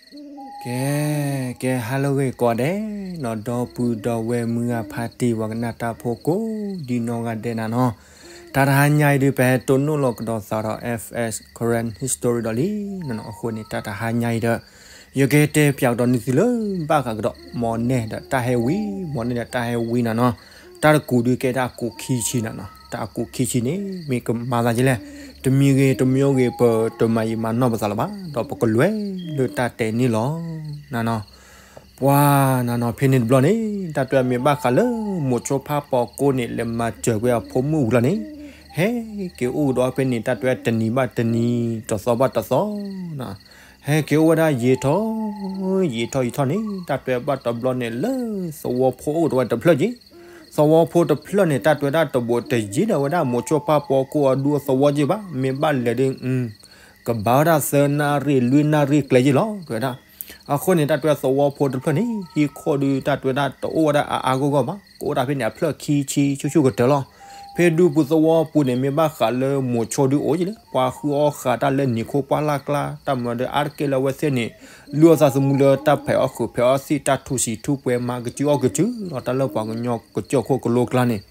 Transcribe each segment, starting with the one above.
ကဲ ကဲ ဟါလၢဂ့ၤကိးဂၤဒဲးနီၤ ဒီပုၢ်ဒီဝဲၢ်မုၢ်ဂၤဖါတံၢ် ပှၤကနၣ်တၢ်ဖိကိးဒံနီၢ်ဂၤဒဲးနၤနီၤ, တၢ်တဟါညါအံၤဒုး ပဟဲတိၢ်နီၣ်လီၤကဒီးသးဒီး F S Karen History ဒီးလံနီၤနီၤ, အဃိန့ၣ် တၢ်တဟါညါအံၤဒီး ယကတဲပၠးကဒီးန့ၢ်သုလၢဘၣ်ဃးကဒီး မီၢ်နဲၣ်ဒီးတၢ်ဟဲဝံၤ, မီၢ်နဲၣ်ဒီးတၢ်ဟဲဝံၤနၤနီၤ, တၢ်တကူးဒုးကဲတၢ်အကူးခံဆံနၤနီၤ, တၢ်အကူးခံဆံန့ၣ် မ့ၢ်ကမၤသးဒ်လဲၣ်, တမံၤဂ့ၤတမံၤဂ့ၤ ပတမၤယံာ်မၤနီၢ်ပသးလၢၤဘၣ်, ဒီးပကလဲၤလၢတၢ်တဲာ်န့ၣ်လီၤနၤနီၤ. ပှၤနၤနီၤ ဖဲန့ၣ်တဘျီန့ၣ် တၢ်တဲမ့ၢ်ဘၣ်ဃးလၢ မိၤဆိဖးပိာ်ကိၣ်န့ၣ် လဲၤမၤစၢၤကွံာ်အဖိမုၣ်ဝံၤလီၤန့ၣ်, ဟဲက့ၤအိၣ်ကဒီးဖဲန့ၣ် တၢ်တဲတနံၤဘၣ်တနံၤ တသီဘၣ်တသီနၤ, ဟဲက့ၤအိၣ်ဝဲဒၣ်ယံာ်ထီၣ် ယံာ်ထီၣ်ယံာ်ထီၣ်န့ၣ် တၢ်တဲဘၣ်တဘျီန့ၣ် လၢသဝီဖိအိၣ်တဝဲတဖျၢၣ်က့ၤ, သဝီဖိတဖျၢၣ်န့ၣ် တၢ်တဲဝဲဒၣ်တဘူးတယံၤဒီးဝဲဒၣ် မိၤဆိဖးပိာ်ကိၣ်အဒူအသဝီက့ၤဘၣ်, မ့ၢ်ဘၣ်လဲၤဒ် ကဘၣ်ဝဲဒၣ်သၢနၣ်ရံၣ်လွံၢ်နၣ်ရံၣ်ကျဲက့ၤလီၤ တဲဝဲဒၣ်. အဃိန့ၣ် တၢ်တဲသဝီဖိတဖျၢၣ်န့ၣ် ဟံၣ်ခိၣ်ဒုး တၢ်တဲဝဲဒၣ်တအိၣ်ဝဲဒၣ်အါအါဂီၢ်ဂီၢ်ဘၣ်, ကအိၣ်ဒၣ်ဖဲန့ၣ် အဖျၢၣ်ခံဆံဆူၣ်ဆူၣ်ကတၢၢ်လီၤ. ဖဲဒူပူၤသဝီပူၤန့ၣ် မ့ၢ်ဘၣ်ဃးလၢမိၤဆိဒုးအိၣ်က့ၤလၢ ပှၤဃုအီၣ်ဃာ်တၢ်လၢနံၤခိၣ်ပှၢ်လၢ်ကျါ, တၢ်မၤဒီးအါတက့ၢ်လၢအဝဲသ့ၣ်န့ၣ် လုၢ်အီၣ်သးသမူလၢတၢ်ဖဲးအီၣ်ဃုာ်ဖဲးအီၣ်သံၣ် တၢ်ထူၣ်စံးထူၣ်ပှဲၤ မၤကစုအီၣ်ကစုလီၤ တၢ်လၢပှၤကညီကစၢၢ်ခိၣ်ကလိကျါန့ၣ်,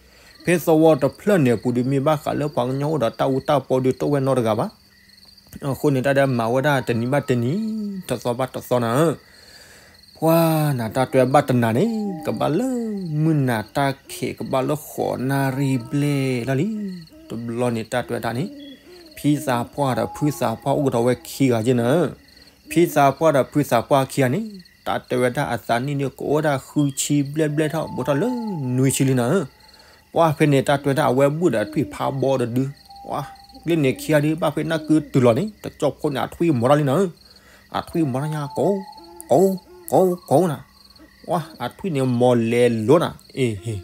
ဖဲသဝီတဖျၢၣ်န့ၣ်အပူၤဒုး မ့ၢ်ဘၣ်ဃးလၢပှၤကညီအိၣ်ဒီးတၢ်အူတၢ်ပီဒုးတအိၣ်ဝဲနီတဂၤဘၣ်. အဃိန့ၣ် တၢ်တဲမၤဝဲဒၣ်တနံၤဘၣ်တနံၤ တသီဘၣ်တသီနၤဧၢ, ပှၤနၤ တၢ်တဲဘၣ်တနၤန့ၣ် ကဘၣ်လၢမုၢ်နၤတၢ်ခံး ကဘၣ်လၢဃိးနၣ်ရံၣ်ဘျဲၣ်လီၤလံ. တဘျီန့ၣ် တၢ်တဲဝဲဒၣ်န့ၣ် ဖံသးပှၢ်ဒီးဖုသးပှၢ်အိၣ်ကဒီးဝဲခံဂၤက့ၤနၤဧၢ, ဖံသးပှၢ်ဒီးဖုသးပှၢ်ခံဂၤန့ၣ် တၢ်တဲဝဲဒၣ်အသးနံၣ်န့ၣ် ကအိၣ်ဝဲဒၣ်ဃုဆံဘျဲၣ်ဘျဲၣ်ထီၣ် ဘူးထီၣ်လၢနွံဆံလံနၤဧၢ. ပှၤဖဲန့ၣ် တၢ်တဲဝဲဒၣ်အဝဲဘူၣ်ဒီးထွံၣ်ဖးဘီတဒု, ပှၤ လၢန့ၣ်ခံဂၤဒုး ဘၣ်ဖဲနၢ်ကုတတုၤလီၤန့ၣ် တကၠီၣ်ဖိန့ၣ် အထွံၣ်မီၤထီၣ်လံနၤဧၢ, အထွံၣ်မီၤထီၣ်ညါ ကိး ကိး ကိး ကိးနၤ, ပှၤ အထွံၣ်န့ၣ်မီၤလဲၤလိၤနၤ, အ့ဟ့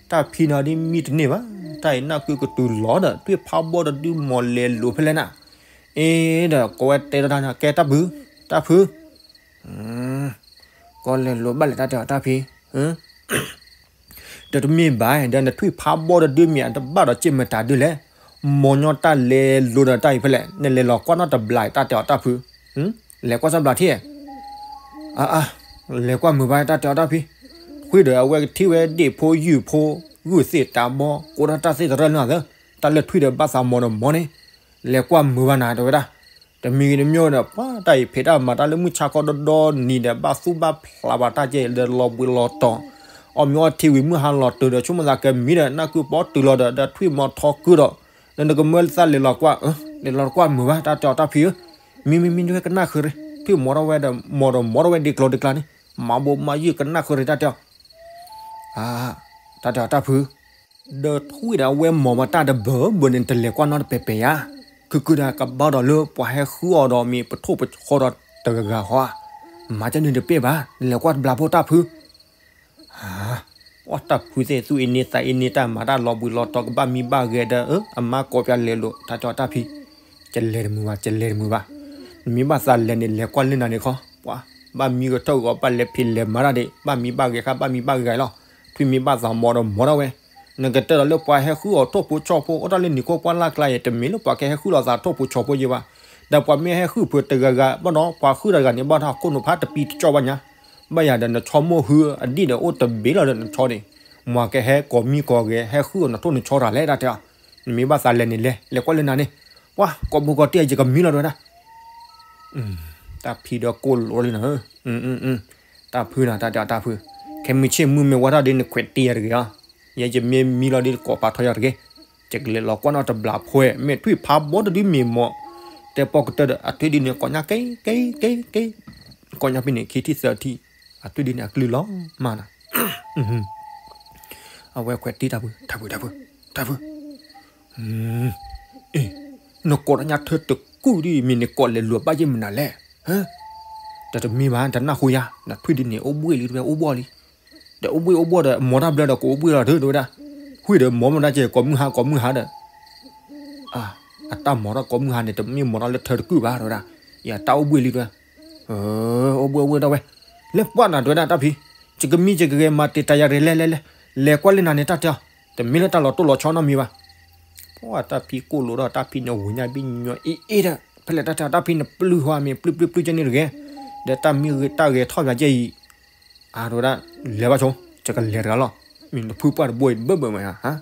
တၢ်ဖံနၤဒ်မံတန့ၢ်ဘၣ်, တၢ်အံၤနၢ်ကုကတုၤလီၤဒီး ထွံၣ်ဖးဘီတဒုမီၤလဲၤလိၤဖဲလဲၣ်နၤ, အ့ဒီး ကိးဝဲတဲဒီးတၢ်န့ၣ် ကဲတၢ်ဖု, တၢ်ဖု ကီၢ်လဲၤလိၤဘၣ်လဲၣ် တၢ်တဲအီၤတၢ်ဖံ, ဒီးတမ့ၢ်ဘၣ် ဒီးနထွံၣ်ဖးဘီတဒုမ့ၢ်အတဘၣ်ဒီးက့ၢ်မတၤဒုလဲၣ်, မီၤညီတၢ်လဲၤလိၤဒီးတၢ်အံၤဖဲလဲၣ်, နလဲၤလီၤကွၢ်နီတဘျီ တၢ်တဲအီၤတၢ်ဖု, လဲၤကွၢ်စၢဘျးထံၣ်, အါအါ, လဲၤကွၢ်မုာ်ဘၣ် တၢ်တဲအီၤတၢ်ဖံ, ထွံၣ်ဒီးအဝဲကထံၣ်ဝဲဒ့ၣ်ဖိယုၢ်ဖိ ဂုၢ်သ့ၣ်တၢ်ဘီ ကိးဒၣ်တၢ်သ့ၣ်တရၢလၢအသၢ, တၢ်လၢထွံၣ်ဒီးဘၣ်သးမီၤဒီးမီၤန့ၣ်, လဲၤကွၢ်မုာ်ဘၣ်နၤ တဲဝဲဒၣ် တမံၤဂ့ၤတမံၤဒီး ပှၤတၢ်အံၤဖံးတၢ်မၤတၢ်လၢမုၢ်ဆါခီဒီဒီနံၤဒီး ဘၣ်သူၣ်ဘၣ်ဖျးဘၣ်တၢ်ကဲဒီးလီၤဘှံးလီၤတီၤ, အီၣ်မ့ၤအီထံဝံၤမုၢ်ဟါလီၤတုၤဒီး ဆိကမိၣ်သးကမံဒီး နၢ်ကုပီတုၤလီၤဒီး ဒီးထွံၣ်မီၤထီကုဒီး, ဒီးနကမၢလၢသးလဲၤလီၤကွၢ်, လဲၤလီၤကွၢ်မုာ်ဘၣ် တၢ်တဲအီၤတၢ်ဖံဧၢ, မံမံမံ ဒွဲၣ်ကနၣ်ဃုာ်ရ့ၣ် ထွံၣ်မီၤထီၣ်ဝဲဒီး မီၤဒီးမီၤထီၣ်ဝဲဒ်ကျိၤဒ်ကျါန့ၣ်, မၤဘိမၤယုၢ်ကနၣ်ဃုာ်ရ့ၣ် တၢ်တဲအီၤ တၢ်တဲအီၤတၢ်ဖု, ဒီးထွံၣ်ဒီးအဝဲမီၤဘၣ်တၢ်တဘၢဘၢန့ၣ် တလဲၤကွၢ်နီတပဲၤပဲၤဧါ, ခုခုဒီးကဘၣ်ဒီးလၢပှၤဟဲဃုအီၤဒီးမ့ၢ်ပထိၣ်ပဆိးဒီးတဂၤဂၤဃီဧါ, မၤကန့ၣ်တပ့ၢ်ဘၣ် လဲၤကွၢ်တဘျီဖိတၢ်ဖု, အတၢ်ဖုသ့ၣ်သူၣ်အ့န့သးအ့န့ တၢ်မၤတၢ်လီၤဘှံးလီၤတီၤ ကဘၣ်မံဘၣ်ဂဲၤဒီး အမါကိးပၠးလဲၤလိာ် တၢ်တဲအီၤတၢ်ဖံ, ကလဲၤတမုာ်ဘၣ် ကလဲၤတမုာ်ဘၣ်, နမ့ၢ်ဘၣ်သးလဲၤန့ၣ် လဲၤကွၢ်လၢနၤန့ၣ်ခီ, ပှၤ ဘၣ်မံကထၢၣ်ဂီၤ ဘၣ်လဲၤဖံးလဲၤမၤတၢ်ဒံး ဘၣ်မံဘၣ်ဂဲၤခါ ဘၣ်မံဘၣ်ဂဲၤလီၤ, ထွံၣ်မ့ၢ်ဘၣ်သးမီၤဒီးမီၤထီၣ်ဝဲ, နကတဲဒီးလၢပှၤဟဲဃုအီၤထိၣ်ဖိဆီဖိ အိၣ်တၢ်လၢနံၤခိၣ်ပှၢ်လၢ်ကျါအံၤ တမ့ၢ်လၢပှၤကဟဲဃုလိာ်သးထိၣ်ဖိဆီဖိယဲဘၣ်, ဒီးပှၤမ့ၢ်ဟဲဃုဖုးတဂၤဂၤဘၣ်ဒီး ပှၤဃုတဂၤန့ၣ် ဘၣ်ဒီးကိၣ်နိးဖးတပံတကၠီၣ်ဘၣ်ညါ, ဘၣ်ယၤဒီးနဆီမိၢ်ဟုအဒံၣ်ဒီးအိၣ်တဘ့ၣ်လီၤဒီးနဆီန့ၣ်, မ့ၢ်ကဟဲကိးမံကိးဂဲၤ ဟဲဃုအီၤနထိၣ်နဆီတၢ်လဲၣ် တၢ်တဲအီၤ, နမ့ၢ်ဘၣ်သးလဲၤန့ၣ်လဲၤ လဲၤကွၢ်လၢနၤန့ၣ်, ပှၤ ကိးဘိကိးတံၢ်ယကမံလီၤတဲဝဲဒၣ် တၢ်ဖံဒီးကိၣ်လိာ်လံနၤ, တၢ်ဖုနၤ တၢ်တဲအီၤတၢ်ဖု, ခဲမုၢ်ဆ့ၣ်မုၢ်မ့ၢ်ဝါထီၣ်ဒ်နခွဲးတံၢ်ယၤတဂ့ၤလီၤ, ယဲယမ့ၢ်မံလီၤဒ်ကိးပာ်ထီၣ်ယၤတဂ့ၤ, ယကလဲၤလီၤကွၢ်နီတဘျီဖိဝဲ မ့ၢ်ထွံၣ်ဖးဘီတဒုမ့ၢ်မီၤ, တဲပိာ်ကတၢၢ်ဒီး အထွံၣ်ဒ်န့ၣ် ကိးညါက့ က့ က့ က့, ကိးညါဖဲန့ၣ် ခံထံၣ်သၢထံၣ်, အထွံၣ်ဒ်န့ၣ် အကလုၢ်လီၤမၢ်နၤ အဝဲခွဲးတံၢ်တၢ်ဖု တၢ်ဖု တၢ်ဖု တၢ်ဖု, အ့ နကိးတၢ်ညါထၢတကူၣ်ဒ်မ့ၢ်နကိးလဲၤလိၤဘၣ်ယဲၢ်မနုၤလဲၣ်, တတမ့ၢ်ဘၣ် တနၢ်ဟူယၤ နထွံၣ်ဒ်န့ၣ် အိၣ်ဘှံးလံတဝဲ အိၣ်ဘှီၣ်လံ, ဒီးအိၣ်ဘှံးအိၣ်ဘှီၣ်ဒီး မီၤတၢ်ဘျၢဒီးကအိၣ်ဘှံးလီၤတဝဲဒၣ်, ဟုၣ်ဒီးမီၤမ့ၢ်ဒၣ်ကဲ ကိးမုၢ်ဟါ ကိးမုၢ်ဟါဒီး အတၢ်မီၤထီၣ်ကိးမုၢ်ဟါန့ၣ် တမ့ၢ်မီၤထီၣ်လၢထၢတကူၣ်ဘၣ်တဝဲဒၣ်, ယတၢ်အိၣ်ဘှံးလံတဝဲ, အိၣ်ဘှံးအိၣ်ဘှံးတဝဲ, လဲၤပှၢ်နၤတဝဲဒၣ်တၢ်ဖံ, ယကမံယကဂဲၤမၤတ့ၢ်တၢ်ယၤတဂ့ၤ လဲၤလဲၤလဲၤ, လဲၤကွၢ်လၢနၤန့ၣ်တၢ်တဲအီၤ, တမ့ၢ်လၢတၢ်လီၤတိၢ်လီၤဆီနီတမံၤဘၣ် ပှၤတၢ်ဖံးကိၣ်လိာ်ဒီးတၢ်ဖံးန့ၣ်ဝံၤညါဘံညီအ့ၣ်အ့ၣ်ဒီး ဖဲလဲၣ်တၢ်တဲအီၤတၢ်ဖံးန့ၣ်ပျုၢ်ဟါမ့ၢ်ပျုၢ်ပျုၢ်ပျုၢ်ကဲန့ၣ်တဂ့ၤ, ဒီးတၢ်မ့ၢ်ဂ့ၤတၢ်ဂဲၤထီၣ်ပၠးကဲအံၤ, အါ တဲဝဲဒၣ်, လဲၤဘၣ်ဆိ, ယကလဲၤတဂၤလီၤ. နဖုပှၢ်တဘိအံၤ ဘၢၣ်ဘၢၣ်မးဧါ,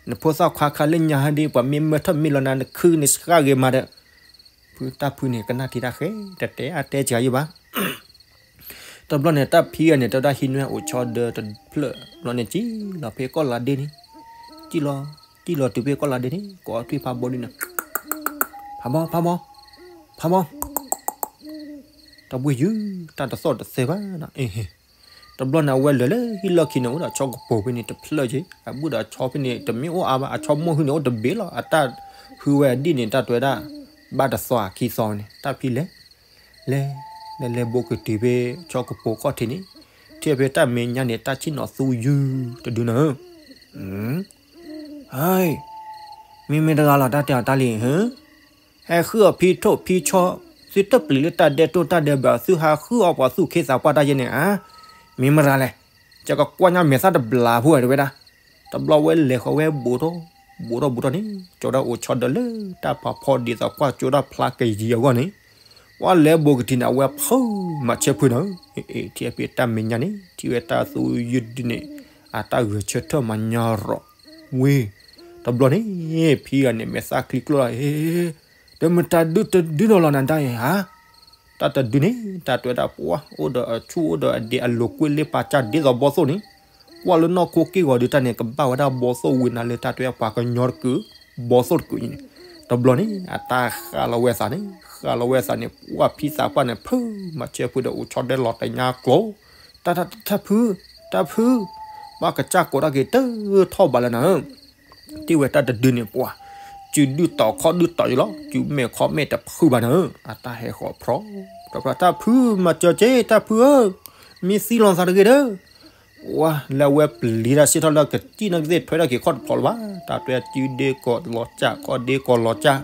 နဖိသၣ်ခွါခါလၢညါဟဲဒ် ပှၤမ့ၢ်မၢထၢၣ်မ့ၢ်လီၤနၤ နခုန့ၣ်စှၤဂ့ၤမးဒီး, ဖုတၢ်ဖုန့ၣ် ကနၣ်ထံတၢ်ဃဲ, တတဲအါတဲစှၤယံၢ်ဘၣ်. တဘျီန့ၣ် တၢ်ဖံဂၤန့ၣ် တဲဝဲဒၣ် ဟံးန့ၢ်အိၣ်ဆီဒၢတဖျၢၣ် ဘျီန့ၣ် ကံၣ်လီၤဖဲကီၢ်လါဒ့န့ၣ်, ကံၣ်လီၤ, ကံၣ်လီၤတုၤဖဲကီၢ်လါဒ့န့ၣ် ကိးထွံၣ်ဖးဘီဒုန့ၣ်, ဖးဘီ, ဖးဘီ, ဖးဘီ, တၢ်ဘှ့ၣ်ယုၢ်, တၢ်တသီၣ်တသဲဘၣ်နီၤ, အ့ၣ်, တဘျီန့ၣ် အဝဲလဲၤလၢဟံၣ်လီၢ်ခံန့ၣ် အိၣ်ဒီးဆီကပိၤဖဲန့ၣ်တဖျၢၣ်က့, အဘုၣ်ဒီးဆီဖဲန့ၣ် တမ့ၢ်အိၣ်အါဘၣ်, အဆီမိၢ်ဟုန့ၣ် အိၣ်တဘ့ၣ်လီၤ, အတၢ်ဟုဝဲအဒံၣ်န့ၣ် တၢ်တဲဝဲဒၣ်, ဘၣ်တသီခံသီန့ၣ် တၢ်ဖံလဲၤ လဲၤ, လဲၤလဲၤဘိကတုၤဖဲဆီကပိၤခီၣ်ထံးန့ၣ်, ထံၣ်ဖဲတၢ်မဲာ်ညါန့ၣ် တၢ်ဆ့ၣ်နီၤသူယုၢ်တဒုနီၤ, ဟဲ, မ့မ့ၢ်တဂၤလီၤ တၢ်တဲအီၤတၢ်လံ, ဟဲဃုအီၣ်ဖံထိၣ်ဖံဆီ, သုတပျံၤလၢတၢ်ဒဲးတိၢ်တၢ်ဒဲးဘး သုဟးဃုအီၣ်ပှၤသူၣ်က့သးပှၢ်တၢ်ယဲန့ၣ်ဧါ, မ့ၢ်မတၤလဲၣ်, ယကကွၢ်ညါမဲာ်သၣ်တဘျီဖိဧါ တဲဝဲဒၣ်. တဘျီဝဲလဲၤဃီၤဝဲဘူးထီၣ်, ဘူးထီၣ်ဘူးထီၣ်န့ၣ် ကၠီဒၣ်အိၣ်ဆီဒၢလၢတၢ်ဖးဖီဒ်သိးကွၢ်ကၠိဒၣ်ဖျါကယံၤအဂီၢ်န့ၣ်, ပှၤလဲၤဘူးကတုၤန့ၣ် အဝဲဖုးမၤဆၢဖုးနီၤ, အ့ၣ် ထံၣ်ဖဲတၢ်မဲာ်ညါန့ၣ် ထံၣ်ဝဲတၢ်သူယုၢ်ဒုန့ၣ်, အတၢ်ဂဲၤဆၢထၢၣ်မၤညီရီၤ, ဝ့ၢ်, တဘျီန့ၣ် ဖံဂၤန့ၣ် မဲာ်သၣ်ချံကျိၣ်လီၤ, အ့ၣ်, ဒီးမတၤဒုတဒုနီၤလီၤနၤဒၣ်အံၤဧါ တၢ်တဒုန့ၣ် တၢ်တဲဝဲဒၣ်ပှၢ် အိၣ်ဒီးအဆူၣ်အိၣ်ဒီးအဒဲးအလိၤကွ့လ့ပာ်စၢ်ဒ်သိးဘီသိၣ်န့ၣ်, ကွၢ်လၢနီၢ်ခိက့ၢ်ဂီၤဒုးတၢ်န့ၣ် ကဘၣ်ဝဲဒၣ်ဘီသိၣ်ဝံၤနၤလၢတၢ်တဲပှၤကညီတကုး, ဘီသိၣ်တကုးအံၤန့ၣ်, တဘျီန့ၣ် အတၢ်ဃၣ်လီၤဝဲသးန့ၣ် ဃၣ်လီၤဝဲသးန့ၣ် ပှၢ်ဖံသးပှၢ်န့ၣ် ဖုးမၤဆၢဖုးဒီးအိၣ်ဆီဒၢလီၤတညါကျိၤ, တၢ် တၢ်ဖုး, တၢ်ဖုး, ဘၣ်ကစၢ်ကိးတၢ်က့ၤတထီၣ်ဘးလၢနၤဧၢ တ့ၢ်ဝဲတၢ်တဒုန့ၣ်ပှၤ, စုဒုၣ်တီၤခီၣ်ဒုၣ်တီၤယံၤလီၤ စုမဲာ်ခီၣ်မဲာ်တဖုးဘၣ်နၤဧၢ, အတၢ်ဟဲဃီၤဖြီ, တၢ်ဖုးမၤစၢၤက့ၤ တၢ်ဖုးဧၢ, မ့ၢ်သံလီၤသးတဂ့ၤဒီး, ပှၤလၢအဝဲပျံၤတၢ်စ့ၢ်ထီၣ်လၢကစံၣ်နီၢ်ကသ့ၣ်ထွဲထီၣ်က့ၤခီၣ်တဖျိးလၢၤဘၣ်, တၢ်တဲစုဒ့ကီးလီၤစၢ် ခီၣ်ဒ့ကီးလီၤစၢ်,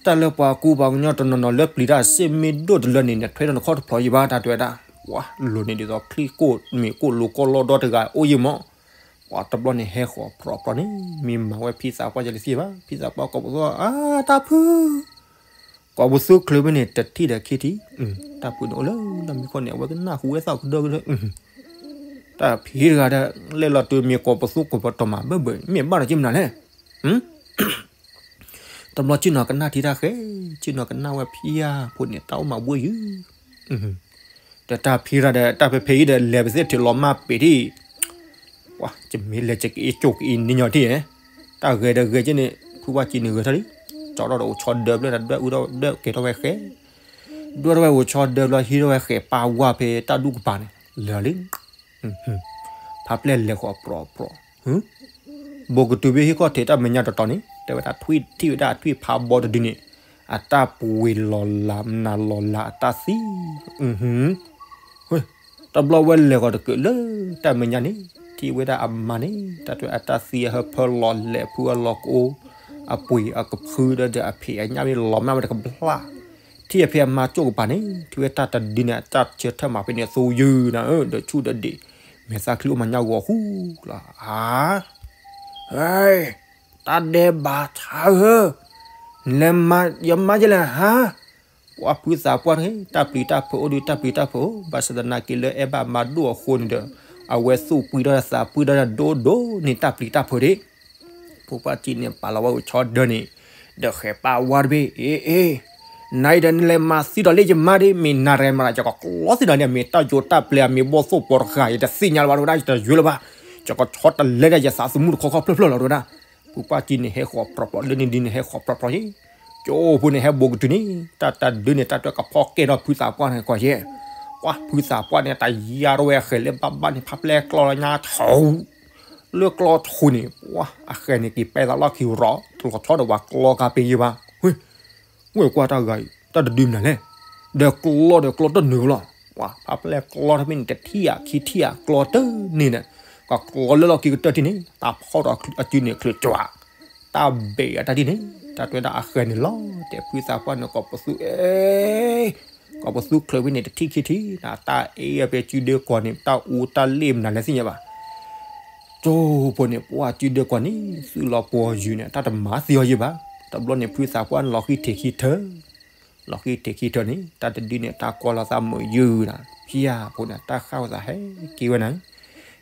တၢ်လၢပှၤကူပှၤကညီတနီၤနီၤလၢပျံၤတၢ်စ့ၢ်မ့ၢ်ဒိၣ်တလၢန့ၣ် နထွဲထီၣ်နခီၣ်တဖျိးယံၤဘၣ် တၢ်တဲဝဲဒၣ်, ပှၤလိၤန့ၣ်ဒ်သိးချံကိၣ်မ့ၢ်ကိၣ်လိၤကိၣ်လီၢ်ဒီတဂၤအိၣ်ယံၤမး ပှၤတဘျီန့ၣ်ဟဲဃီၤဖြီဖြီန့ၣ် မ့ၢ်မၤဝဲဖံသးပှၢ်ယဲလၢသ့ၣ်ဘၣ် ဖံသးပှၢ်ကိးပသူ အါ တၢ်ဖုး, ကိးပသူချုးဖဲန့ၣ် တထံၣ်ဒီးခံထံၣ်, တၢ်ဖုးန့ၣ်အိၣ်လၢလီၢ်မံခိၣ်န့ၣ် အဝဲကနၣ်ဟူဝဲသၣ်ကဒၢကဒၢ, တၢ်ဖံးတဂၤဒီး လဲၤလီၤတုၤမ့ၢ်ကိးပသူကိးပတီၤမးဘၢဘၢ မ့ၢ်ဘၣ်ဒီးက့မနုၤလဲၣ် တဘျီဆ့ၣ်နီၤကနၣ်ထံတၢ်ဃဲ, ဆ့ၣ်နီၤကနၣ်ဝဲဖံယါဖိန့ၣ် တၢ်အိၣ်မၤဘှ့ၣ်ယုၢ်, ဒီးတၢ်ဖံးရၣ်ဒီး တၢ်ဖဲဖဲအံၤဒီး လဲၤပသ့ၣ်ထုးလီၤမၢ်ပ့ၤထံၣ်, ပှၤ ယမ့ၢ်လဲၤကကအ့ၣ်ကၠိၣ်ကအ့ၣ်နံၤညီထံၣ်ဧဲ, တၢ်ဂဲၤဒီးဂဲၤက့န့ၣ် ဖုပှၢ်ကံန့ၣ်ဂဲၤထီၣ်လံ, ကၠီထီၣ်ဒီးအိၣ်ဆီဒၢဖျၢၣ်ဒီး ဒွဲၣ်အူထီၣ်ဒွဲၣ်ကဲထီၣ်ဝဲဃဲ, ဒွဲၣ်ထီၣ်ဝဲအိၣ်ဆီဒၢဘျီဟံးထီၣ်ဝဲဃဲးပာ်ဝါဖဲတၢ်ဒူၣ်ကပၤန့ၣ် လဲၤလီၤလံ ဖးပျဲၢ်လဲၤဃီၤပြီပြီ, ဘူးကတုၤဖဲဟံၣ်ခီၣ်ထံးတၢ်မဲာ်ညါတတီၤန့ၣ် တဲဝဲဒၣ်ထွံၣ်ထံၣ်ဝဲဒၣ်ထွံၣ်ဖးဘီတဒုန့ၣ်, အတၢ်ပှ့ၤလီၤလး မနၤလီၤလးအတၢ်သံ, တဘျီဝဲလဲၤဃီၤတကုးလၢတၢ်မဲာ်ညါန့ၣ် ထံၣ်ဝဲဒၣ်အမါန့ၣ် တၢ်တဲအတၢ်သံအဟၢဖၢလီၤလဲၤဖုအလီၤကအိ အပှ့ၤအကဖုဒီးအဖံးအညၣ်မ့ၢ်လီၤမၢ်ဝဲတကဘျၣ်, ထံၣ်အဖဲအမါကၠိၣ်ကပၤန့ၣ် ထံၣ်ဝဲတၢ်တဒုန့ၣ် အတၢ်ဆၢထၢၣ်မးဖဲန့ၣ် သူယုၢ်နၤဧၢ ဒီးဆူၣ်ဒီးဒံး, မဲာ်သၣ်ချံအိၣ်မၤညါဂီၤဃူလီၤ, အါ ဟဲ, တၢ်ဒဲးဘးဆါဧၢ, နလဲၤမၤယမါယလဲၣ်ဟါ, ပှၤဖုသးပှၢ်န့ၣ် တၢ်ပျံၤတၢ်ဖုးအိၣ်ဒီး တၢ်ပျံၤတၢ်ဖုးအိၣ် ဘၣ်ဆၣ်သနာ်က့လၢအဲၣ်ဘၣ်မါဒိၣ်အဃိန့ၣ်ဒီး အဝဲသူၣ်ပှံၤထီၣ်သးပှံၤထီၣ်ဒိၣ်ဒိၣ်န့ၣ် တၢ်ပျံၤတၢ်ဖုးဒၣ် ဖိပၢ်ကံန့ၣ် ပာ်လီၤဝဲအိၣ်ဆီဒၢန့ၣ် ဒီးဃဲးပာ်ဝါတဘ့ၣ် အ့ အ့ နအံၤဒီးနလဲၤမၤသံဒီးလၢယမါဒ် မ့ၢ်နၤတဂၤမၤ ယကကျီသံဒီးန့ၣ် အမ့ၢ်တၢ်ယိးတၢ်ပျဲ အမ့ၢ်ဘီၣ်သိၣ်ပီၤတဂၤ ယတသ့ၣ်ညါလၢၤဘၣ် တဲဝဲဒၣ် ယတယွဲလၢၤဘၣ် ယကဆီတလဲဒီးယသးသမူတခီခီဖျၢၣ်ဖျၢၣ်လီၤ တဲဝဲဒၣ်. ဖိပၢ်ကံန့ၣ် ဟဲဃီၤပြီပြီ လၢန့ၣ်ဒ်န့ၣ် ဟဲဃီၤပြီပြီယ့ၣ် ကၠိဖိန့ၣ် ဟဲဘူးကတုၤန့ၣ် တၢ်တဒုန့ၣ် တၢ်တကဖီၣ်ကဲထီၣ်ဖုသးပှၢ်န့ၣ်ကီးယဲၢ်. ပှၤဖုသးပှၢ်န့ၣ် တၢ်ယါထီၣ်ဝဲအဃဲၤလၢဘၣ်ဘၣ်န့ၣ် ဖးပျဲၢ်ကျီလီၤညါထီၣ် လၢကျီထူၣ်န့ၣ် ပှၤအဃဲၤန့ၣ် က့ၤပဲသးလီၢ်ခံရီၤ တလီၤဆီဒီးပှၤကျီကါပ့ၤယဲၢ်ဘၣ်. ဝဲကွၢ်တၢ်ဂၤအံၤ တၢ်တဒုမနုၤလဲၣ်. ဒီးကျီဒီးကျီတနုာ်လီၤ. ပှၤဖးပျဲၢ်ကျီထီၣ်ဖဲန့ၣ် တထံၣ်ဧါခံထံၣ်ဧါ ကျီတန့ၢ်ဒီး ကကျီလၢလီၢ်ခံကတၢၢ်ထံၣ်န့ၣ် တၢ်ဖီၣ်ဒီးအစုန့ၣ် ချုးကွၢ် တၢ်ဘဲးအတၢ်ထံၣ်န့ၣ် တၢ်တဲဒၣ်အဃဲၤန့ၣ်လီၤ တဲဖုသးပှၢ်န့ၣ် ကိးပသူ အဲ ကိးပသူချုးဖဲန့ၣ် တထံၣ်ခံထံၣ် တၢ်အဲၣ်ဖဲစုဒ့ကီးန့ၣ် တၢ်အူတၢ်လ့ၣ်မနုၤလဲၣ်သ့ၣ်ညါဘၣ်. ကၠိဖိန့ၣ် ပှၤစုဒ့ကီးန့ၣ် သုးလီၤပှီၤယုာ်န့ၣ် တၢ်တမၤသံအီၤယဲၢ်ဘၣ်. တဘျီန့ၣ် ဖုသးပှၢ်န့ၣ်လီၤဃံထံးခံထၢ လီၤဃံထံးခံထၢၣ်န့ၣ် တၢ်တဒုန့ၣ် တၢ်ကွၢ်လီၤသးမုာ်ယုာ်ဒီး ဖံယၢ်ဖိန့ၣ် တၢ်ဃၣ်ဝဲသးဟဲက့ၤဝဲန့ၣ်,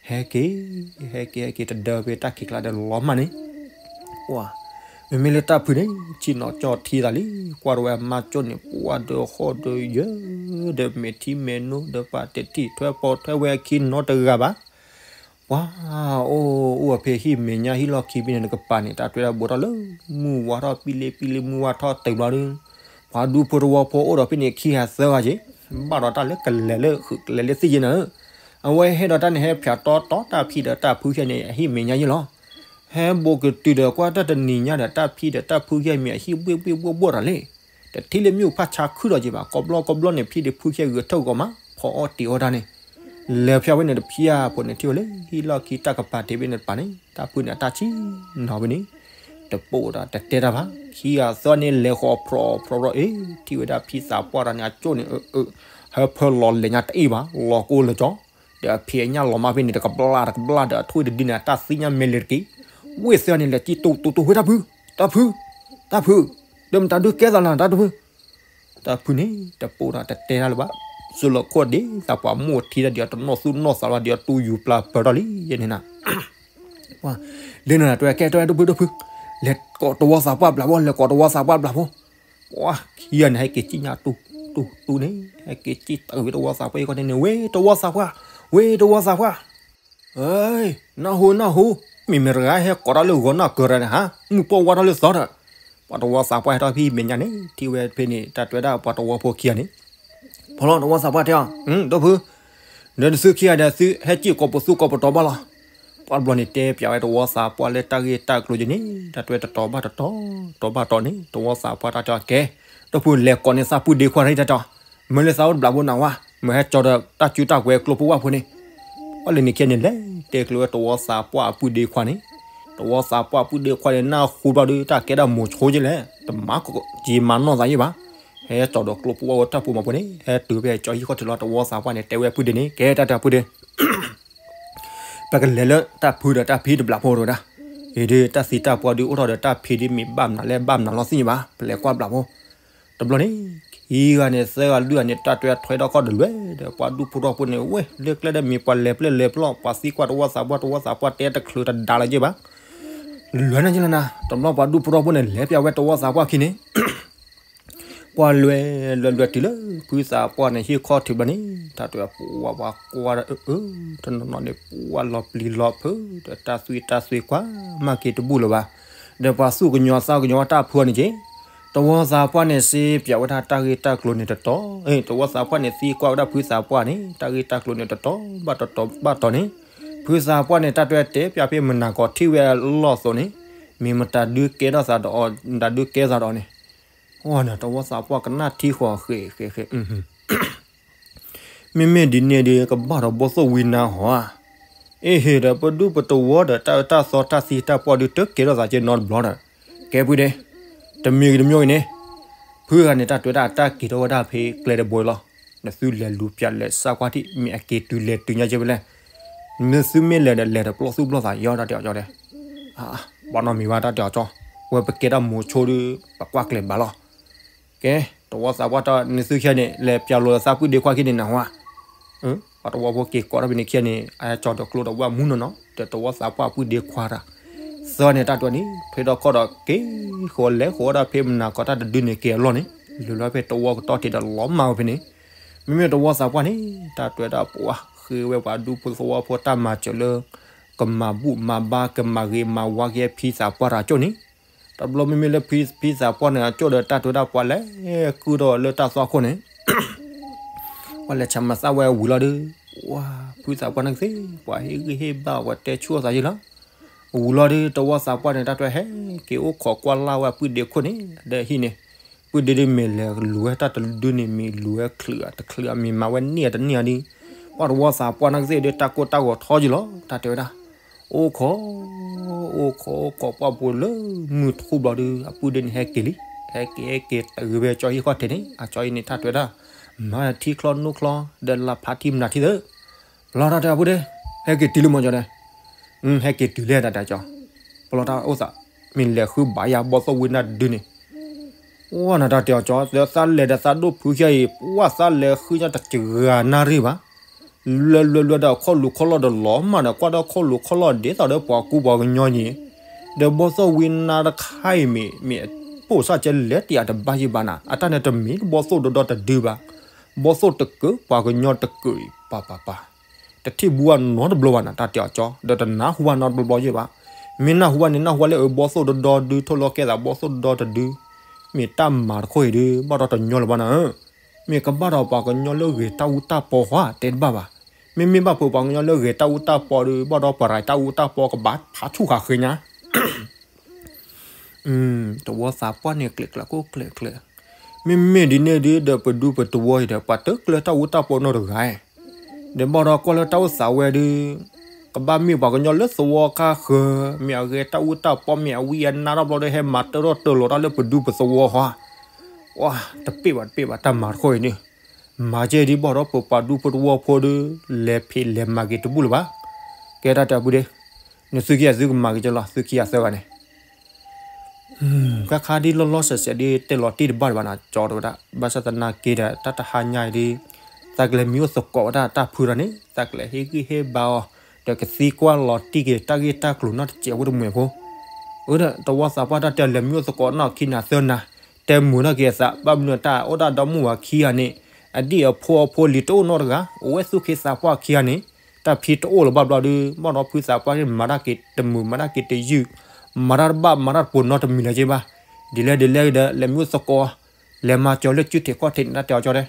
ဟဲက့ၤ ဟဲက့ၤ ဟဲက့ၤ တဒၢဖဲတၢ်ခံးကျါဒီးလီၤမၢ်န့ၣ်, ပှၤ မ့မ့ၢ်လၢတၢ်ဖုန့ၣ် ဆ့ၣ်နီၤကၠီၣ်ထံသးလံ, ကွၢ်တဝဲအမါကၠိၣ်န့ၣ် ပှၤဒီးဟီၣ်ဒီးယၢၤ ဒီးမဲာ်ထံမဲာ်နိ ဒီးပှၤတထံၣ်ထွဲပိာ်ထွဲဝဲအခံနီတဂၤဘၣ်. ပှၤ အိၣ်အိၣ်ဖဲဟံၣ်မဲာ်ညါဟံၣ်လီၢ်ခံဖဲန့ၣ် နကပၤန့ၣ် တၢ်တွဲဒၣ်ဘိးထီၣ်လၢ မုၢ်ဝါထီၣ်ပံလ့ပံလ့ မုၢ်ဝါထီၣ်တဘျီဒီး ပှၤဒူဖိတဝီဖိအိၣ်ဒီးဖဲန့ၣ် ခံဂၤသၢဂၤက့ၤ, ဘၣ်ဒီးတၢ်လၢကလဲၤလၢဃုာ်ကလဲၤလၢသ့ၣ်ယဲနၤဧၢ, အဝဲဟဲဒီးတၢ်န့ၣ် ဟဲဖၠးတီတီတၢ်ဖံဒီးတၢ်ဖုခဲန့ၣ် အဟံၣ်မဲာ်ညါယဲလီၤ. ဟဲဘိးကတုၤဒီးကွၢ်တၢ်တနံၤညါဒီး တၢ်ဖံဒီးတၢ်ဖုခဲမ့ၢ်အဟံၣ်ဘှ့ၣ်ဘှ့ၣ်ဘှီၣ်ဘှီၣ်တၢ်လဲၣ်, တထံၣ်လၢမ့ၣ်အူဖးဆါခုၣ်ဒီးက့ၤဘၣ်, ကိးဘျီကိးဘျီန့ၣ် ဖံဒီးဖုခဲဂဲၤထၢၣ်ဂီၤမး ဖီအီၣ်တ့ၤအီၣ်တၢ်န့ၣ်, လဲၤဖၠးဝဲန့ၣ်တဖၠၣ်ဖိန့ၣ် ထံၣ်ဝဲလၢဟံၣ်လီၢ်ခံတၢ်ကပၤတ့ၢ်ဖဲန့ၣ်တပၤန့ၣ် တၢ်ဖုန့ၣ်အတၢ်ဆံၣ်နီၤဖဲန့ၣ်, တပိာ်ဒီးတတဲတၢ်ဘၣ်, ခံဂၤသၢဂၤန့ၣ် လဲၤဃီၤဖြီဖြီဖြီ အ့ ထံၣ်ဝဲဒၣ်ဖံသးပှၢ်တၢ်န့ၣ် အကၠိၣ်န့ၣ် ဟဲဖၢလီၤလဲၤညါတအ့ၣ်ဘၣ်, လီၤကိလၢကၠီ, ဒီးအဖံးအညၣ်လီၤမၢ်ဖဲန့ၣ် တကဘျၣ်တကဘျၣ်ဒီး အထွံၣ်တဒုန့ၣ် အတၢ်သံညါမဲာ်လဲၤတက့ၢ်, ဝ့ၢ်သၢဂၤန့ၣ် လဲၤစံၣ်တူာ်တူာ်တူာ်ဝဲတၢ်ဖု, တၢ်ဖု, တၢ်ဖု, ဒီးမတၤဒုးကဲသးနၤ တၢ်တဖု တၢ်ဖုန့ၣ် တပိာ်ဒီးတတဲတၢ်လၢၤဘၣ်, စၢလီၤခိၣ်ဒ်သးပှၤမိၢ်ထံတၢ်ဒ်အီၤတနီၣ်သူၣ်နီၣ်သးလီၤဒ်အီၤတူၢ်ယူၤပျၢ်ပၢၤထီၣ်လံယဲန့ၣ်နၤ, လၢနၤတၢ်ကဲတၢ်ဝဲတဖုတဖု, လဲၤကိးတဝီသးပှၢ်ဘျးဖိ, လဲၤကိးတဝီသးပှၢ်ဘျးဖိ, ပှၤခံဂၤန့ၣ် ဟဲက့ၤစံၣ်ညါတူၢ်တူၢ်တူၢ်န့ၣ် ဟဲက့ၤစံၣ်တၢ်ဝဲတဝီသးပှၢ်အံၤခီန့ၣ် ဝ့ၢ်တဝီသးပှၢ်, ဝ့ၢ်တဝီသးပှၢ် နၢ်ဟူ နၢ်ဟူ, မ့မ့ၢ်တဂၤဟဲကိးတၢ်လၢဂီၤနီၢ်ကရၢန့ၣ်ဟါ, မုၢ်ပှၢ်ဝါထီၣ်လၢသီဒီး, ပှၤတဝီသးပှၢ်ဟဲထီၣ်ဖဲမဲာ်ညါန့ၣ် ထံၣ်ဝဲဖဲန့ၣ် တၢ်တွဲဒၣ်ပှၤတဝီဖိခံဂၤန့ၣ်, ဖီလီၤတဝီသးပှၢ်တဲအီၤ, ဒိၣ်ဖု, ဒီးနသုခံဂၤဒီးသုဟဲစံၣ်ကိးပသူကိးပတီၤဘၣ်လီၤ. ပှၤတဘျီန့ၣ်တဲပၠးဝဲတဝီသးပှၢ်လၢတၢ်ဂ့ၢ်တၢ်ကျိၤယဲန့ၣ် တၢ်တွဲတတီၤဘၣ်တတီၤ, တီၤဘၣ်တီၤန့ၣ် တဝီသးပှၢ်တၢ်တဲအီၤကဲ, ဒိၣ်ဖုလဲၤကိးန့ၢ်သးပုၢ်ဒ့ခွါတၢ်တဲအီၤ, မ့ၢ်လၢသးအိၣ်တဘျးဖိနၤဝါ, မ့ၢ်ဟဲကၠီဒီးတၢ်စုတၢ်ကွဲၤကျိဖိဝၣ်ဖိန့ၣ် ပှၤလၢန့ၣ်ခံဂၤန့ၣ် လဲၤတဲကျိဝဲတဝီသးပှၢ်အပုၢ်ဒ့ခွါန့ၣ်, တဝီသးပှၢ်အပုၢ်ဒ့ခွါန့ၣ် နၢ်ဟူဘျီဒီး တၢ်ကဲဒၣ်မိၤဆိက့လဲၣ်, တမၤက့ၤမၤနီၢ်သးယံၣ်ဘၣ်, ဟဲကၠီဒီးကျိဖိဝၣ်ဖိတၢ်ပူၤမၤဖိန့ၣ် ဟဲတုၤဖဲကၠီဟံၣ်ခီၣ်ထံးလီၤ တဝီသးပှၢ်န့ၣ် တဲဝဲအပုၢ်ဒ့န့ၣ် ကဲတၢ်တဲအပုၢ်ဒ့ ပကလဲၤလၢတၢ်ဖုဒီးတၢ်ဖံတဘျးဖိတဝဲဒၣ်, အံၤဒုးတၢ်သံတၢ်ပှၢ်ဒုးအိၣ်ထီၣ်ဒီးတၢ်ဖံးဒုးမ့ၢ်ဘၣ်မနုၤလဲၣ်ဘၣ်မနုၤလီၤသ့ၣ်ညါဘၣ် ပလဲၤကွၢ်ဘျးဖိ, တဘျီန့ၣ် ခံဂၤန့ၣ်သၢဂၤလွံၢ်ဂၤန့ၣ် တၢ်တွဲထွဲထီၣ်ခီၣ်တလွဲၢ်ဒီး ပှၤဒူဖိထီၣ်ဖိန့ၣ် ဝဲလၢကျဲဒီးမ့ၢ်ပှၤလဲၤပျဲလဲၤပျီ ပှၤသံကွၢ်တဝီသးပှၢ် တဝီသးပှၢ်တဲတချုးတဒါလၢၤက့ဘၣ်, လွဲၢ်န့ၣ်က့လီၤနၤ တဘျီပှၤဒူဖိထီၣ်ဖိန့ၣ် လဲၤပၠးဝဲတဝီသးပှၢ်ခံန့ၣ် ကွၢ်လွဲၢ်လွဲၢ်လွဲၢ်တုၤလၢ ဖုသးပှၢ်န့ၣ် ဟံၣ်ခီၣ်ထံးဘျီန့ၣ် တၢ်တွဲပှၤဝါကွၢ်ဒီး အၢ တနီၤနီၤန့ၣ် ပှၤလီၤပျံၤလီၤဖုး ဒီးတၢ်သွံၣ်တၢ်သွံၣ်ကွၢ် မၤက့ၤတဘူၣ်လၢၤဘၣ်, ဒီးပှၤသူၣ်ကညီၤသးကညီၤတၢ်ဖုအီၤန့ၣ်က့, တဝီသးပှၢ်န့ၣ် စ့ပၠးဝဲဒၣ်တၢ်ဂ့ၢ်တၢ်ကျိၤန့ၣ်တတီၤ, တဝီသးပှၢ်န့ၣ် သံကွၢ်ဝဲဒၣ်ဖုသးပှၢ်န့ၣ် တၢ်ဂ့ၢ်တၢ်ကျိၤန့ၣ်တတီၤဘၣ်တတီၤဘၣ်တီၤန့ၣ်, ဖုသးပှၢ်န့ၣ် တၢ်တွဲတဲပၠးဖဲမနၤကီးထံၣ်ဝဲအလီၢ်အသိးန့ၣ်, မ့ၢ်မတၤဒုးကဲထီၣ်သးဒီးအီၤ မတၤဒုးကဲသးဒီးအီၤန့ၣ်, အီၤန့ၣ် တဝီသးပှၢ်ကနၣ်ထံဃီၤဃဲၤဃဲၤဃဲၤ မ့မ့ၢ်ဒ်န့ၣ်ဒီး ကဘၣ်ဒီးဘီၣ်သိၣ်ဝံနါဟီဧါ, အ့ဟ့ၣ်ဒီးပဒူၣ်ပတဝီဒီးတၢ်အၢတၢ်သီတၢ်သံတၢ်ပှၢ်ဒုးတကဲထီၣ်သးက့နီတဘျီဒီး, ကဲဖုဒ့, တမံၤဂ့ၤတမံၤဂ့ၤန့ၣ်, ဖုဂၤန့ၣ် တၢ်တွဲဒၣ်တၢ်က့ၤထီၣ်ဝဲဒၣ်ဖဲကျဲတဘိလီၤ, နသုလဲၤလူၤပၠးလဲၤသံကွၢ်ထံၣ် မ့ၢ်အက့ၤတုၤလဲၤတုၤညါက့ဖဲလဲၣ်, မ့ၢ်သုမ့ၢ်လဲၤဒီးလဲၤတပျီၢ်သူၣ်ပျီၢ်သးယီတၢ်တဲအီၤကၠီတဲ ဘၣ်နီတမံၤဘၣ်တၢ်တဲအီၤကၠီ, ဝဲပကဲတၢ်မိၤဆိဒီး ပကွၢ်ကျဲၤဘၣ်လီၤ, ကဲ, တဝီသးပှၢ်တၢ်န့ၣ်သုခံဂၤန့ၣ် လဲၤပၠးလိာ်သးပုၢ်ဒ့ခွါခံန့ၣ်နဟါ, ပှၤတဝီဖိက့ၤကိးထီၣ်ဖဲန့ၣ်ခံဂၤန့ၣ် အကၠီဒီးကျိဒီးဝၣ်မူနီၢ်နီၢ် ဒီးတဝီသးပှၢ်ပုၢ်ဒ့ခွါတၢ်, သၢဂၤန့ၣ် တၢ်တွဲန့ၣ် ထွဲထီၣ်ခီၣ်ဒီးက့ၤဃီၤလဲၤဃီၤဝဲဒၣ်ဖဲမနၤကီးတၢ်တဒုန့ၣ်က့ၤအလီၢ်န့ၣ်, လဲၤလီၤဖဲတဝီကတီၢ်ထံးဒီးလီၤမၢ်ဝဲဖဲန့ၣ်, မ့မ့ၢ်တဝီသးပှၢ်န့ၣ် တၢ်တွဲဒၣ်ပှၤဃ့ဝဲပှၤဒူဖိသဝီဖိတၢ်မၤစၢၤလၢ ကမၤဘူၣ်မၤဘါကမၤဂ့ၤမၤဝါက့ၤဖံသးပှၢ်တၢ်ကၠိၣ်န့ၣ်, တဘျီမ့မ့ၢ်လၢဖံသးပှၢ်န့ၣ် အကၠိၣ်ဒီးတၢ်တွဲဒၣ်ပှၤလဲၤကုၢ်ထီၣ်လၢတၢ်သွၣ်ခိၣ်န့ၣ် ပှၤလဲၤဆၢမၤသးဝဲဝံၤလီၤဒီး, ဝါဖုသးပှၢ်န့ၣ်ကသ့ ပှၤဟ့ၣ်ဂံၢ်ဟ့ၣ်ဘါပှၤတဲဆူၣ်အသးယုၢ်လီၤ, ဝံၤလီၤဒီး တဝီသးပှၢ်န့ၣ် တၢ်တွဲဟဲက့ၤအိၣ်ခိးကွၢ်လၢ်ဝဲပုၢ်ဒ့ခိၣ်န့ၣ် ဒီးဟံၣ်န့ၣ်, ပုၢ်ဒ့ဒုးမ့ၢ်လဲၤလူၤဝဲတၢ်တဒုန့ၣ် မ့ၢ်လူၤဝဲချုးအတချုးအမ့ၢ်မၤဝဲန့ၢ်အတန့ၢ်အီၤဒီး, ပှၤတဝီသးပှၢ်န့ၣ်ကသ့ဒီး တၢ်ကိၢ်တၢ်ဂီၤထီယုၢ်လီၤ တၢ်တဲဝဲဒၣ်, အိၣ်ခိး အိၣ်ခိးအိၣ်ခိးပှၢ်ပူၤလၢမုၢ်ထူၣ်ဘျီဒီး အပုၢ်ဒ့န့ၣ်ဟဲက့ၤလံ, ဟဲက့ၤဟဲက့ၤတုၤဝဲကၠီဟံၣ်ခီၣ်ထံးန့ၣ် အကၠီအံၤန့ၣ် တၢ်တွဲဒၣ် မၤထံချီနိချီ ဒီးလၢဖးထံမနၤထံသၢ လီၤတၢ်တဲအပုၢ်ဒ့, ဟဲက့ၤတုၤလံမီၢ်ကၠီဒီး, ဟဲက့ၤတုၤလံတၢ်တဲကၠီ, ပလီၤတၢ်အိၣ်သး, မ့ၢ်လဲၤဃုဘၣ်ယၤဘီၣ်သိၣ်ဝံနါတဒုန့ၣ်, ဝဲနတၢ်တဲအီၤကၠီ သးလဲၤဒီးသးဒိၣ်ဖုခံဂၤအံၤ ပှၢ်သးလဲၤဃုညါတစှၤနၣ်ရံၣ်ဘၣ်. လဲၤလဲၤလဲၤဒီးခီၣ်လူၤခီၣ်လီၢ်ဒီးလီၤမၢ်ဒီး ကွၢ်ဒီးခီၣ်လူၤခီၣ်လီၢ်ဒ်သိးဒီးပှၤကူပှၤကညီအံၤ, ဒီးဘီၣ်သိၣ်ဝံနါတခါအံၤမ့ၢ် မ့ၢ်ပိၢ်စၢ်ကဲလဲၤတယၤတဘၣ်ယံၤဘၣ်နၤ အတၢ်န့ၣ်တမ့ၢ်ဘီၣ်သိၣ်ဒီဒီတဒုဘၣ်. ဘီၣ်သိၣ်တကုးပှၤကညီတကုးအံၤ ပၢ်ပၢ်ပၢ် တထံၣ်ဘူးဘၣ်နီတဘျီဘၣ်နၤ တၢ်တဲအီၤကၠီ ဒီးတနၢ်ဟူဘၣ်နီတဘျီဘျီယံၤဘၣ်. မ့ၢ်နၢ်ဟူဘၣ်န့ၣ် နၢ်ဟူဘၣ်လၢအဘီၣ်သိၣ်ဒီဒီဒု ထိၣ်လီၤကဲသးဘီၣ်သိၣ်ဒီဒီတဒု မ့ၢ်တၢ်မၤတခီအံၤဒု ဘၣ်ဒီးတညီလၢၤဘၣ်နၤဧၢ. မ့ၢ်ကဘၣ်ဒီးပှၤကညီလၢဂဲၤတၢ်အူတၢ်ပီဃီတဲတဘၣ်ဘၣ်. မ့မ့ၢ်ဘၣ်ပှၤကညီလၢဂဲၤတၢ်အူတၢ်ပီဒီး ဘၣ်ဒီးပရၤတၢ်အူတၢ်ပီကဘၣ်ဖးဆူၣ်ဃာ်ဃ့ညါ တဝီသးပှၢ်န့ၣ်ကျဲးကျဲးကိၣ်ကျဲးကျဲး, မ့မ့ၢ်ဒ်န့ၣ်ဒု ဒီးပဒူပတဝီအံၤဒီး ပှၤတကျၢတၢ်အူတၢ်ပီနီတဂၤ, ဒီးဘၣ်ဒီးကွၢ်လၢတၢ်အိၣ်သးဝဲဒု ကဘၣ်မ့ၢ်ပှၤကညီလၢသဝီကါဃၢၤ, မ့ၢ်အဂဲၤတၢ်အူတၢ်ပီ မ့ၢ်အဝံအနါထီၣ်ဘျီဒီး ဟဲမၤတၢထီၣ်တၢလီၤတၢ်လၢပဒူပသဝီဃီဧါ. ပှၤတပ့ၢ်ဘၣ်တပ့ၢ်ဘၣ် တၢ်မၤတခီအံၤန့ၣ်, မၤကဲဒ်ဘၣ်ဒီးပပှၤဒူပတဝီဖိဒု လဲၤဖံးလဲၤမၤက့ၤတဘူၣ်လၢၤဘၣ်. ကဲတၢ်တဲအီၤဖုဒ့, နသုခံဂၤသုကမၤက့ၤကလီၤ သုခံဂၤသၢဂၤန့ၣ် ခါခါဒ်လီၤလီၤဆဲးဆဲးဒ်တဲလီၤတံၢ်တဘၣ်တဘၣ်နၤ ကၠီတဝဲဒၣ်, ဘၣ်ဆၣ်သနာ်က့ဒီး တၢ်တဟါညါအံၤဒ် သးကလဲၤမံအိၣ်သကိးဝဲဒၣ်တၢ်ဖုဒီးန့ၣ် သးကလဲၤဟ့ၣ်ဂံၢ်ဟ့ၣ်ဘါအီၤ, ဒီးကသံကွၢ်လီၤတံၢ်က့ၤတၢ်ဂ့ၢ်တၢ်ကျိၤနီတစဲးဖိတမှဲၤဖိ, အၢဒီး တဝီသးပှၢ်တၢ်တဲလဲၤမံအိၣ်သကိးနီၢ်ခံနၤသၢနၤ, တဲမုာ်ထီၣ်က့ၤအသး ဘၣ်မနုၤတၢ်အိၣ်ဒၣ်ဒီမုၢ်ဝၤခံဂၤန့ၣ်, အဒံၣ်အဖိအဖိလံၤတအိၣ်နီတဂၤ, အိၣ်ဝဲသူၣ်က့သးပှၢ်ခံဂၤန့ၣ်, တၢ်ဖံးတအိၣ်လၢၤဘၣ်ဘျီဒု ဘၣ်ဒီးဖုသးပှၢ်န့ၣ် မၤတၢ်က့ၤတမုာ် မၤတၢ်က့ၤတယုၢ်, မၤတၢ်တဘၣ် မၤတၢ်တပိၤနီတမံၤလၢၤက့ဘၣ်. ဒ်လဲၣ်ဒ်လဲၣ်ဒီး လဲၤမံအိၣ်သကိး, လဲၤမၤစၢၤလၢစုထံးခီၣ်ထံးန့ၣ် တၢ်တဲအီၤကၠီတဲ,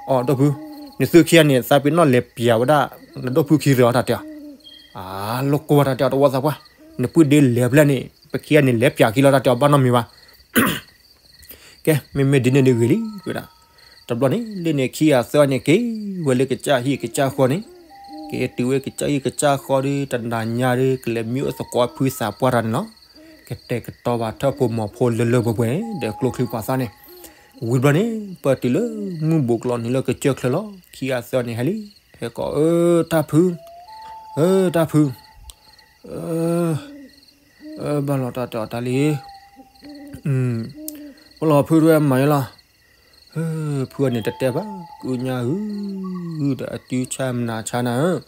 အိ ဒီပုၢ်, နသုခံဂၤန့ၣ် သးပ့ၤနီၣ်လဲၤပျးဝဲဒၣ် နဒီပုၢ်ခံဂၤအီၤ တၢ်တဲအီၤ, အလိၣ်ကိၢ်ဝဲတၢ်တဲအီၤ တဝီသးပှၢ်, နပုၢ်ဒ့လဲၤဖဲလဲၣ်န့ၣ် ပခံဂၤန့ၣ် လဲၤပျးခံလီၤ တၢ်တဲအီၤ ဘၣ်နီတမံၤဘၣ် ကဲ မ့မ့ၢ်ဒ်န့ၣ်ဒ်ဂ့ၤလံ ဝဲဒၣ်, တဘျီန့ၣ် လၢန့ၣ်ခံဂၤသၢဂၤန့ၣ် က့ၤဝဲလၢကစၢ်ဟံၣ်ကစၢ်ဃီန့ၣ်, က့ၤတုၤဝဲကစၢ်ဟံၣ်ကစၢ်ဃီဒီး တနၤညါဒီး ကလဲၤမံအိၣ်သကိးဖုသးပှၢ်တၢ်န့ၣ်လီၤ. ကတဲာ်ကတီၤဘၣ်ထၢၣ်ဖိမီၤဖိလၢလၢပှဲၤပှဲၤ ဒီးကျိချံပှၤသၣ်န့ၣ်, ဝံၤဘျီန့ၣ် ပတုၤလၢမုၢ်ဘူးကလီၤနုာ်လၢကစၢၢ်ချၢလီၤ. ခံဂၤသၢဂၤန့ၣ် ဟဲလံ, ဟဲကိး အၢ တၢ်ဖု, အၢ တၢ်ဖု, အၢ ဘၣ်လီၤတၢ်တဲအီၤတၢ်လံ, ပလီၤဖုတဝဲမၤယလီၤ, ဖုအန့ၣ်တတဲဘၣ် ကုညါဧၢ, ဒီးအစုဆါမနၤဆါနၤဧၢ,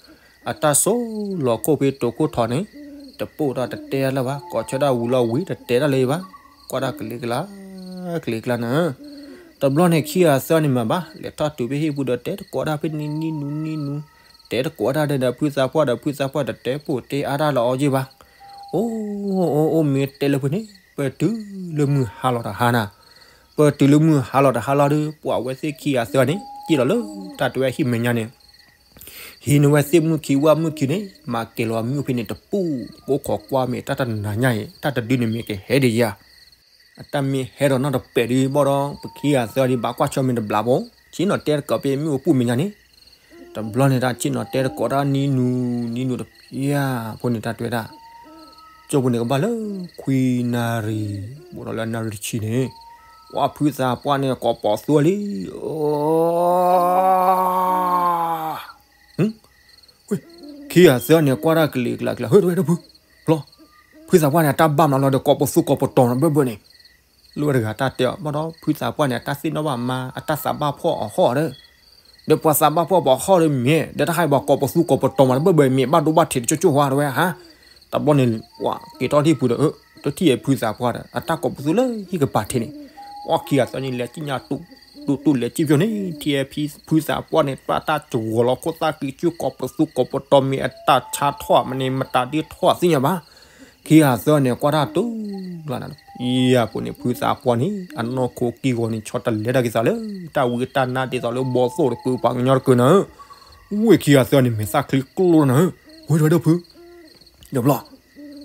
အတၢ်ဆိလီၤခိၣ်ဖံးတိာ်ခိၣ်ထီန့ၣ်, တပိၢ်တၢ်တတဲလၢၤဘၣ် ကိးဆၢဒၣ်ဝံၤလီၤဝံၤ တတဲတၢ်လၢၤဘၣ်, ကွၢ်တၢ်ကလံၤကျါ, ကလံၤကျါနၤဧၢ, တဘျီန့ၣ်ခံဂၤသၢဂၤန့ၣ်မၤဘၣ် လဲၤထီၣ်တုၤဖဲဟံၣ်ပူၤဒီးတဲတကိးတၢ်ဖဲန့ၣ် နံၤနူၤနံၤနူၤ, တဲတကိးတၢ်ဒီးဖုသးပှၢ်ဒီး ဖုသးပှၢ်တတဲပိာ်တဲအါတၢ်လၢအီၤယ့ၢ်ဘၣ်. အိၣ်အိၣ်အိၣ် မ့ၢ်တဲလၢဖဲန့ၣ် ပတုၤလၢမုၢ်ဟါလီၤတဟါနၤ, ပတုၤလၢမုၢ်ဟါလီၤတဟါလီၤဒီး ပှၤဝဲသ့ၣ်ခံဂၤသၢဂၤန့ၣ် စံၣ်လီၤလၢတၢ်တဝဲဟံၣ်မဲာ်ညါန့ၣ် ဟံးန့ၢ်ဝဲသ့ၣ်မုၣ်ခံဝၣ်မုၣ်ခံန့ၣ် မၤက့ၤလီၤမံအိၣ်ဖဲန့ၣ်တပူၤ, ကိးခိးကွၢ်မ့ၢ်တၢ်တနၤညါအံၤ တၢ်တဒုန့ၣ်မ့ၢ်ကဟဲဒ်ယၤ, အတၢ်မ့ၢ်ဟဲဒီးနီတပဲာ်ဒုးဘၣ်ဒီး ပခံဂၤသၢဂၤဒုးဘၣ်ကွၢ်ဆၢၣ်မဲာ်တဘျီဘၣ်, ဆ့ၣ်နီၤတဲတကိးဖဲမ့ၣ်အူပူၤမဲာ်ညါန့ၣ်, တဘျီန့ၣ်တၢ်ဆ့ၣ်နီၤတဲတကိးတၢ်နံၤနူၤနံၤနူၤတဖျၢၣ်ဖိန့ၣ် တၢ်တဲဝဲဒၣ် ကၠိဖိန့ၣ်ကဘၣ်လၢခွံနၣ်ရံၣ် ဘူးဒီးလၢနၣ်ရံၣ်တဆံန့ၣ်, ပှၤဖုသးပှၢ်န့ၣ်ကိးပိာ်သူလံ, ခံဂၤသၢဂၤန့ၣ် ကွၢ်တၢ်ကလံၤကျါကျါ ဟ့ၣ်တဝဲဒၣ်ဖု, ဘျီ, ဖုသးပှၢ်န့ၣ် အတၢ်ဘၣ်မးလီၤဒီး ကိးပိာ်သူကိးပိာ်တီၤနီၤဘၢၣ်ဘၢၣ်န့ၣ်, လၢဝဲတဂၤတၢ်တဲအီၤ ဘၣ်ဒီးဖုသးပှၢ်န့ၣ် အတၢ်သ့ၣ်နီၣ်ဘၣ်မါ အတၢ်သးဘၣ်ဖှီၣ်အီၤဟီၣ်ဒီး ဒီးပှၤသးဘၣ်ဖှီၣ်ပှၤဟီၣ်ဒီးမ့ၢ် ဒီးတၢ်ဟးဘၣ်ကိးပိာ်သူကိးပိာ်တီၤမးတဘၢၣ်ဘၢၣ် မ့ၢ်ဘၣ်ဒိဘၣ်ထံးတကၠိၢ်ကၠိၢ်ဟါတဝဲဟါ, တဘျီန့ၣ် ပှၤက့ၤထီၣ်ဟံၣ်ပူၤဒီး တထံၣ်ဖုသးပှၢ်ဒီး အတၢ်ကိးပိာ်သူလၢဟံၣ်ကပၤထံးန့ၣ်, ပှၤခံဂၤသၢဂၤန့ၣ် လဲၤစံၣ်ညါ တူတူလဲၤစံၣ်ပျီန့ၣ် ထံၣ်ဖုသးပှၢ်န့ၣ် ပှၤတၢ်စှီၤလီၤခိၣ်သၣ်ကံကၠူၢ်ကိးပိာ်သူကိးပိာ်တီၤမ့ၢ်အတၢ်ဆါထီၣ်မးန့ၣ် မတၤဒ်ထီၣ်သ့ၣ်ညါဘၣ်, ခံဂၤသၢဂၤန့ၣ် ကွၢ်တၢ်တူၢ်လီၤနၤ, ယၤပူၤန့ၣ် ဖုသးပှၢ်န့ၣ် အနီၢ်ခိကံဂီၤန့ၣ် ဆီတလဲတၢ်က့ၤသးလၢ တၢ်ဝံတၢ်နါဒ်သိးလၢဘီသိၣ်တကုးပှၤကညီတကုးနၤဧၢ, ဝ့ၢ်ခံဂၤသၢဂၤန့ၣ် မဲာ်သၣ်ချံကျိနၤဧၢ, ဝ့ၢ်တဝဲဒၣ်ဖု, ဒီးဘျီ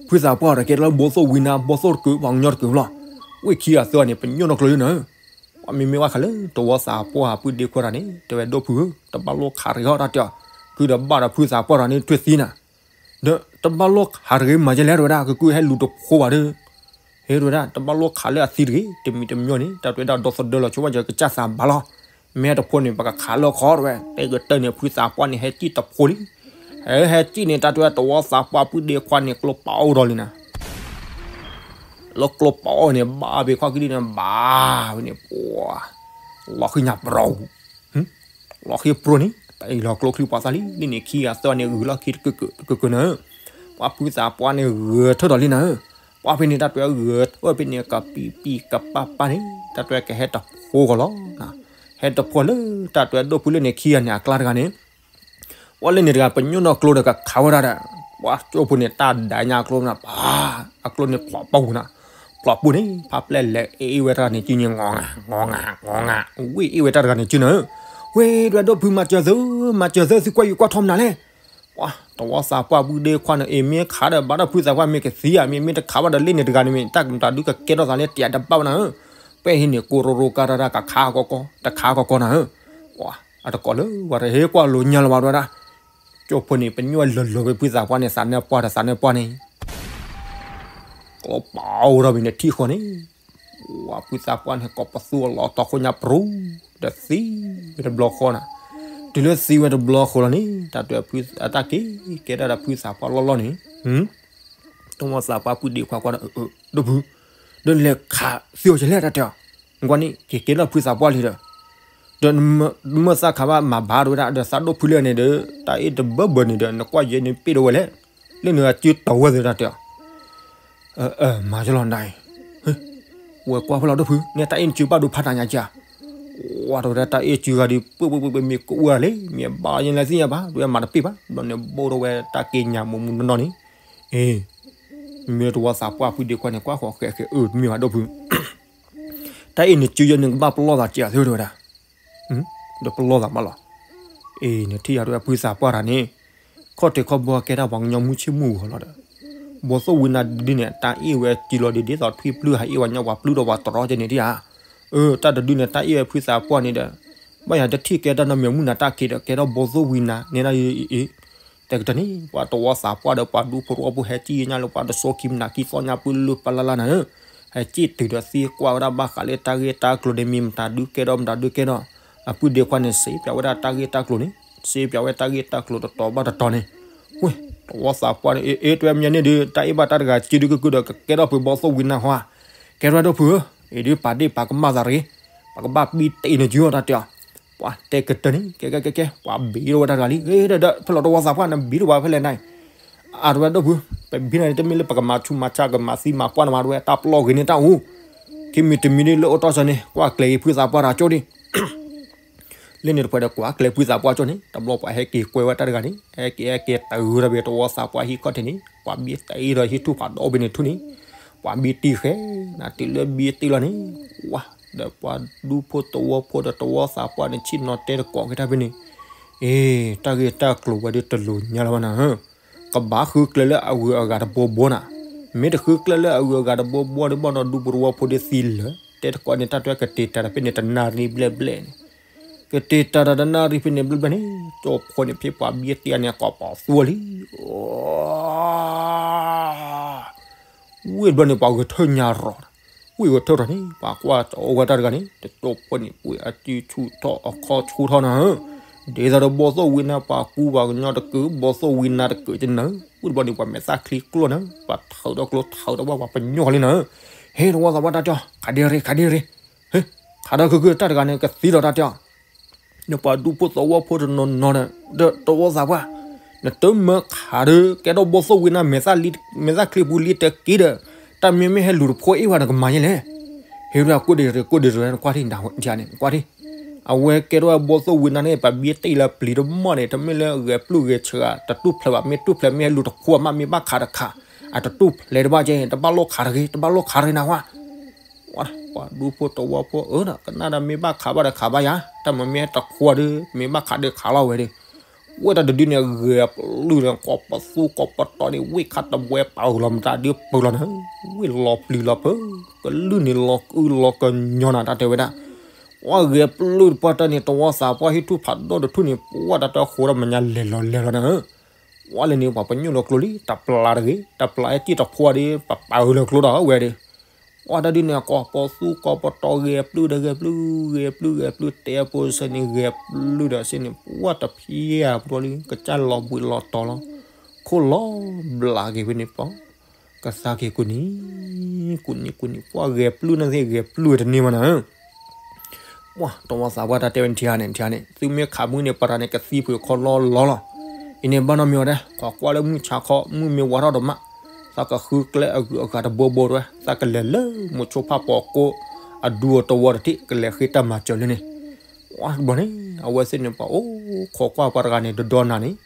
ဖုသးပှၢ်ဒီးကဲလၢဘီသိၣ်ဝံနါ ဘီသိၣ်တကုးပှၤကညီတကုးဘျီ, ဝ့ၢ်ခံဂၤသၢဂၤန့ၣ် ပညိၣ်နီၢ်ကျိယနၤဧၢ, ပှၤမ့မ့ၢ်ဝဲခါလၢ တဝီသးပှၢ်ဟးပုၢ်ဒ့ခွဲးတၢ်န့ၣ် တဲဝဲဒိၣ်ဖုဧၢ, တဘၣ်လိၣ်ခးတဂ့ၤဟီၣ်တၢ်တဲအီၤ, ဖုဒီးဘၣ်ဒီးဖုသးပှၢ်တၢ်န့ၣ် ထွဲသံနၤ ဒီးတဘၣ်လိၣ်ခးတဂ့ၤမၤယဲလဲၣ်တဝဲဒၣ် ကကုၢ်ဟဲလူၤတဖိဘၣ်ဒီး, ဟဲတဝဲဒၣ် တဘၣ်လိၣ်ခးလၢအသံတဂ့ၤ တမံၤတမံၤန့ၣ် တၢ်တဝဲဒၣ်ဒီသဒၢလီၤဆိဝဲယကစၢ်သးဘၣ်လီၤ, မ့ၢ်တဖိန့ၣ် ပကခးလၢခီတဝဲ တဲကတၢၢ်န့ၣ် ဖုသးပှၢ်န့ၣ် ဟဲစံၣ်တဖိလံ, ဟဲဟဲစံၣ်န့ၣ် တၢ်တဝဲတဝီသးပှၢ်ပုၢ်ဒ့ခွါန့ၣ် ကျိပာ်အိၣ်ဒီးလံနၤ လၢကျိပီန့ၣ် ဘၣ်ဖဲခွါကဒုန့ၣ် ဘၣ်ဖဲန့ၣ် ပှၤ လီၤဃံညါပြီၤ လီၤဃံပြိန့ၣ် တၢ်အံၤလီၤကျိချံပှၤသးလံ လံန့ၣ်ခံဂၤသၢဂၤန့ၣ်ဂုာ်လီၢ်ခံတကၢၢ်ကၢၢ်န့ၣ်ဧၢ, ပှၤဖုသးပှၢ်န့ၣ်ဂဲၤထၢၣ်ဒီးလံနၤဧၢ, ပှၤဖဲန့ၣ်တၢ်တွဲဂဲၤထၢၣ်ဖဲန့ၣ် ကပံးပံးကပၢ်ပၢ်န့ၣ် တၢ်တွဲကဟဲတဖိဂီၤလီၤ, ဟဲတဖိလၢတၢ်တွဲဒိၣ်ဖုလၢန့ၣ်ခံဂၤန့ၣ် အကျါတဂၤန့ၣ် ပှၤလၢန့ၣ်တဂၤ ပညိၣ်နီၢ်ကျိဒီးကခးဝဲဒၣ်ဒီး ပှၤကၠိဖိန့ၣ် တၢ်ဒၣ်ညါအကျိမနၤ ပှၤ အကျိန့ၣ်ဖျိးပူၤနၤ, ဖျိးပူၤန့ၣ် ဖးပျဲၢ်လဲၤအ့ၣ်အ့ၣ်ဝဲတၢ်တဂၤန့ၣ်စုန့ၣ် ငီၤငါ ငီၤငါ ငီၤငါ ဝ့ၢ်အ့ၣ်ဝဲတၢ်တဂၤန့ၣ်စုနၤဧၢ, ဝ့ၢ်တွဲဒိၣ်ဖုမၤစၢၤသု မၤစၢၤသု သုကွၢ်ယကွၢ်ထီမနၤလဲၣ်, ပှၤ တဝီသးပှၢ်ဖုဒ့ခွါန့ၣ် အ့ၣ်မ့ၢ်ခးဒီးဘၣ်ဒီးဖုသးပှၢ်မ့ၢ်ကသံဧါ မ့ၢ်မ့ၢ်တခးဘၣ်ဒီးလၢန့ၣ်တဂၤန့ၣ်မ့ၢ် တၢ်ကမတၤဒုကကဲထီၣ်သးလၢတယၤတဘၣ်ဝဲနၤဧၢ, ပဲဟံးန့ၣ်ကိရိရိကါတၢ်တၢ်ကခးကီကီ တခးကီကီနၤဧၢ, ပှၤ အတကိးလၢဝဲတဟဲကွၢ်လိာ်ညါလၢၤဘၣ်ဒဝဲဒၣ်, ကၠိဖိန့ၣ် ပညိၣ်ဝဲလၢာ်လၢာ်ဝဲဖုသးပှၢ်န့ၣ် သးနၢပှၢ်ဒီးသးနၢပှၢ်န့ၣ် ကျိပီအိၣ်ထီၣ်ဖဲန့ၣ်ထံၣ်ဃီန့ၣ်, ပှၤဖုသးပှၢ်န့ၣ် ကိးပသူအလီၤတီၤခိၣ်ညါပြူၤ, ဒီးသံဝဲတဘျီဃီနၤ, တုၤလၢသံဝဲတဘျီဃီလီၤန့ၣ် တၢ်တွဲဖုအတၢ်က့ၤကဲထီၣ်ဒီးဖုသးပှၢ်လီၢ်လီၢ်န့ၣ် တဝီသးပှၢ်ဖုဒ့ခွါကွၢ်ဒီး ဒိၣ်ဖု, ဒီးလဲၤခးသံအီၤကလဲၣ်တၢ်တဲအီၤ, နကွၢ်န့ၣ် က့ၤကဲထီၣ်ဖုသးပှၢ်လံဒီး, ဒီးမ့ၢ်သးခးဘၣ်မၤဘၣ်တဝဲဒၣ် ဒီးသးဒိၣ်ဖုလၢန့ၣ်ဒီး တၢ်အ့ၣ်တဘၢဘၢန့ၣ်ဒီး နကွၢ်ယဲန့ၣ်ပ့ၣ်ဒိဝဲလဲၣ်, လၢနဂၤစုတီၤဝဲသ့ၣ်တၢ်တဲအီၤ မၤကလီၤနၤအံၤ, ဝဲကွၢ်ဖဲလီၤဒိၣ်ဖု န့ၣ်တၢ်အ့ၣ်နစုဘၣ်ဒိဖးတၢ်ညါကၢ်, ဝဲတဝဲဒၣ်တၢ်အ့ၣ်စုဂၤဒီး ပှဲၤပှဲၤပှဲၤပှဲၤမ့ၢ်ကအိၣ်ဒၣ်လဲၣ် မ့ၢ်ဘၣ်ယဲလဲၣ်သ့ၣ်ညါဘၣ် တဝဲမၤတပ့ၢ်ဘၣ် ဘျီန့ၣ်ဘိၣ်ထီၣ်ဝဲတၢ်က့ၤညါမူးမူးနီၢ်နီၢ်န့ၣ်, အ့ မ့ၢ်တဝီသးပှၢ်ဖုဒ့ခွါန့ၣ် ကွၢ်ဃီၤဃဲးဃဲး အၢ တမ့ၢ်ဘၣ်ဒိၣ်ဖု တၢ်အ့ၣ်နစုယဲန့ၣ်ကဘၣ်ပလီၢ်သးကၢ်သုတဝဲဒၣ်, ဒီးပလီၢ်သးမးလီၤ, အ့ နထံၣ်ယၤတဝဲဖုသးပှၢ်တၢ်န့ၣ်, ခီၣ်ထံးခီၣ်ဘီကဲတၢ်ပှၤကညီမုၢ်ဆ့ၣ်မုၢ်ဂီၤလီၤဒီး, ဘီသိၣ်ဝံနၤဒုန့ၣ် တၢ်အ့ၣ်ဝဲစုလီၤဒ်ဒ်သိးထွံၣ်ပျုၢ်ဟးအ့ၣ်ဝဲညီပှၤပျုၢ်ဒီးပှၤတရီကဲန့ၣ်ဒံးဧါ, အၢ တၢ်တဒုန့ၣ် တၢ်အ့ၣ်ဝဲဖုသးပှၢ်န့ၣ်ဒီး, ဘၣ်ယၤတထံၣ်ကဲတၢ်နီတမံၤမုၢ်နၤတၢ်ခံးဒီး ကဲထီၣ်ဘီသိၣ်ဝံနၤန့ၣ်ဒၣ်အံၤ တဲကတၢၢ်န့ၣ် ပှၤတဝီသးပှၢ်ဒီးပှၤဒူဖိတဝီဖိဟဲကံၣ်ညါလၢပှၤတစိခံမနၤခံသီညါပူၤလၢပလၢ်လၢ်နၤဧၢ, ဟဲကံၣ်တုၤဒီးသံကွၢ်ဝဲဒၣ်ဘၣ်ဃးလၢတၢ်ဂ့ၢ်တၢ်ကျိၤန့ၣ် မ့ၢ်မတၤဒုကဲထီၣ်မတၤဒုကဲထီၣ်, အဖုဒ့ခွါန့ၣ် စံးပၠးဝဲဒၣ်တၢ်ဂ့ၢ်တၢ်ကျိၤန့ၣ် စံးပၠးဝဲတၢ်ဂ့ၢ်တၢ်ကျိၤတတီၤဘၣ်တတီၤန့ၣ်, ဝ့ၢ် တဝီသးပှၢ်န့ၣ် အ့ အ့ တဝဲမညါန့ၣ်ဒီး တၢ်အ့ၣ်ဘၣ်တၢ်တဂၤစုဒုကကုဒီး ကကဲထီၣ်ဖုဘီသိၣ်ဝံနၤဟါ, ကဲထီၣ်ဒိၣ်ဖုဧၢ, အ့ ဒုးပာ်ဒ့ၣ်ပာ်ကမၣ်သးတဂ့ၤ, ပကဘၣ်ပံတ့ၢ်နစုအီၤတၢ်တဲအီၤ ပှၤတဲကတၢၢ်န့ၣ် ကဲကဲကဲကဲ ပှၤဘံထီၣ်ဝဲတၢ်တဂၤလံ ဒီး ဖဲလီၤတဝီသးပှၢ် နဘံထီၣ်ပှၤဖဲလဲၣ်နၤအံၤ, အတဝဲဒိၣ်ဖု, ပဘံနၤန့ၣ် တမ့ၢ်လၢပကမၤဆူးမၤဆါ ကမၤသံမၤပှၢ်နမၤတဝဲ တၢ်ပလီၢ်ဂ့ၤန့ၢ်တၢ်အိၣ်, ခံမံၤတမံၤဒ်လၢအိၣ်တီၢ်စၢၤန့ၣ် ကွၢ်ကျဲၤက့ၤဖုသးပှၢ်တၢ်ကၠိဒံး လၢန့ၣ်တဖၣ်ဒီးကွၢ်ကျဲၤဖုသးပှၢ်ကၠိန့ၣ် တဘျီပှၤဟဲက့ၤကွဲဝဲတၢ်တဂၤန့ၣ် ဟဲက့ၤဟဲက့ၤတဂၤဒီးဘၣ်တဝီသးပှၢ်ဟံၣ်ခီၣ်ထံးန့ၣ် ပှၤဘံတ့ၢ်ဒီးဟံၣ်ထူၣ်ဖးဒိၣ်ဘ့ၣ်န့ၣ်ထူၣ်န့ၣ် ပှၤဘံတ့ၢ်ဃဲ နတုၤလၢဘံတ့ၢ်လီၤန့ၣ် ဝါ ဒီးပှၤဒူဖိတဝီဖိဒီးတဝီသးပှၢ်န့ၣ် ဆ့ၣ်နီၤတဲတကိးက့ၤတၢ်ဖဲန့ၣ်, အ့ တၢ်ဂ့ၢ်တၢ်ကျိၤဝဲဒၣ်တလိၤညါလၢၤဘၣ်နၤဧၢ, ကဘၣ်ဃုကျဲလၢအဂုၤအဂၤတဘိဘိနၤ, မ့ၢ်တဃုကျဲလၢအဂုၤအဂၤတဘိဘိဒီး ဘၣ်နီၢ်ဒူဖိတဝီဖိဒီးသံလၢာ် တဲတကိးန့ၣ် တၢ်တွဲကတ့ၤတၢ်ဒီးဖဲန့ၣ် တနၣ်ရံၣ်ဘျဲၣ်ဘျဲၣ်န့ၣ်, ကတ့ၤတၢ်ဒီးတနၣ်ရံၣ်ဖဲန့ၣ်ဘျဲၣ်ဘျဲၣ်န့ၣ် ကၠိဖိန့ၣ်ဖဲပှၤဘံတ့ၢ်အီၤန့ၣ် ကိးပသူလံ ဝ့ၢ်ဘျီန့ၣ် ပှၤဂဲၤထၢၣ်ညါရီၤ, ဝ့ၢ်ဂဲၤထၢၣ်ထီၣ်န့ၣ် ပှၤကွၢ်တအိၣ်ဝဲတၢ်တဂၤန့ၣ် တကၠိဖိန့ၣ် ပှ့ၤအစုဆူၣ်ထီၣ်အခီၣ်ဆူၣ်ထီၣ်နၤဧၢ, ဒ်သိးဒီးဘီသိၣ်ဝံနၤ ပှၤကူပှၤကညီတကုး ဘီသိၣ်ဝံနၤတကုးကနၤဧၢ, ဝ့ၢ်ဘျီန့ၣ် ပှၤမဲာ်သၣ်ချံကျိၣ်နၤဧၢ, ပှၤထၢဒီးကျိထၢဒီးဝဲ ပှၤပညိၣ်ဃီလံနၤဧၢ, ဟဲတဝီသးပှၢ်တၢ်တဲအီၤ ခးဒ့ရ့ ခးဒ့ရ့, ဟ့ ခးဒီးခုခုတၢ်တဂၤန့ၣ် ကသံဒီးတၢ်တဲအီၤ နပှၤဒူဖိသဝီဖိတနီၤနီၤဒီး ဒီးတဝီသးပှၢ်, နတမၢခးဒီး ကဲထီၣ်ဘီသိၣ်ဝံနၤ မဲာ်သၣ်ချံပူၤလံတက့ၢ်ဒီး တၢ်မ့မ့ၢ်ဟဲလူၤတဖိအ့ၣ်ဝဲနကမၤယဲလဲၣ်, ဟ့ၣ်ဝဲဒၣ်ကိးဒ့ရ့ ကိးဒ့ရ့ နကွၢ်ထံၣ်နၤန့ၣ် ကွၢ်ထံၣ်, အဝဲကဲထီၣ်ဘီသိၣ်ဝံနၤန့ၣ် ပှၤဘံတ့ၢ်လၢပျံၤတမီၢ်န့ၣ် တမ့ၢ်လၢဂဲၤပျုၢ်ဂဲၤဆှး တတူၢ်ဖျဲးဘၣ် မ့ၢ်တူၢ်ဖျဲးမ့ၢ်ဟဲလူၤတဖိမး မ့ၢ်ဘၣ်ခးတခး, အတတူၢ်ဖျဲးတဘၣ်ကဲ တဘၣ်လိၣ်ခးတဂ့ၤ တဘၣ်လိၣ်ခးတဂ့ၤနၤဝဲ ပှၤဒူဖိတဝီဖိအၢဒီး ကနၣ်ဒီးမ့ၢ်ဘၣ်ခးဘၣ်ဒီးခးဘၣ်ယၤ တၢ်မ့မ့ၢ်တခွါဒီး မ့ၢ်ဘၣ်ခးဒီးခးလီၤဝဲဒီး, ဝဲတၢ်တဒုန့ၣ် ဂဲၤပျုၢ်ဒီး ကိးပသူကိးပတီၤန့ၣ် ဝ့ၢ်ခါတဝဲပာ်အုးလီၤမတၤဒုပၢလီၤနၤ, ဝ့ၢ်လီၤပျံၤလီၤဖုး, ကလုၢ်န့ၣ်လီၤကအုလီၤကညီနၤ တၢ်တဲဝဲဒၣ်, ပှၤဂဲၤပျုၢ်တပှၢ်တၢၢ်န့ၣ် တဝီသးပှၢ်ဟံၣ်ထူၣ်ဖးဒိၣ်တထူၣ်န့ၣ် ပှၤတၢ်တၢ်ဃိဒီးမဲာ်ညါလဲၤလီၤလဲၤလီၤနၤ ပှၤလၢန့ၣ် ပှၤပညိၣ်လီၤကျိလံ တပျၢ်တဂ့ၤ တပျၢ်ဟဲစံၣ်တခွါဒီး ပပာ်အုးလီၤကျိဒီးဝဲဒီး, ပှၤတၢ်ဒုန့ၣ် ကိးပသူကိးပတီၤဂဲၤပျုၢ်ဒီးဂဲၤပျုၢ် ဂဲၤပျုၢ်ဂဲၤပျုၢ် တဲအဖိစ့ၢ်န့ၣ် ဂဲၤပျုၢ်ဒီးစ့ၢ်န့ၣ် ပှၤတဖျဲၣ်ပှၤလံ ကစၢ်လီၤဘှံးလီၤတီၤလီၤ, ခိၣ်လီၤဘျးက့ၤဖဲန့ၣ်ပီၤ ကသါက့ၤကူၣ်နံၤ, ကူၣ်နံၤကူၣ်နံၤ ပှၢ်ဂဲၤပျုၢ်န့ၣ်သ့ၣ် ဂဲၤပျုၢ်ဝဲတန့ၢ်ဘၣ်နၤဧၢ. ပှၢ်တဝီသးပှၢ်တၢ်တဲဝဲန့ၣ်ထံဧါန့ၣ် ထံဧါန့ၣ် သုမ့ၢ်ခးမုၢ်န့ၣ် ပရၤန့ၣ် ကသံဖုးခီလီလီလီၤ. အံၤန့ၣ်ဘၣ်နီတမံၤဝဲဒၣ် ခိးကွၢ်လၢမုၢ်ဆါခီ မုၢ်မ့ၢ်ဝါထီၣ်ဒီးမး သးကဃုကျဲအဂုၤအဂၤတဘိဘိတဝဲ သးကလဲၤလၢမိၤဆိဖးပီၤကိ အဒူအတဝီတထံၣ် ကလဲၤဃ့တၢ်မၤစၢၤလၢန့ၣ်. ပှၢ်တဘျီန့ၣ် အဝဲသ့ၣ်န့ၣ် ပှၤအိၣ်ခိးကွၢ်ပှၤတဂၤန့ၣ် တဒီနၤန့ၣ်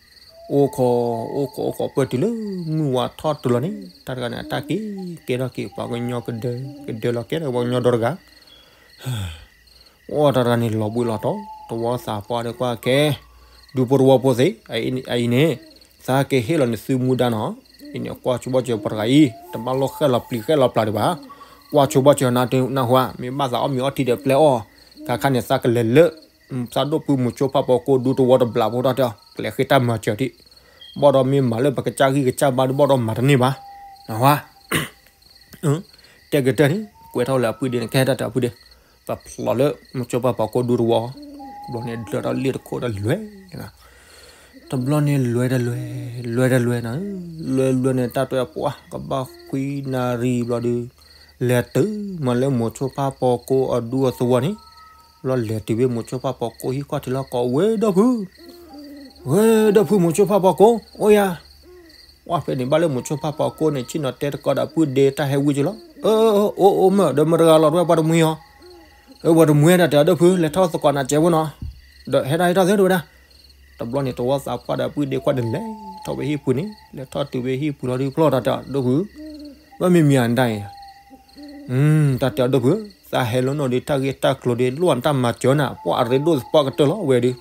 အိၣ်ခိး အိၣ်ခိး အိၣ်ခိး ပၢၢ်တုၤလၢမုၢ်ဝါထီၣ်တုၤလီၤန့ၣ် တၢ်တဂၤန့ၣ် အတၢ်က့ၤကဲထီၣ်က့ၤ ပှၤကညီကဒၢ ကဒၢလီၤကဲထီၣ်ပှၤကညီဒီတဂၤ အိၣ်တၢ်တဂၤန့ၣ် လီၤဘှံးလီၤတီၤ တဝီသးပှၢ်ဒီးကွၢ်ကဲ ဒူဖိတဝီဖိသ့ၣ် အအံၤန့ၣ် သးကဟ့ၣ်လီၤနသုမူဒါနီၤ. အံၤန့ၣ် ကွၢ်ဆိဘၣ်စၢၤပှၤတဂၤအံၤ တဘၣ်လိၣ်ဃဲၣ်လီၤပျံၤဃဲၣ်လီၤပျါဒံးဘၣ်. ကွၢ်ဆိဘၣ်စၢၤနၤတနၢ်ဟူဧါ မ့ၢ်ဘၣ်သးအီၣ်မ့ၤအီထံဒီးပျဲအီၣ် ခါခါန့ၣ် သးကလဲၤလၢ သးဒိၣ်ဖုမိၤဆိဖးပီၤကိဒူတဝီတဘျးဖိတၢ်တဲအီၤ ကလဲၤဃ့တၢ်မၤစၢၤထံၣ် ဘၣ်ဒီးမ့ၢ်မၤလၢပကစၢ်ဂံၢ်ကစၢ်ဘါဒုးဘၣ်ဒီးမၤတန့ၢ်ဘၣ် နၢ်ဟူဧါ. တဲကတၢၢ်န့ၣ် ကွဲထီၣ်လၢအပုၢ်ဒ့န့ၣ် ကဟဲတၢ်တဲအပုၢ်ဒ့ ပဖျိးလၢမိၤဆိဖးပီၤကိဒူတဝီ ဘျီန့ၣ် ဒၢထီၣ်လ့ၣ်တခိၣ်ဒီးလွဲ တဘျီန့ၣ်လွဲတလွဲ လွဲတလွဲနၤ လွဲလွဲန့ၣ် တၢ်တဲပှၢ် ကဘၣ်ခွံနၣ်ရံၣ်ဘျီဒုး လဲၤတုၤမးလၢမိၤဆိဖးပီၤကိအဒူအသဝီန့ၣ် ဘျီလဲၤတုၤဝဲမိၤဆိဖးပီၤကိဟံၣ်ခီၣ်ထံးလီၤ ကိးဝဲဒီဖု ဝဲဒီဖုမိၤဆိဖးပီၤကိ အိၣ်ယၤ ဝဲဖဲန့ၣ် ဘၣ်လၢမိၤဆိဖးပီၤကိန့ၣ် ဆ့ၣ်နီၤတဲတကိးဒီးအပုၢ်ဒ့တၢ်ဟဲဝံက့လီၤ. အိၣ်အိၣ်မ့ၢ် ဒီးမတၤတဂၤလီၤ တဝဲပှၤတမှံၤအီၤ အဝဲတမှံၤတၢ်တဲအီၤဒိၣ်ဖု လဲၤထီၣ်သကိးနၤစဲးဖိနီၤ ဒီးဟဲတၢ်ဟဲထီၣ်သ့တဝဲဒၣ်. တဘျီန့ၣ် တဝီသးပှၢ်ဒီးအပုၢ်ဒ့ခွါန့ၣ် လဲၤထီၣ်ဝဲဟံၣ်ပူၤန့ၣ် လဲၤထီၣ်တုၤဝဲဟံၣ်ပူၤလီၤဒုး ဖျီၣ်တၢ်တဲအီၤဒိၣ်ဖု ဘၣ်မ့ၢ်မံၤအဒၣ်အံၤ တၢ်တဲအီၤဒိၣ်ဖု သးဟဲလီၤနီၣ်ဒီး တၢ်ဂ့ၢ်တၢ်ကျိၤဒီး လိၣ်နတၢ်မၤစၢၤနၤ ပှၤအရ့ဒိၣ်သပှၢ်ကတၢၢ်လီၤဝဲဒုး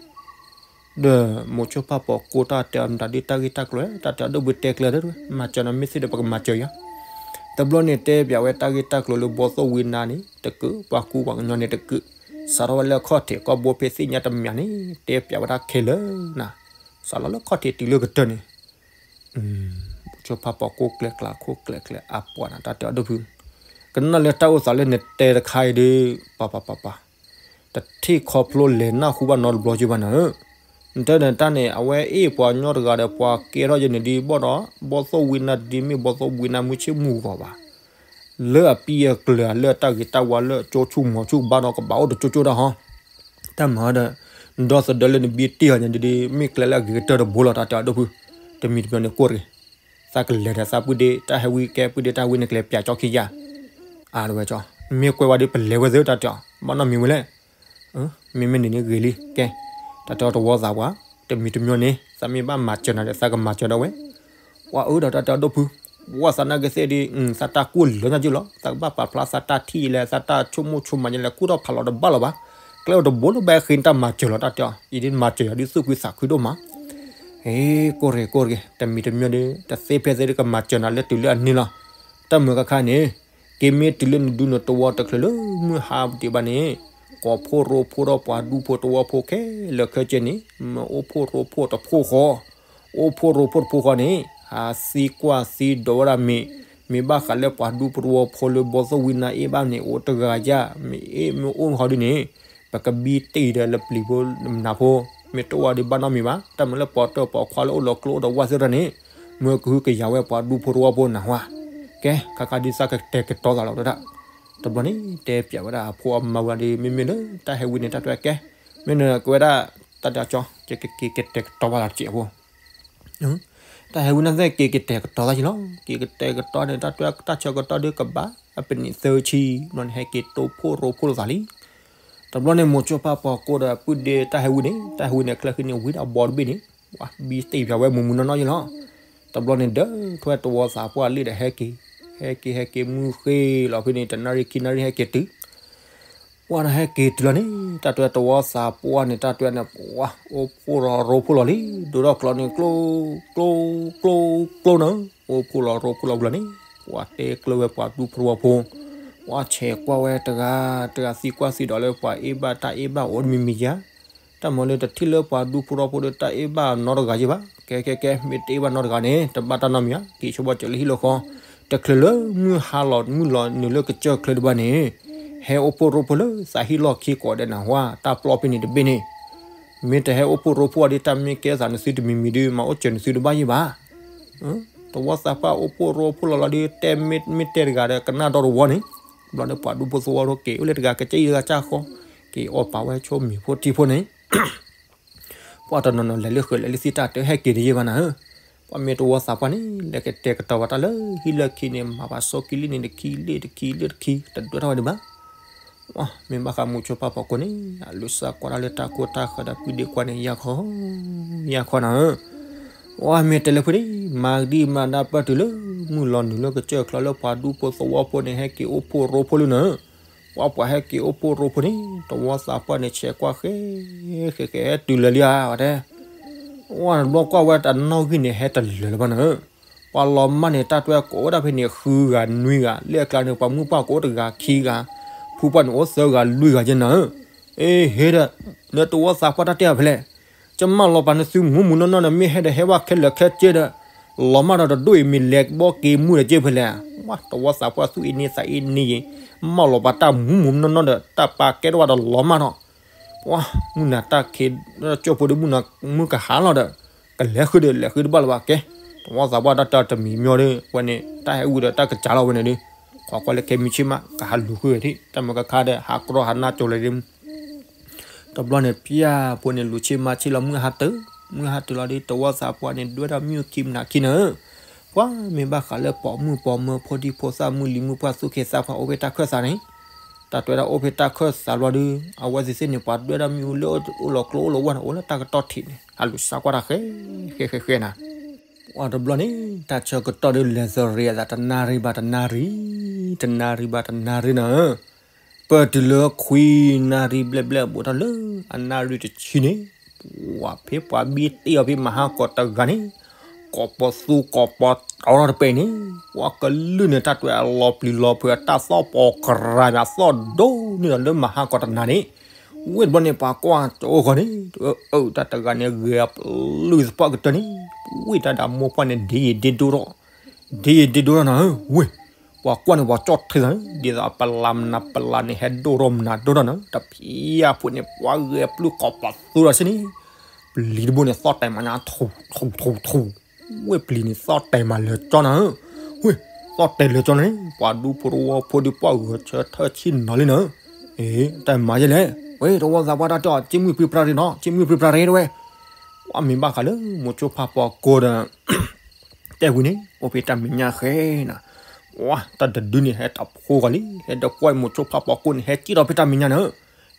ဒီးမိၤဆိဖးပီၤကိတၢ်တဲအီၤမတၤဒုး တၢ်ဂ့ၢ်တၢ်ကျိၤ တၢ်တဲအီၤဒိၣ်ဖုတဲကျဲၤတဝဲ မၤစၢၤနၤမ့ၢ်သ့ဒီး ပကမၤစၢၤယၤ. တဘျီန့ၣ် တဲပၠးဝဲတၢ်ဂ့ၢ်တၢ်ကျိၤလၢဘီသိၣ်ဝံနါန့ၣ် တကုး ပှၤကူပှၤကညီန့ၣ်တကုး စးထီၣ်ဝဲလၢအခီၣ်ထံးကီၢ်ဘိဖဲသ့ၣ်ညါတမံၤန့ၣ် တဲပၠးဝဲဒၣ်ခဲလၢာ်နၤ စးလီၤလၢအခီၣ်ထံးတုၤလၢကတၢၢ်န့ၣ် မိၤဆိဖးပီၤကိကျဲကျါခိၣ်ကျဲကျဲအပှၤနၤ တၢ်တဲအီၤဒိၣ်ဖု ကနၣ်လၢတၢ်အိၣ်သးလၢနတဲတခါအံၤဒီး ပၢ်ပၢ်ပၢ်ပၢ် တထံၣ်ခီဖျိလဲၤနၢ်ဟူဘၣ်နီတဘျီက့ဘၣ်နၤဧၢ. နတဲန့ၣ်တၢ်န့ၣ် အဝဲအ့ၣ်ပှၤကညီတဂၤဒီး ပှၤကဲထီၣ်ယဲန့ၣ်ဒုး ဘၣ်ဒီး ဘီသိၣ်ဝံနါဒုးမ့ၢ်ဘီသိၣ်ဝံနါမုၢ်ဆ့ၣ်မုၢ်ဂီၤဘၣ် လၢအပံအကျၢၤ လၢအတၢ်ဂ့ၤတၢ်ဝါ လၢအကၠိဆူၣ်မီၤဆူၣ်ဘၣ်ဒီး ကဘၣ်အိၣ်တကၠိကၠိတၢ်ဟီ တၢ်မၤဒီး နဒီသဒၢလၢနဘံတ့ၢ်အီၤညါဒုး မ့ၢ်ကျဲလၢအဂ့ၤကတၢၢ်တဘိလီၤ တၢ်တဲအီၤဒိၣ်ဖု တမံၤတမံၤန့ၣ်ကိၢ်တဂ့ၤ သးကလဲၤဒီးသးပုၢ်ဒ့တၢ်ဟဲဝံကဲ ပုၢ်ဒ့တၢ်ဝံန့ၣ် ကလဲၤပၠးကၠီခံယၤ အါတဝဲကၠီ မ့ၢ်ကွဲးဝဲဒုး ပလဲၤဝဲသ့တၢ်တဲအီၤ ဘၣ်နီတမံၤဝဲလဲၣ် မ့မ့ၢ်န့ၣ်န့ၣ်ဂ့ၤလံ ကဲ တၢ်တဲအီၤတဝီသးပှၢ် တမံၤတမံၤန့ၣ် သးမ့ၢ်ဘၣ်မၤစၢၤနၤဒီး သးကမၤစၢၤဒၣ်ဝဲ ပှၤအၢဒီးတၢ်တဲအီၤဒိၣ်ဖု ပှၤသးနာ်က့သ့ၣ်ဒုး သးတၢ်ကူၣ်လၢညါက့လီၤ သးကဘၣ်ပာ်ဖျါသးတၢ်ထံၣ်လဲၣ် သးတၢ်ဆိကမိၣ်ဆိကမးညါလဲၣ် ကူၣ်ထီၣ်ဖးလီၤတဘၣ်လီၤဘၣ် ကျဲအိၣ်တဘိလၢဘၣ်ဃ့တၢ်မၤစၢၤလီၤ တၢ်တဲအီၤ ယဒုးမၤစၢၤယၤဒုးသူၣ်ဖှံသးခုဒိၣ်မး ဟ့ ကိၢ်တဂ့ၤ ကိၢ်တဂ့ၤ တမံၤတမံၤဒီး တသ့ဖဲသ့ဒုးကမၤစၢၤနၤလၢတုၤလၢအန့ၣ်လီၤ တၢ်မုာ်ခါခါန့ၣ် က့ၤမ့ၢ်တုၤလၢနဒူနတဝီတချုးလၢမုၢ်ဟါဒံးဘၣ်န့ၣ် ကိးဖှိၣ်ရိဖှိၣ်ဒီးပှၤဒူဖိတဝီဖိခဲလၢာ်ခဲဆ့န့ၣ် မ့ၢ်အိၣ်ဖှိၣ်ရိဖှိၣ်တဖှိၣ်ဃီ အိၣ်ဖှိၣ်ရိဖှိၣ်တဖှိၣ်ဃီန့ၣ် ဟးသံကွၢ်သံဒိးဝဲဒၣ်မ့ၢ် မ့ၢ်ဘၣ်ဃးလၢပှၤဒူဖိတဝီဖိလၢဘီသိၣ်ဝံနါအ့ၣ်ဘၣ်န့ၣ် အိၣ်တဂၤယါ မ့ၢ်အ့ၣ်မ့ၢ်အိၣ်ဃီဒ်န့ၣ် ပကဘံတ့ၢ်ဒီးလၢပျံၤဖိနါဖိ မ့ၢ်တအိၣ်ဝဲဒုးဘၣ်နီတမံၤဘၣ် တၢ်မၤလၢပှၤတၢၢ်ပှၤခွါလၢအိၣ်လီၤကျိအိၣ်ဒီးဝၢ်သ့ၣ်တဖၣ်န့ၣ် မ့ၢ်ကဟုကယာ်ဝဲပှၤဒူဖိတဝီဖိနၢ်ဟူဧါ ကဲ ခါခါဒုးသးကတဲာ်ကတီၤသးလီၤတဒၣ် တဘျီန့ၣ် တဲပၠးဝဲဒၣ်အဖိအမါဝဲဒၣ်ဒီး မ့မ့ၢ်လၢတၢ်ဟဲဝံန့ၣ် တၢ်တဲကဲ မ့ၢ်နကဝဲဒၣ် တၢ်တဲကၠီ ကက့ၤကတဲာ်ကတီၤဘၣ်လီၤတစဲးဖိ တၢ်ဟဲဝံနၢ်သ့ၣ်က့ၤကတဲာ်ကတီၤသးက့လီၤ က့ၤကတဲာ်ကတီၤန့ၣ် တၢ်တဲတၢ်ဆၢကတီၢ်ဒုးကဘၣ် အပနံးသၢဆံ ဘျီန့ၣ် ဟဲက့ၤတိၢ်ဖှိၣ်ရိဖှိၣ်လိာ်သးလံ တဘျီန့ၣ် မိၤဆိဖးပီၤကိဒီးပုၢ်ဒ့တၢ်ဟဲဝံန့ၣ် တၢ်ဟဲဝံန့ၣ် ချၢဃံန့ၣ်ဝံဒၣ်ဘီတဘ့ၣ်န့ၣ် ဝံဘံတ့ၢ်ပၠးဝဲမုၢ်မုၢ်နီၢ်နီၢ်ယ့လီၤ တဘျီန့ၣ် ဒၢးထွဲတဝီသးပှၢ်လံဒီးဟဲက့ၤ ဟဲက့ၤဟဲက့ၤမုၢ်ဃ့လီၤဖဲန့ၣ် တနၣ်ရံၣ်ခံနၣ်ရံၣ်ဟဲက့ၤတုၤ ပှၢ်ဒီးဟဲက့ၤတုၤလီၤန့ၣ် တၢ်တဲတဝီသးပှၢ်န့ၣ် တၢ်တဲန့ၣ် ပှၢ် အိၣ်ဖှိၣ်လီၤရိဖှိၣ်လီၤလံ ဒိၣ်ထီၣ်ကျီန့ၣ် ကျိ ကျိ ကျိ ကျိနၤ အိၣ်ဖှိၣ်လီၤရိဖှိၣ်လီၤပူၤလီၤန့ၣ် ပှၢ်တဲကျၢၤဝဲပှၤဒူဖိတဝီဖိ ပှၢ်ဆဲးကွၢ်ဝဲတဂၤ တဂၤသံကွၢ်သံဒိးလၢပှၤအ့ၣ်ဘၣ်တၢ်အ့ၣ်ဘၣ်အိၣ်တမံၤမံၤယါ တၢ်မၤလၢတထံၣ်လၢပှၤဒူဖိတဝီဖိဒီးတၢ်အ့ၣ်ဘၣ်နီတဂၤယါဘၣ် ကဲကဲကဲ မ့ၢ်တအ့ၣ်ဘၣ်နီတဂၤန့ၣ် တဘၣ်တၢ်နီတမံၤဧါ က့ၤဆိဘီစၢၤလၢဟံၣ်လၢဃီ တချုးလၢမုၢ်ဟါလီၤမုၢ်လီၤနုာ်လၢကစၢၢ်ချၢဒံးဘၣ်န့ၣ် ဟဲအိၣ်ဖှိၣ်ရိဖှိၣ်လၢသးဟံၣ်လီၢ်ခံကိးဂၤဒဲးနၢ်ဟူဧါ တၢ်ပျီဖဲန့ၣ်တဘ့ၣ်န့ၣ် မ့ၢ်တဟဲအိၣ်ဖှိၣ်ရိဖှိၣ်အီၤဒီး တၢ်မ့ၢ်ကဲသးနသုတမံၤမံၤဒီး မၤအိၣ်စၢၤနသုတဘၣ်ယါဘၣ် တၢ် တဝီသးပှၢ်အိၣ်ဖှိၣ်ရိဖှိၣ်လီၤလီၤဒီး တဲမ့ၢ်မ့ၢ်တဲတဂၤဒီး ကနၣ်ဒီတဝီန့ၣ်, ဘျီဒီးပှၤဒူဖိသဝီဖိက့ၤအိၣ်လၢတဂၤ ကစၢ်အံၤတဂၤကၢ်ဃီ, က့ၤအီၣ်ပာ်ဝဲဆိမံၤဖိထံဖိန့ၣ် ပှၤတနီၤနီၤလဲၤလၢဃုာ်လဲၤလၢသံတၢ်တဟဲက့ၤတယဲၢ်ဘၣ်နၤဧၢ, ပှၤမ့ၢ်တဝီသးပှၢ်န့ၣ် လဲၤကတဲာ်ကတီၤဘၣ်တၢ်လၢဟံၣ်လၢခံန့ၣ် မၤဘၣ်စီကံလံန့ၣ်တခံလံတခံလံတခံ တဒွဲၣ်ထီၣ်ဝဲဒံးဘၣ်. မ့ၢ်ဘၣ်ဃးမုဆိဖးဖီကိန့ၣ် အလုၢ်စၢ်ကွၢ်တၢ်လၢတၢ်ကိၢ်တၢ်ဃၢဒီးပုၢ်ဒ့ခွါန့ၣ် ယၢ်ခီ, ယၢ်ခီနၤဧၢ, ပှၤမ့ၢ်တဲလၢဖုန့ၣ် မၤကဒံမၤဒါပၢၢ်တုၤလၢ မုၢ်လီၤနုာ်လၢကစၢၢ်ချီလၢပှၤဒူဖိသဝီဖိန့ၣ် ဟဲက့ၤအိၣ်ဖှိၣ်ရိဖှိၣ်လံနၤဧၢ, ပှၤပှၤဟဲက့ၤအိၣ်ဖှိၣ်ရိဖှိၣ်န့ၣ် တဝီသးပှၢ်န့ၣ် ဆဲးကွၢ်ဃဲ ဃဲဃဲဟဲတုၤလၢာ်လံဧါ ဝဲတဲ ဝဲတဘျီကွၢ်ဝဲတၢ်နီၣ်ဂံၢ်န့ၣ် ဟဲတလၢာ်လၢၤဘၣ်နၤဧၢ, ပှၤလီၤမၢ်န့ၣ် တၢ်တွဲကိးဝဲဒၣ်ဖဲန့ၣ် ဃုဂၤနွံဂၤ လၢအကျါန့ၣ် ပှၤမုၣ်ပှၢ်ကအိၣ်တဂၤခံဂၤ, ဖုပှၢ်န့ၣ်အိၣ်သၢဂၤလွံၢ်ဂၤယဲနၤဧၢ, အ့ ဟ့ဒီး နတဝီသးပှၢ်တၢ်တဲအီၤဖဲလဲၣ်, ကမၢလီၤပာ်နသုမူမူနီၢ်နီၢ်ဒီး မ့ၢ်ဟဲဒီးဟဲဘၣ်ခဲလၢာ်ခဲဆ့ဒီး လီၤမၢ်ဒီးတဒိၣ်အံၤ မ့ၢ်လဲၤဘီက့ၤမူဒီးက့ဖဲလဲၣ်, ဝဲတဝီသးပှၢ်သူၣ်အ့န့သးအ့န့ယံၤ, မၢလီၤပာ်တၢ်မူမူနီၢ်နီၢ်ဒီး တၢ်ပာ်ကဲထီၣ်ဝဲဒီးလီၤမၢ်ထီၣ် ပှၤမုၢ်နၤတၢ်ခံး ကၠိဖိဒီးမုၢ်နၤမုၢ်ကဟါလီၤဒီး ကလဲၤဃုာ်ဒီးလဲၤဃုာ်တဘၣ်လၢၤဘၣ်ကဲ, တဝီသးပှၢ်တၢ်တဲတမံၤမံၤဒီး ဝဲန့ၣ် တၢ်ဟဲဝံၤဒီးတၢ်ကစၢ်လီၤဝဲန့ၣ်ဒီး ခိးကွၢ်လၢခဲမုၢ်ဆ့ၣ်မး ကဟးလူၤဃုာ်ဝဲဒၣ် တၢ်မုၢ်ကခါဒီး ဟးကြီဟးနၢ်ကၠိလၢၤဒီး တဘျီန့ၣ် ပျၢ်ဖိန့ၣ် လူၤဆ့ၣ်မးဆ့ၣ်လီၤမုၢ်ဟါတုၤ, မုၢ်ဟါတုၤလီၤဒီး တဝီသးပှၢ်န့ၣ် ဒွဲၣ်ထီၣ်မ့ၣ်အူခံမနၤခံနၤဧၢ, ပှၤမ့ၢ်ဘၣ်ဃးလၢပိာ်မုၣ်ပိာ်မၢၤ ဖိဒံဖိသၣ် မုၢ်လံၤမုၢ်ပှၢ် သူၣ်က့သးပှၢ် အိၣ်ဖဲတၢ်ခၢၣ်သးန့ၣ်, တၢ်တွဲဒၣ်အိၣ်ဖဲတၢ်ခၢၣ်သးဘျီဒီး အဝဲသ့ၣ်သ့ၣ်န့ၣ် ပှၤဒွဲၣ်ထီၣ်မ့ၣ်အူလၢအိၣ်လီၤကျိအိၣ်လီၤဝါန့ၣ် အိၣ်လၢတၢ်ကတီၢ်ထံးန့ၣ် ဟးလူၤစါကွၢ်တၢ်ဃဲ ဃဲဃဲဃဲနၤ ပှၤတဘျီန့ၣ် တၢ်ဆၢကတီၢ်ဒီးလဲၤသရံးအသး တနၣ်ရံၣ်ဘၣ်တနၣ်ရံၣ်, တနၣ်ရံၣ်ဘၣ်တနၣ်ရံၣ်နၤဧၢ, ပၢၢ်တုၤလၢခွံနၣ်ရံၣ်ဘျဲၣ်ဘျဲၣ် ဘူးထီၣ်လၢအနၣ်ရံၣ်တဆံန့ၣ်, ပှၤဖဲပှၤဘံၣ်တ့ၢ်အီၤဖဲမဟါကီးတဂၤန့ၣ်, ကိးပီသူကိးပီတီထီၣ်တပဲာ်န့ၣ်, ပှၤကလုၢ်န့ၣ် တၢ်တွဲအလီၤပျံၤလီၤဖုး အတၢ်သီၣ်ပီၤကရၤမး သီၣ်ဒိၣ်န့ၢ်ဒီးလၢမဟါကီးတနၤန့ၣ်, ဝ့ၢ်တဘျီန့ၣ် ပှၤကွၢ်ကၠိဃီန့ၣ် အၢ တၢ်တဂၤန့ၣ် ဂဲၤပျုၢ်သပှၢ်ကတၢၢ်န့ၣ်, ဝ့ၢ်တၢ်ဒၣ်မိၢ်ပှၢ်န့ၣ် ဒ့ယံာ်ဒ့ဒိၣ်ထီၣ်, ဒ့ယံာ်ဒ့ဒိၣ်ထီၣ်နၤဧၢ, ဝ့ၢ်, ပှၤကွၢ်န့ၣ် ပှၤကၠီၣ်ထံသးန့ၣ် ဒ်သိးအပလၤမနၤပလၤန့ၣ် ဟဲဒိၣ်ထီၣ်မနၤဒိၣ်ထီၣ်နၤ, တဖျၢၣ်ဖိန့ၣ် ပှၤဂဲၤပျုၢ်ကိးပီသူဒီးဆ့န့ၣ်, ပျံၤတဘိန့ၣ် သီၣ်တဲာ်မးညါ ထူၣ်ထူၣ်ထူၣ်ထူၣ်, ဝ့ၢ်ပျံၤန့ၣ် သီၣ်တဲာ်မးလၢာ်ကၠီနၤဧၢ, ဝ့ၢ်, သီၣ်တဲာ်လၢာ်ကၠီန့ၣ် ပှၤဒူဖိတဝီဖိဒီးပှၤဂဲၤဆၢထၢၣ်ဆ့ၣ်နီၤလံနၤဧၢ, အ့ တၢ်မၤယဲလဲၣ်, ဝ့ၢ် တဝီသးပှၢ်တၢ်တဲအီၤ က့မုၢ်ပြံပြါရံနီၤ က့မုၢ်ပြံပြါရံတဝဲ, ပှၤမ့ၢ်ဘၣ်ဃးလၢမိၤဆိဖးပီကိဒီး တဲဝံၤန့ၣ် အိၣ်ဖဲတၢ်မဲာ်ညါဃဲနၤ, ပှၤတၢ်တဒုန့ၣ် ဟဲတၢ်ဖိဂီၤလံ ဟဲတကွၢ်မိၤဆိဖးပီကိန့ၣ် ဟဲစံၣ်ထီၣ်ဖဲတၢ်မဲာ်ညါန့ၣ်,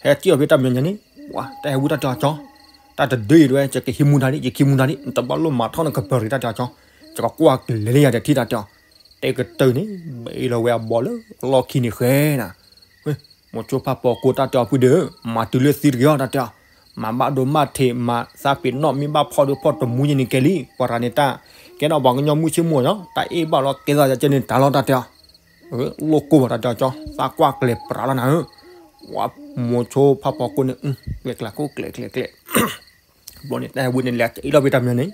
ဟဲစံၣ်ထီၣ်ဖဲတၢ်မဲာ်ညါန့ၣ်, ပှၤတၢ်ဟဲဝံတၢ်တဲအီၤကၠီ, တၢ်တဒုအံၤတဝဲ ယကဟံးမူဒါလံ ယကဟံးမူဒါလံ နတဘၣ်လိၣ်မၤထီၣ်နကပၤရံတၢ်တဲအီၤကၠီ, ယကကွၢ်ကလဲၤလၢယၤဒီးထံတၢ်တဲအီၤ, တဲကတၢၢ်န့ၣ် ဘဲလီၤဝဲအဘီလၢအလီၢ်ခံန့ၣ်ဃဲနၤ မိၤဆိဖးပီကိတၢ်တဲအီၤဖုဒုး, မၤတုၤလၢသံတဂ့ၤအီၤတၢ်တဲအီၤ, မၤဘၣ်ဒိမးထံးမၤသးပ့ၤနီၣ် မ့ၢ်ဘၣ်ဖီဒုးဖီတမူယဲန့ၣ်ကဲလံ, ပှၤတဂၤန့ၣ်တၢ်ကဲထီၣ်ပှၤကညီမုၢ်ဆ့ၣ်မုၢ်ဂီၤညီ, တၢ်အ့ၣ်ဘၣ်လီၤကဲသးယၤကဲန့ၣ်တၢ်လီၤတၢ်တဲအီၤ, လိၣ်ကိၢ်ဘၣ်တၢ်တဲအီၤကၠီ, သးကွၢ်ကျဲၤပြးလီၤနၤဧၢ, ပှၤမိၤဆိဖးပီကိန့ၣ် ကျဲၤကျဲၤကိၣ်ကျဲၤကျဲၤကျဲၤ ဘျီန့ၣ် တၢ်ဟဲဝံန့ၣ် လဲၤစံၣ်ထီၣ်ဖဲတၢ်မဲာ်ညါန့ၣ်,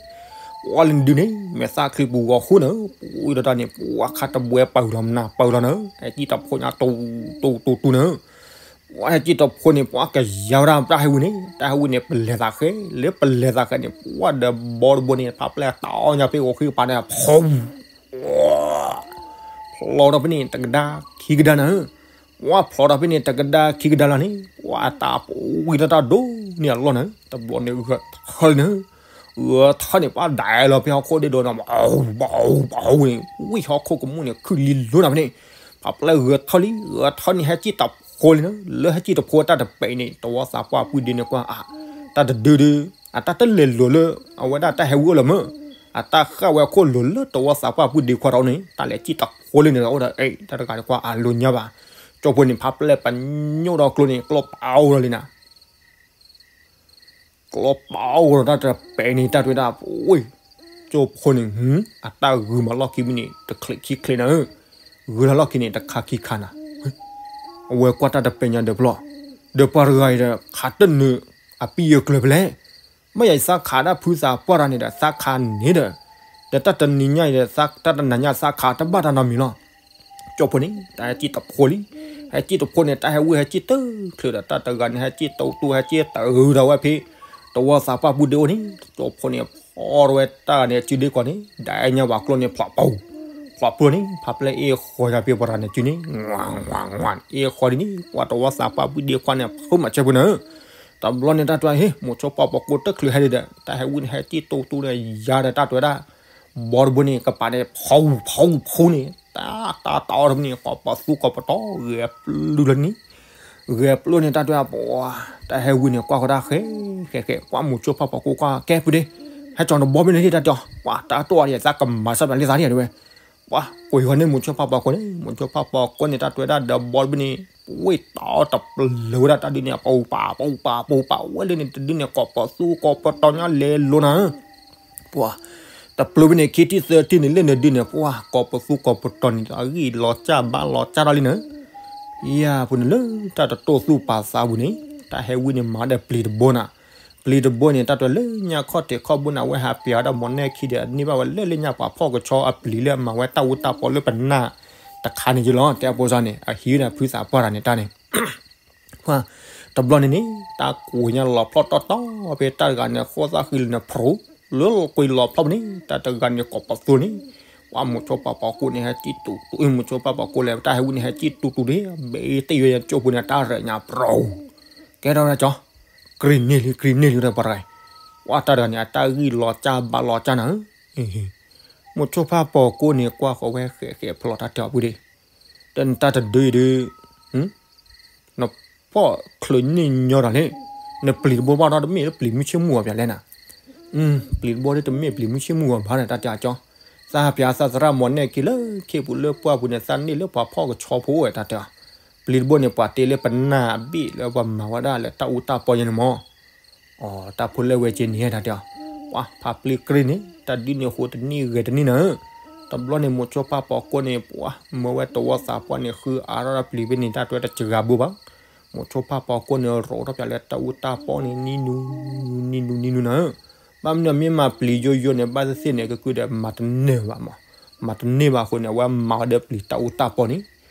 ပှၤလၢနဒုန့ၣ် မဲာ်သၣ်ချံပူၤဂီၤဃိန့ၣ်, ပှၤဒီးတၢ်န့ၣ် ပှၤခါတဘှဲပာ်ဂုၤလီၤမနၤပာ်ဂုၤလီၤန့ၣ်, ဟဲစံၣ်တၢ်ဖိညါတူတူတူတူန့ၣ်, ပှၤဟဲစံၣ်တၢ်ဖိန့ၣ် ပှၤကယါဝဲဒၣ်တၢ်ဟဲဝံန့ၣ်, တၢ်ဟဲဝံန့ၣ် ပလဲၤသးဃဲ, လၢပလဲၤသးဃဲန့ၣ် ပှၤဒီးဘီတဘိန့ၣ် ဖးပျဲၢ်တီညါဖဲဂီၤဃံကပၤန့ၣ် ဖီ ဖျီဒီးဖဲန့ၣ် တကဒါခံကဒါန့ၣ်, ပှၤဖျီဒီးဖဲန့ၣ် တကဒါခံကဒါလီၤန့ၣ်, ပှၤတၢ်ပဝံတၢ်တၢ်ဒိၣ်န့ၢ်အလီၢ်န့ၣ်, တဘျီန့ၣ်ဂဲၤထၢၣ်လံန့ၣ်, ဂဲၤထၢၣ်န့ၣ် ပှၤဒၣ်လီၤဖဲဟီၣ်ခိၣ်ဒ့ဒိၣ်န့ၣ်, ဘၣ်ဘၣ်ဘၣ်န့ၣ်, ဝံၣ်ဟီၣ်ခိၣ်ကမူၣ်န့ၣ် ခုၣ်လံလိၤနၤဖဲန့ၣ်, ဖးပျဲၢ်ဂဲၤထၢၣ်လံ, ဂဲၤထၢၣ်န့ၣ် ဟဲစံၣ်တၢ်ဖိလံန့ၣ်, လၢဟဲစံၣ်တၢ်ဖိတၢ်တပဲာ်န့ၣ် တဝီသးပှၢ်ပုၢ်ဒ့န့ၣ်ကွၢ်အါ, တၢ်တဒုဒု အတၢ်တလဲၤလိၤလၢ အဝဲဒၣ်တၢ်ဟဲဝံအိၣ်လၢၤမၢ်, အတၢ်ဃၣ်ဝဲအခိၣ်လိၤလၢတဝီသးပှၢ်ပုၢ်ဒ့ခွါတအိၣ်န့ၣ် တၢ်လဲၤစံၣ်တၢ်ဖိလံန့ၣ် အိၣ်ဒီး အဲ တၢ်တဂၤတကွၢ်အလိၤညါဘၣ်, ကၠိဖိန့ၣ် ဖးပျဲၢ်ပညိၣ်ဒီးကျိန့ၣ် ကျိပာ်အိၣ်လီၤလံနၤ ကျိပာ်အိၣ်ဒီးတၢ်တပဲာ်န့ၣ် တၢ်တွဲဒၣ် ဝ့ၢ်, ကၠိဖိန့ၣ် အတၢ်ဂုၤမးလီၢ်ခံမုၢ်န့ၣ် တချံးခံချံးနၤဧၢ, ဂုၤလၢလီၢ်ခံန့ၣ် တခါခံခါနၤ, အဝဲကွၢ်တၢ်တပဲာ်ညါဒီးဖျီ, ဒီးပှၤတဂၤအံၤဒီး ခးတနုာ် အပံယၢၤကျၢၤဖဲလဲၣ်, မ့ၢ်ယၤသးခးတၢ်ဖုသးပှၢ်တၢ်န့ၣ်ဒီး သးခးန့ၣ်ဒီး, ဒီးတၢ်တနံၤညါအံၤဒီး တၢ်တနၤညါသးခးတဘၣ်တၢ်နီတမံၤလီၤ ကၠိဖိန့ၣ် တၢ်ဟဲစံၣ်တၢ်ဖိလံ, ဟဲစံၣ်တၢ်ဖိန့ၣ် တၢ်ဟဲဝံဟဲစံၣ်တချုးဒီး တၢ်တဂၤန့ၣ် ဟဲစံၣ်တၢ်တူၢ် ဟဲစံၣ်တၢ်အုးဒီးဝဲဖဲ တဝီသးပှၢ်ပုၢ်ဒ့အိၣ်န့ၣ် ကၠိဖိန့ၣ် အီၣ်တဝဲတၢ်ဂၤန့ၣ် အစုဒ့ကွၢ်န့ၣ် ဒၣ်အဲၣ်ညါဝၤကျိန့ၣ် ဖျိးပူၤ ဖျိးပူၤန့ၣ် ဖးပျဲၢ်အ့ၣ်ဃီၤယၤပ့ၤပှၤတဂၤန့ၣ် စုန့ၣ် အ့ၣ်ဃီၤဒ်န့ၣ် ပှၤတဝီသးပှၢ်ဘုၣ်ဒ့ခွါန့ၣ် ဖုးမၤစၢၤပူၤန့ၣ် တဘျီန့ၣ်တၢ်တဲ ဟ့ၣ် မိၤဆိဖးပိာ်ကိၢ်တချုးဟဲဒံးဒီး တၢ်ဟဲဝံၣ်န့ၣ် ဟဲစံၣ်တူၢ်တူၢ်န့ၣ် ယၤဒီးတၢ်တဲဝဲဒၣ် ဘီတဘိန့ၣ် ကပၤန့ၣ် ဖီဖီဖီန့ၣ် တၢ်တၢ်တၢ်အီၣ်တဘိန့ၣ် ကိးပသူကိးပတီၢ် ဂဲၤပျုၢ်လၢန့ၣ် ဂဲၤပျုၢ်န့ၣ် တၢ်တဲပှၤ တၢ်ဟဲဝံၣ်န့ၣ် ကွၢ်ဃီတၢ်ဃဲဃဲဃဲ ပှၤမိၤဆိဖးပိာ်ကိၢ်ကွၢ် ကဲပူၤဒ့ ဟဲကၠီနဘီဘ့ၣ်န့ၣ် တၢ်တဲ ပှၤတၢ်တိၢ်အီၤဒံး သးကမၤစၢၤပျးလံသးဒံးတဲဝဲ ပှၤကွံာ်ဃီန့ၣ် မိၤဆိဖးပိာ်ကိၢ်န့ၣ် မိၤဆိဖးပိာ်ကိၢ်န့ၣ် တၢ်တဲဝဲဒၣ်ဒီးဘီတဘိန့ၣ် ဝ့ၢ်တီတပလၢၤဝဲဒၣ်တၢ်ဒုးန့ၣ် ပူၤပာ်ပူၤပာ်ပူၤပာ်ဝဲလၢန့ၣ် တဒုန့ၣ် ကိးပသူကိးပတီၢ်ညါလဲၤလိၤနၤ ပှၤ တပျုၢ်ဘ့ၣ်န့ၣ် ခံထံၣ်သၢထံၣ်န့ၣ် လၢနဒုန့ၣ် ပှၤ ကိးပသူကိးပတီၢ်န့ၣ် အဂံၢ်လီၤစၢ်ဘါလီၤစၢ်ထီၣ်လံနၤ ယၤပူၤန့ၣ်လၢ တၢ်တတိၢ်သူၣ်ပာ်သးပူၤန့ၣ် တၢ်ဟဲဝံၣ်န့ၣ် မၤဒီးပျံၤတဘိနၤ ပျံၤတဘိန့ၣ် တၢ်တဲလၢညါခီၣ်ထံးခီၣ်ဘိန့ၣ် အဝဲဟးပျးဝဲဒၣ်မီၢ်နဲၣ်ခံဒီး အန့ၢ်ဘၣ်ဝဲလၢလၢညါပှၤဖီၣ်ကဆီအပျံၤလၢအမၤဝဲတၢ်အူတၢ်ပီလၢပနၢ်တခါန့ၣ်က့လီၤ တဲအပိစါန့ၣ် အဟံးန့ၣ်ဖုသးပှၢ်တၢ်န့ၣ်တၢ်န့ၣ် ပှၤ တဘျီန့ၣ်န့ၣ် တၢ်ကွံာ်ညါလီၤဖျီၣ်တီတီ ဖဲတၢ်တဂၤန့ၣ် ဃိသၣ်ဃံလၢာ်န့ၣ် ဖရူၤ လၢကွံာ်လီၤဖျီၣ်ပူၤန့ၣ် တၢ်တဂၤန့ၣ် ကိးပသူန့ၣ် ပှၤမိၤဆိဖးပိာ်ကိၢ်န့ၣ် ဟဲစံၣ်တူၢ်တူၢ် မိၤဆိဖးပိာ်ကိၢ်လဲၣ် တၢ်ဟဲဝံၣ်န့ၣ် ဟဲစံၣ်တူၢ်တူၢ်န့ၣ် ဘ့ၣ်တ့ၢ်ဝဲကၠိပူၤန့ၣ် တၢ်ရဲၣ်ညါပရီၤ ကဲထီၣ်ဝဲဒၣ်ကၠီ ကြံၢ်န့ၢ်လံ ကြံၢ်န့ၢ်လံဒီးပှၤတဂၤ ပှၤတၢ်တဂၤန့ၣ် အတၢ်ဂံၢ်လီၤစၢ်ဘါလီၤစၢ်နၤဧၢ မိၤဆိဖးပိာ်ကိၢ်န့ၣ် ကွၢ်ဃီဝဲဃဲးဃဲးဖျိးတၢ်တဲအီၤပူၤဒ့ တၢ်တဒုအံၤဒုး နဖီၣ်ချုးန့ၢ်ညီတၢ်န့ၣ် နပျံၤတဘိဘၣ်ဒီးတမ့ၢ်လၢပျံၤမုၢ်ဆ့ၣ်မုၢ်ဂီၤပၠးလဲၣ်နၤ ပျံၤတဘိဒ်တမ့ၢ်ပျံၤမုၢ်ဆ့ၣ်မုၢ်ဂီၤဘၣ်န့ၣ် တၢ်တဲအကၠီ သးပၠးသးသရၣ်မီၢ်နဲၣ်ခံလၢခ့ပူၤလၢပှၢ်ပူၤန့ၣ် သးန့ၢ်လၢပှၤဖီၣ်ကဆီဖိဝဲ တၢ်တဲအီၤ ပျံၤတဘိန့ၣ် ပှၤတ့လၢပနၢ်အဘ့ၣ်လၢပှၤမၤဝဲဒၣ်လၢတၢ်အူတၢ်ပီညါန့ၣ်မီၢ် အတၢ်ဖိလၢဝဲက့န့ၣ် တၢ်တဲအီၤ ပှၤဖးပျံၤကြ့ၢ်န့ၣ် တၢ်ဒုးန့ၢ်ဃိတနံၣ်ဂဲၤတနံၣ်နၤဧၢ တဘျီန့ၣ် မိၤဆိဖးပိာ်ကိၢ်န့ၣ် ပှၤမၢဝဲတဝီသးပှၢ်န့ၣ် ဃုအါထီၣ်တၢ်ပျံၤဖဲန့ၣ် တၢ်တဲတစှၤဘိဘၣ် မိၤဆိဖးပိာ်ကိၢ်န့ၣ် ရိးထီၣ်ပၠးလၢတၢ်အူတၢ်ပီန့ၣ် နံၤနူ နံၤနူ နံၤနူနၤဧၢ ဘၣ်မနုၤမ့ၢ်မၤပျံၤယိယိန့ၣ် ဘၣ်သ့ၣ်သ့ၣ်န့ၣ် ကကုာ်ဒီးမၤတန့ၢ်ဘၣ်မး မၤတန့ၢ်ဘၣ်အဃိန့ၣ် အဝဲမၤဝဲဒီးပျံၤတၢ်အူတၢ်ပီန့ၣ်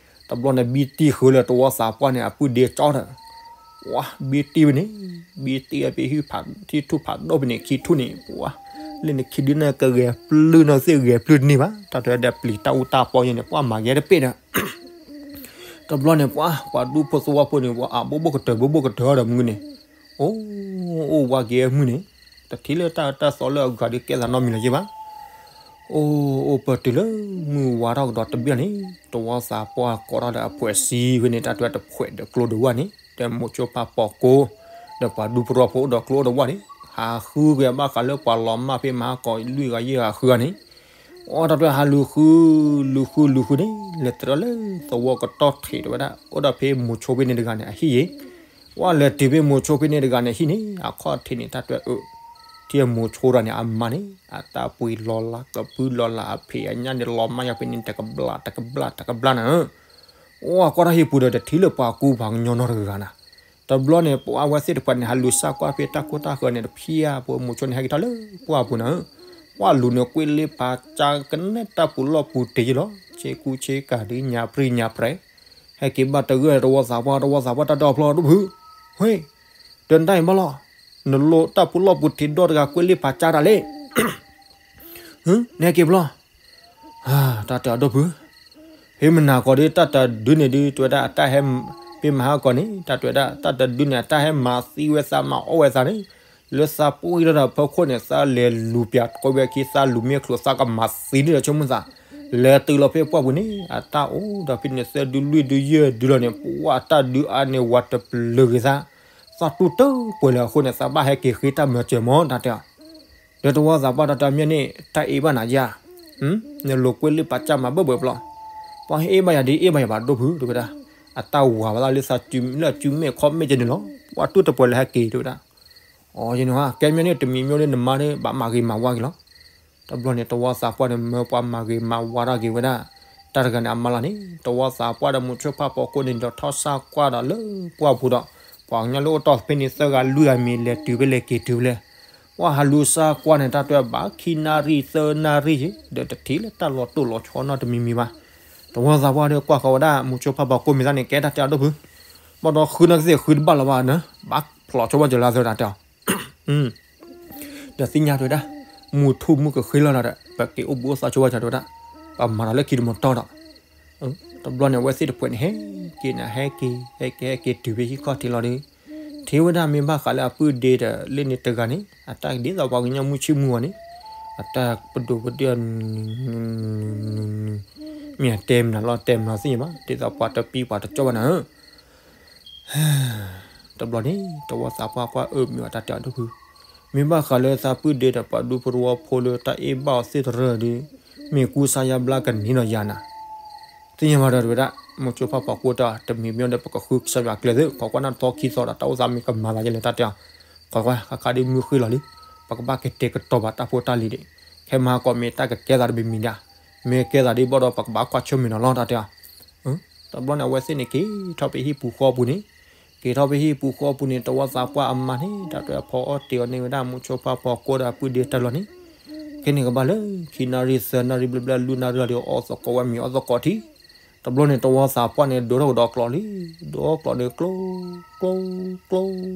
တဘျီန့ၣ် ဘံတံၢ်ဃုာ်လၢတဝီသးပှၢ်န့ၣ် အပုၢ်ဒ့ကၠီဒီး ပှၤဘံတံၢ်ဝဲန့ၣ် ဘံတံၢ်ဝဲဖဲဟံၣ်ထူၣ်ဖးဒိၣ်ဖဲန့ၣ် ခံထူၣ်န့ၣ် ပှၤ လၢနခံဒုန့ၣ် ကဂဲၤပျုၢ်နီၢ်သ့ၣ်ဂဲၤပျုၢ်တန့ၢ်ဘၣ် တၢ်တဲဒီးပျံၤတၢ်အူတၢ်ပီယဲန့ၣ် ပှၤမၤဂဲၤတပ့ၢ်ဒီး တဘျီန့ၣ် ပှၤ ပှၤဒူဖိသဝီဖိန့ၣ် ပှၤအဘိဘိၣ်ကတၢၢ်ဘိဘိၣ်ကတၢၢ်ဒီးမုၢ်န့ၣ် အိၣ် အိၣ်ဝါက့ၤမုၢ်န့ၣ် တထံၣ်လၢတၢ်အၢတၢ်သီလၢအဂၤဒီးကဲသးနီတမံၤလၢၤက့ဘၣ် အိၣ် အိၣ်ပၢၢ်တုၤလၢမုၢ်ဝါထီၣ်ကဒီးတဘျီန့ၣ် တဝီသးပှၢ်ကိးထီၣ်ဒီးအဖှဲးစံဝဲန့ၣ် တၢ်တဲတဖှဲးဒီးကျိဒီးဝၣ်န့ၣ် ဒီးမိၤဆိဖးပိာ်ကိၢ် ဒီးပှၤဒူဖိသဝီဖိအိၣ်ဒီးကျိအိၣ်ဒီးဝၣ်န့ၣ် ဟးဃုကွံာ်အဘၣ်ဃးလၢပှၤလီၤမၢ်ဖဲမဟါကီးလွံၢ်ဂၤယဲၢ်ဂၤဃုဂၤန့ၣ် အိၣ်တၢ်တဲဟးလူၤဃု လူၤဃုလူၤဃုန့ၣ် လဲၤတရၢလၢသဝီကတီၢ်ထံးတဝဲဒၣ် အိၣ်ဒီးဖဲမိၤဆိဖဲန့ၣ်တဂၤန့ၣ် အဟံၣ်ယဲ ပှၤလဲၤတုၤဖဲမိၤဆိဖဲန့ၣ်တဂၤန့ၣ် ဟံၣ်န့ၣ် အခီၣ်ထံးန့ၣ် တၢ်တဲအၢ ထံၣ်မိၤဆိဒီးန့ၣ် အမါန့ၣ် အတၢ်ပှ့ၤလီၤလး ကပုၢ်လီၤလး အဖံးအညၣ်န့ၣ် လီၤမၢ်ယၤဖဲန့ၣ် တကဘျၣ် တကဘျၣ် တကဘျၣ်နၤဧၢ အိၣ်ကွၢ်ထီၣ်ဟံၣ်ပူၤဒီး တထံၣ်လၢပှၤကူပှၤကညီနီတဂၤနၤ တဘျီန့ၣ် ပှၤဝဲသ့ၣ်တဖၣ်န့ၣ် ဟးလူၤစၢ်ကွၢ်ဖဲတၢ်ကိၢ်တၢ်ဃၢၤန့ၣ် တဖျၢၣ်ဖိ မိၤဆိန့ၣ်ဟဲက့ၤထီၣ်လၢပှၢ်ပူၤနၤဧၢ ပှၤလူၤန့ၣ် ကွ့လ့ပာ်ကၢကနဲတၢ်ပူၤလီၢ်ပူၤတ့ၢ်ယဲလီၤ ဆ့ကူဆ့ကၤဒ်ညါပြံညါပြဲး ဟဲက့ၤဘၣ်တဂၢၢ်တဝီသးပှၢ် တဝီသးပှၢ်တၢ်တဲအီၤဖျီဒိၣ်ဖုး ဟ့ၣ် ဒီးနတၢ်အံၤဘၣ်လီၤ နလိတၢ်ပူၤလီၢ်ပူၤတ့ၢ်ဒီတဂၤ ကွ့လ့ပာ်ကၢတၢ်လဲၣ် နဟဲက့ၤဖျီ တၢ်တဲအီၤဒိၣ်ဖုး ဖဲမနၤကီးဒီး တၢ်တဒုန့ၣ်ဒုး တဲဝဲဒၣ်အတၢ်ဟဲ ဖဲမဟါကီးန့ၣ် တၢ်တဲဝဲဒၣ် တၢ်တဒုန့ၣ် အတၢ်ဟဲမၤသံဝဲသးမၤအီၣ်ဝဲသးန့ၣ် လၢသးပှ့ၤထီၣ်ဒီးဖီခိၣ်န့ၣ် သးလဲၤလူၤပၠးတကိးဝဲခံ သးလူၤမ့ၢ်ချုးသးကမၤသံန့ၣ်ဒီးဆိကမိၣ်သး လဲၤတုၤလီၤဖဲပှၢ်ပူၤန့ၣ် အတၢ်အိၣ်ဒီးဖဲန့ၣ် သၢဒုလွံၢ်ဒုယဲၢ်ဒုလီၤန့ၣ် ပှၤအတၢ်ဒုးအါန့ၢ် ဝၤတပျုၤဂ့ၤသး သးတူၢ်တပှဲၤလၢအဃိန့ၣ် သးဘၣ်ဟဲက့ၤဃ့တၢ်မၤစၢၤမၢ် တၢ်တဲအီၤ ဒီးတဝီသးပှၢ်တၢ်တဲအီၤမ့ၢ်န့ၣ် တၢ်အ့ၣ်ဘၣ်နၤယါ နလိၤကွ့လ့ပာ်ကၢ်မၤဘၢၣ်ဘၢၣ်ဖျီ ပှၤဟ့ၣ်အ့ၣ်ဘၣ်ယၤဒ်အ့ၣ်ဘၣ်ယၤဘၣ်ဒိၣ်ဖုး တဲဝဲဒၣ် အတၢ်ဝၤဝဲဒၣ်လၢသးစုမဲာ်ခီမဲာ်ကဲန့ၣ်လီၤ ပှၤတူၢ်တပှဲၤလၢဟဲက့ၤ တဲဝဲဒၣ် အီၤယဲန့ၣ် ကဲမ့ၢ်န့ၣ် တမံၤမ့ၢ်န့ၣ် နမါန့ၣ် ဘၣ်မၤဂ့ၤမၤဝါက့ၤလီၤ တဘျီန့ၣ် တဝီသးပှၢ်န့ၣ် မၢပှၤမၤဂ့ၤမၤဝါထီၣ်က့ၤဝဲဒၣ် တၢ်တဂၤန့ၣ် အမါလီၤန့ၣ် တဝီသးပှၢ်ဒီးမိၤဆိဖးပိာ်ကိၢ်န့ၣ် ဒီးထီၣ်စၢ်ကွၢ်ဒီးလၢပှၢ်ပူၤဒီး ပှၤကညီလၢအိၣ်တီၢ်ဖဲန့ၣ် သၢဂၤလွံၢ်ဂၤမ့ၢ်လဲၤတုၤဖဲလဲၣ်က့ၤတုၤဖဲလဲၣ် ပှၤဟးလူၤစၢ်ကွၢ်န့ၣ် တၢ်တဲဘၣ်ခံနၣ်ရံၣ်သၢနၣ်ရံၣ်ယဲ ဒီးတထံၣ်လၢတၢ်လီၤတိၢ်လီၤဆီနီတမံၤမံၤဘၣ် တဝီသးပှၢ်ဒီးကွၢ်ဃီၤဝဲဒၣ် မိၤဆိဖးပိာ်ကိၢ်မ့ၢ်သးန့ၣ် ကဲတၢ်တဲအီၤဒိၣ်ဖုး ဘၣ်ဒီးဃုနၣ်ကသ့ၣ်ဃုတဘၣ်လၢၤဘၣ်န့ၣ် ဘၣ်ဖျိးဆိဘၣ်စၢၤလၢအသၢတၢ်တဲအီၤ ဒီးသ့ၣ်ညါတဲဝဲဒၣ် မုၢ်ထူၣ်မုၢ်ကဃ့လီၤဒီး ပက့ၤအိၣ်ဘှံးအိၣ်သါဆိဝဲဒၣ်ဒီး ပမၤဒီးလၢခံတမီၤတီၢ်ဒီး တဘျီန့ၣ် အဝဲသ့ၣ်တဖုန့ၣ် ဟဲက့ၤန့ၣ် ဟဲက့ၤ ဟဲက့ၤ ဟဲက့ၤ တုၤဖဲဟံၣ်ခီၣ်ထံးလီၤဒီး ထံၣ်ဝဲဒၣ်မ့ၢ်ဘၣ်ဃးလၢအပုၢ်ဒ့ဒီးလၢန့ၣ်တဂၤန့ၣ် အတၢ်ဒ်သိးပှၤကညီမုၢ်ဆ့ၣ်မုၢ်ဂီၤန့ၣ် အတၢ်ပဒိၣ်ပဒ့ၣ် မ့ၢ်အတဲမနုၤလီၤ တဲမနုၤသ့ၣ်ညါဘၣ် ဒ်သိးပှၤတပံပှၤတကၠီဘၣ်နၤဧၢ တဘျီန့ၣ် တဝီသးပှၢ်ကွၢ်အၢမ့ၢ်ဝဲတၢ်တဲအီၤဒုးဖု မ့ၢ်ဘၣ်ဃးလၢသးပုၢ်ဒ့ဒီးပှၤဒူဖိသဝီဖိလၢတၢ်အ့ၣ်ဘၣ်အီၤသ့ၣ်တရၢဒီး မ့ၢ်ကူစါယါဘျါကန့ၢ်ဒီးယၤနၤ သ့ၣ်ညါဘၣ်ဒီးတဝဲဒၣ် မိၤဆိဖးပိာ်ကိၢ်တၢ် တမံၤမံၤဒီး ပကဃုကစၢ်ယွၤကျဲသ့ၣ် ခိးကွၢ်နၢ်ထီခံသီဒီး တၢ်အိၣ်သးမ့ၢ်ကမၤသးယဲလဲၣ်တၢ်တဲအီၤ ခိးကွၢ် ခါခါဒ်မုၢ်ဃ့လီၤလံ ပကဘၣ်ကတဲာ်ကတီၤဘၣ်တၢ်ဖိတၢ်လံၤဒံး ခဲမဟါကီးမ့ၢ်တၢ်ကကဲသးတမံၤမံၤဒၣ် မ့ၢ်ကဲသးဒ်ဘၣ်ဒီး ပကဘၣ်ကွၢ်ဆၢၣ်မဲာ်နီၤလီၤ တၢ်တဲအီၤ တဘျီန့ၣ် အဝဲသ့ၣ်န့ၣ် က့ၤထီၣ်ဖဲဟံၣ်ပူၤဃီပူၤန့ၣ် က့ၤထီၣ်ဖဲဟံၣ်ပူၤဃီပူၤန့ၣ် တဝီသးပှၢ်အမါန့ၣ် တၢ်တဲအီၤဖီအီၣ်တ့ၢ်အီၤန့ၢ်ဝဲဒၣ် မိၤဆိဖးပိာ်ကိၢ်ဒီးအပုၢ်ဒ့တၢ်လီၤန့ၣ် ခဲန့ၣ်ကဘၣ်လၢ ခံနၣ်ရံၣ်သၢနၣ်ရံၣ်ဘျဲၣ်ဘျဲၣ်လွံၢ်နၣ်ရံၣ်လီၤဒီး အီၣ်သကိးဝဲမ့ၤအီၣ်သကိးထံ တဘျီန့ၣ် တဝီသးပှၢ်န့ၣ် ဒိးထီၣ်ကဒီးကျိးလံ ဒိးကျိးန့ၣ် ကျိ ကျိ ကျိ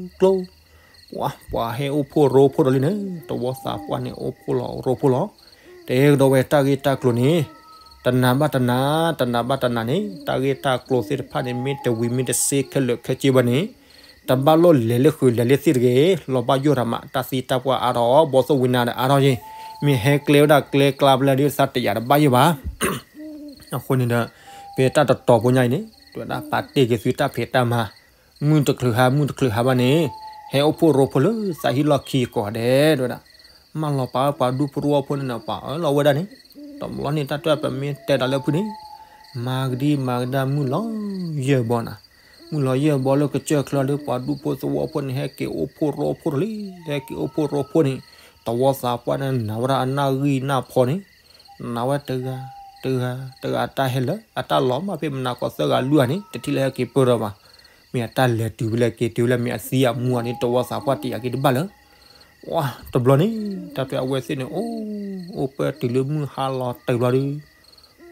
ကျိ ပှၤ ပှၤဟဲအိၣ်ဖှိၣ်ရိဖှိၣ်ဒီးလံန့ၣ် တဝီသးပှၢ်န့ၣ် အိၣ်ဖှိၣ်လီၤရိဖှိၣ်လီၤ တဲကဒီးဝဲတၢ်ဂ့ၢ်တၢ်ကျိၤန့ၣ် တနၤဘၣ်တနၤ တနၤဘၣ်တနၤန့ၣ် တၢ်ဂ့ၢ်တၢ်ကျိၤသ့ၣ်တဖၣ်န့ၣ် မ့ၢ်တဝံၤမ့ၢ်တစ့ခဲလၢာ်ခဲဆ့ဘၣ်န့ၣ် တဘၣ်လိၣ်လဲၤလၢဃုာ်လဲၤလၢသ့ၣ်တဂ့ၤ လီၤဘၣ်ယိၣ်တၢ်မး တၢ်သံတၢ်ပှၢ်အါထီၣ် ဘီသိၣ်ဝံနါဒီးအါထီၣ်ယ့ၣ် မ့ၢ်ဟဲကျဲဝဲဒၣ်ကျဲကျါဘျဲၣ်ဒ်သးတယာ်တဘၣ်ယိၣ်ဘၣ် အဃိန့ၣ်ဒီး ဖဲတၢ်တတီၤဖိညါအံၤန့ၣ် တဝဲဒၣ်ပာ်တ့ၢ်က့ၤသုတၢ်ဖံးတၢ်မၤ မုၢ်တချုးဟါ မုၢ်တချုးဟါဘၣ်န့ၣ် ဟဲအိၣ်ဖှိၣ်ရိဖှိၣ်လၢသးဟံၣ်လီၢ်ခံကိးဂၤဒဲး တဝဲဒၣ် မၢလီၤပာ်ဝဲပှၤဒူဖိသဝီဖိန့ၣ်ဒီး ပှၤအၢၣ်လီၤဝဲဒၣ်န့ၣ် တဘျီန့ၣ် တၢ်တဲပမ့ၢ်တဲတၢ်လၢဖုန့ၣ် မၤကဒံမၤကဒါမုၢ်လီၤယဲၢ်ဘီနၤ မုၢ်လီၤယဲၢ်ဘီလၢကစၢၢ်ချၢဒီး ပှၤဒူဖိသဝီဖိန့ၣ် ဟဲက့ၤအိၣ်ဖှိၣ်ရိဖှိၣ်တလံ ဟဲက့ၤအိၣ်ဖှိၣ်ရိဖှိၣ်န့ၣ် တဝီသးပှၢ်န့ၣ် နာ်ဝဲဒၣ်အနၣ်ဂံၢ်နၣ်ဖီန့ၣ် နာ်ဝဲတဂၤ တဂၤ တဂၤအတၢ်ဟဲလၢ အတၢ်လီၤမၢ်ဖဲမနၤကိးသၢဂၤလွံၢ်ဂၤန့ၣ် တထံၣ်လၢဟဲက့ၤပၢၢ်ထီၣ်ဘၣ် မ့ၢ်အတၢ်လဲၤတုၤဖဲလဲၣ်က့ၤတုၤဖဲလဲၣ် မ့ၢ်အသံအမူအန့ၣ် တဝီသးပှၢ်တယာ်က့ၤတဘၣ်လၢ ဝါ တဘျီန့ၣ် တၢ်တဲအဝဲသ့ၣ်န့ၣ် အိၣ် အိၣ်ပၢၢ်တုၤလၢမုၢ်ဟါလီၤတၢ်ဘျီဒီး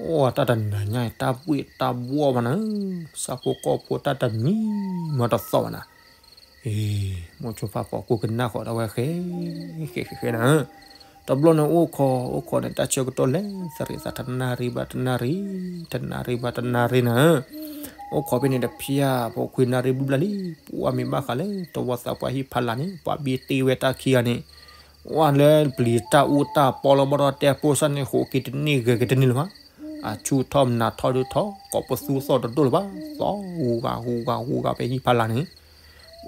အိၣ် တၢ်တနၤညါအံၤ တၢ်ဘှ့ၣ်တၢ်ဘှီၣ်ဘၣ်နၤ ဆၣ်ဖိကီၢ်ဖိတၢ်တမံၤမၤတသီၣ်ဘၣ်နၤ အ့ မိၤဆိဖးပိာ်ကိၢ်ကနၣ်ဃီၤဒၣ်ဝဲဃဲ ဃဲဃဲဃဲနၤ တဘျီန့ၣ်အိၣ်ခိး အိၣ်ခိးန့ၣ် တၢ်ဆၢကတီၢ်လဲၤသရံးသးတနၣ်ရံၣ်ဘၣ်တနၣ်ရံၣ် တနၣ်ရံၣ်ဘၣ်တနၣ်ရံၣ်နၤ အိၣ်ခိးဖဲန့ၣ်တဖျၢၣ်ဖိခွံနၣ်ရံၣ်ဘျဲၣ်ဘျဲၣ်လံ ပှၤမ့ၢ်ဘၣ်ဃးလၢ တဝီသးပှၢ်ဟံၣ်ဖးလာ်န့ၣ် ပှၤဘံတ့ဝဲတၢ်ခံဂၤန့ၣ် ဝါလၢပျံၤတၢ်အူတၢ်ပီလၢဘီၣ်ထီၣ်တဲဖိစၢ်န့ၣ် ဃိးက့ၤတန့ၢ်ဂဲၤက့ၤတန့ၢ်လၢၤဘၣ် အဆူၣ်ထီၣ်မနၤထီၣ်ဒုးထီၣ် ကိးပသူသီၣ်တဒိၣ်လၢၤဘၣ် သီၣ်ဂူၤဂၤဂူၤဂၤဂူၤဂၤဖဲဟံၣ်ဖးလာ်န့ၣ်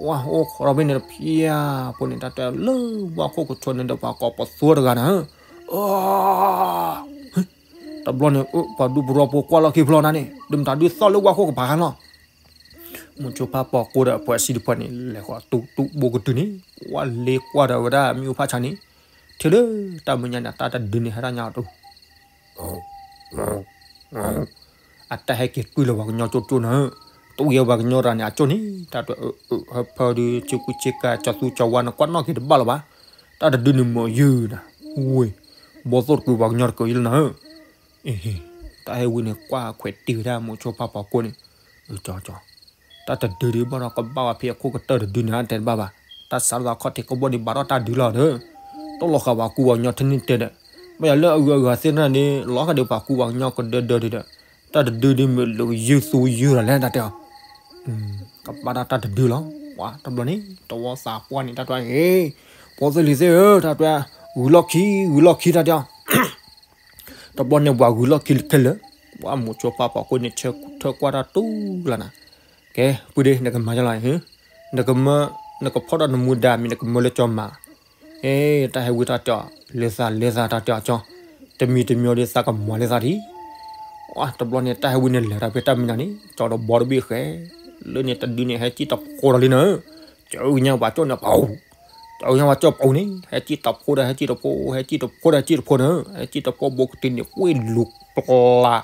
ဝါအိၣ်ခိးထီၣ်ဖဲန့ၣ်တဖျၢၣ်ဖိန့ၣ် တၢ်တဲလၢဝါခိၣ်ကဆိန့ၣ်ဒီး ပှၤကိးပသူတဂၤနၤ တဘျီန့ၣ် ပှၤဒူပရီဖိကွၢ်လီၢ်ခံဖျီနၤန့ၣ် ဒုးမတၤဒုးသီၣ်လၢဝါခိၣ်ကပၤလီၤ မိၤဆိဖးပိာ်ကိၢ်ဒီးအပှၤစံးတဖၣ်န့ၣ် လဲၤဃီၤတူၢ်တူၢ်ဘိကတုၤန့ၣ် ကွၢ်လ့ကွၢ်ဒီးဝဲဒၣ်မ့ၣ်အူဖးဆါန့ၣ် ထဲလၢတၢ်မဲာ်ညါန့ၣ် တၢ်တဒုန့ၣ် ဟဲဒၣ်ညါအီၤတူၢ် အတၢ်ဟဲက့ၤတွံၢ်လၢပှၤကညီကၠိကၠိနၤ တွံၢ်ယဲပှၤကညီတဂၤန့ၣ် အကၠိန့ၣ် တၢ်တွဲ ဟၢဖၢဒုး ဆ့ကူဆ့ကၤ ကၠီသူကၠီဝါ နကွၢ်နီၣ်က့ၤတဘၣ်လၢၤဘၣ် တၢ်တဒုန့ၣ်မ့ၢ်ယုၢ်နၤ ဝ့ၢ် ဘီသိၣ်တကုၤပှၤကညီတကုၤယလၢနၤ တၢ်ဟဲဝံၤန့ၣ် ကွၢ်ခွဲးတံၢ်ဝဲဒၣ်မိၤဆိဖးပိာ်ကိၢ်န့ၣ် ကၠီကၠီ တၢ်တဒုဒုးဘၣ်ဒီး ကဘၣ်ဝဲဖဲအခိၣ်ကတၢၢ်တဒုန့ၣ် အတဲတဘၣ်ဘၣ် တၢ်စးထီၣ်သးခီၣ်ထံးကဘီန့ၣ် ဘၣ်ထီၣ်တၢ်ဒုးလီၤဒီး တၢ်လီၤဃာ်ပှၤကူပှၤကညီထံန့ၣ်တဲဒီး ဘၣ်ယၤလၢအဂုၤအဂၤသ့ၣ်တဖၣ်န့ၣ် လီၤဃာ်ဒီးပှၤကူပှၤကညီကဒၢဒၢဒုးဒီး တၢ်တဒုဒုးမ့ၢ်လၢကယုၢ်သူယုၢ်လီၤလဲၣ် တၢ်တဲအီၤ ကဘၣ်တၢ်တဒုလီၤ ပှၤတဘျီန့ၣ် တဝီသးပှၢ်န့ၣ် တၢ်တွဲ ဟ့ၣ် ဖိသ့ၣ်လံၤသ့ၣ်ဧၢ တၢ်တွဲ ဂုၤလီၢ်ခံ ဂုၤလီၢ်ခံ တၢ်တဲအီၤ တဘျီန့ၣ် ပှၤဂုၤလီၢ်ခံခဲလၢာ် ပှၤမိၤဆိဖးပိာ်ကိၢ်န့ၣ် ဆၢထၢၣ်ကွၢ်တၢ်တူၢ်လီၤနၤ ကဲ ပုၢ်ဒ့ နကမၤယလီၤ နကမၢ နကဖီၣ်ဒီးနမူဒါမ့ၢ်နကမၢလၢကၠီမၤ အ့ တၢ်ဟဲဝံတၢ်တဲအီၤ လဲၤသးလဲၤသး တၢ်တဲအီၤကၠီ တမံၤတမံၤဒီးသးကမၤလၢသးဒံး တဘျီန့ၣ် တၢ်ဟဲဝံန့ၣ်လဲၤတၢ်ဖဲတၢ်မံၤနၤန့ၣ် ကၠီဒီးဘီတဘ့ၣ်ဃဲ လၢန့ၣ်တဒုန့ၣ် ဟဲကံၣ်တဖိဒီးလံနၤ ကၠီညါပှၤကၠီန့ၣ်ပူၤ ကၠီညါပှၤကၠီပူၤန့ၣ် ဟဲကံၣ်တဖိဒီး ဟဲကံၣ်တဖိ ဟဲကံၣ်တဖိဒီး ဟဲကံၣ်တဖိန့ၣ် ဟဲကံၣ်တဖိဘိကတံၤန့ၣ် ကွ့ၢ်လူၤကျါ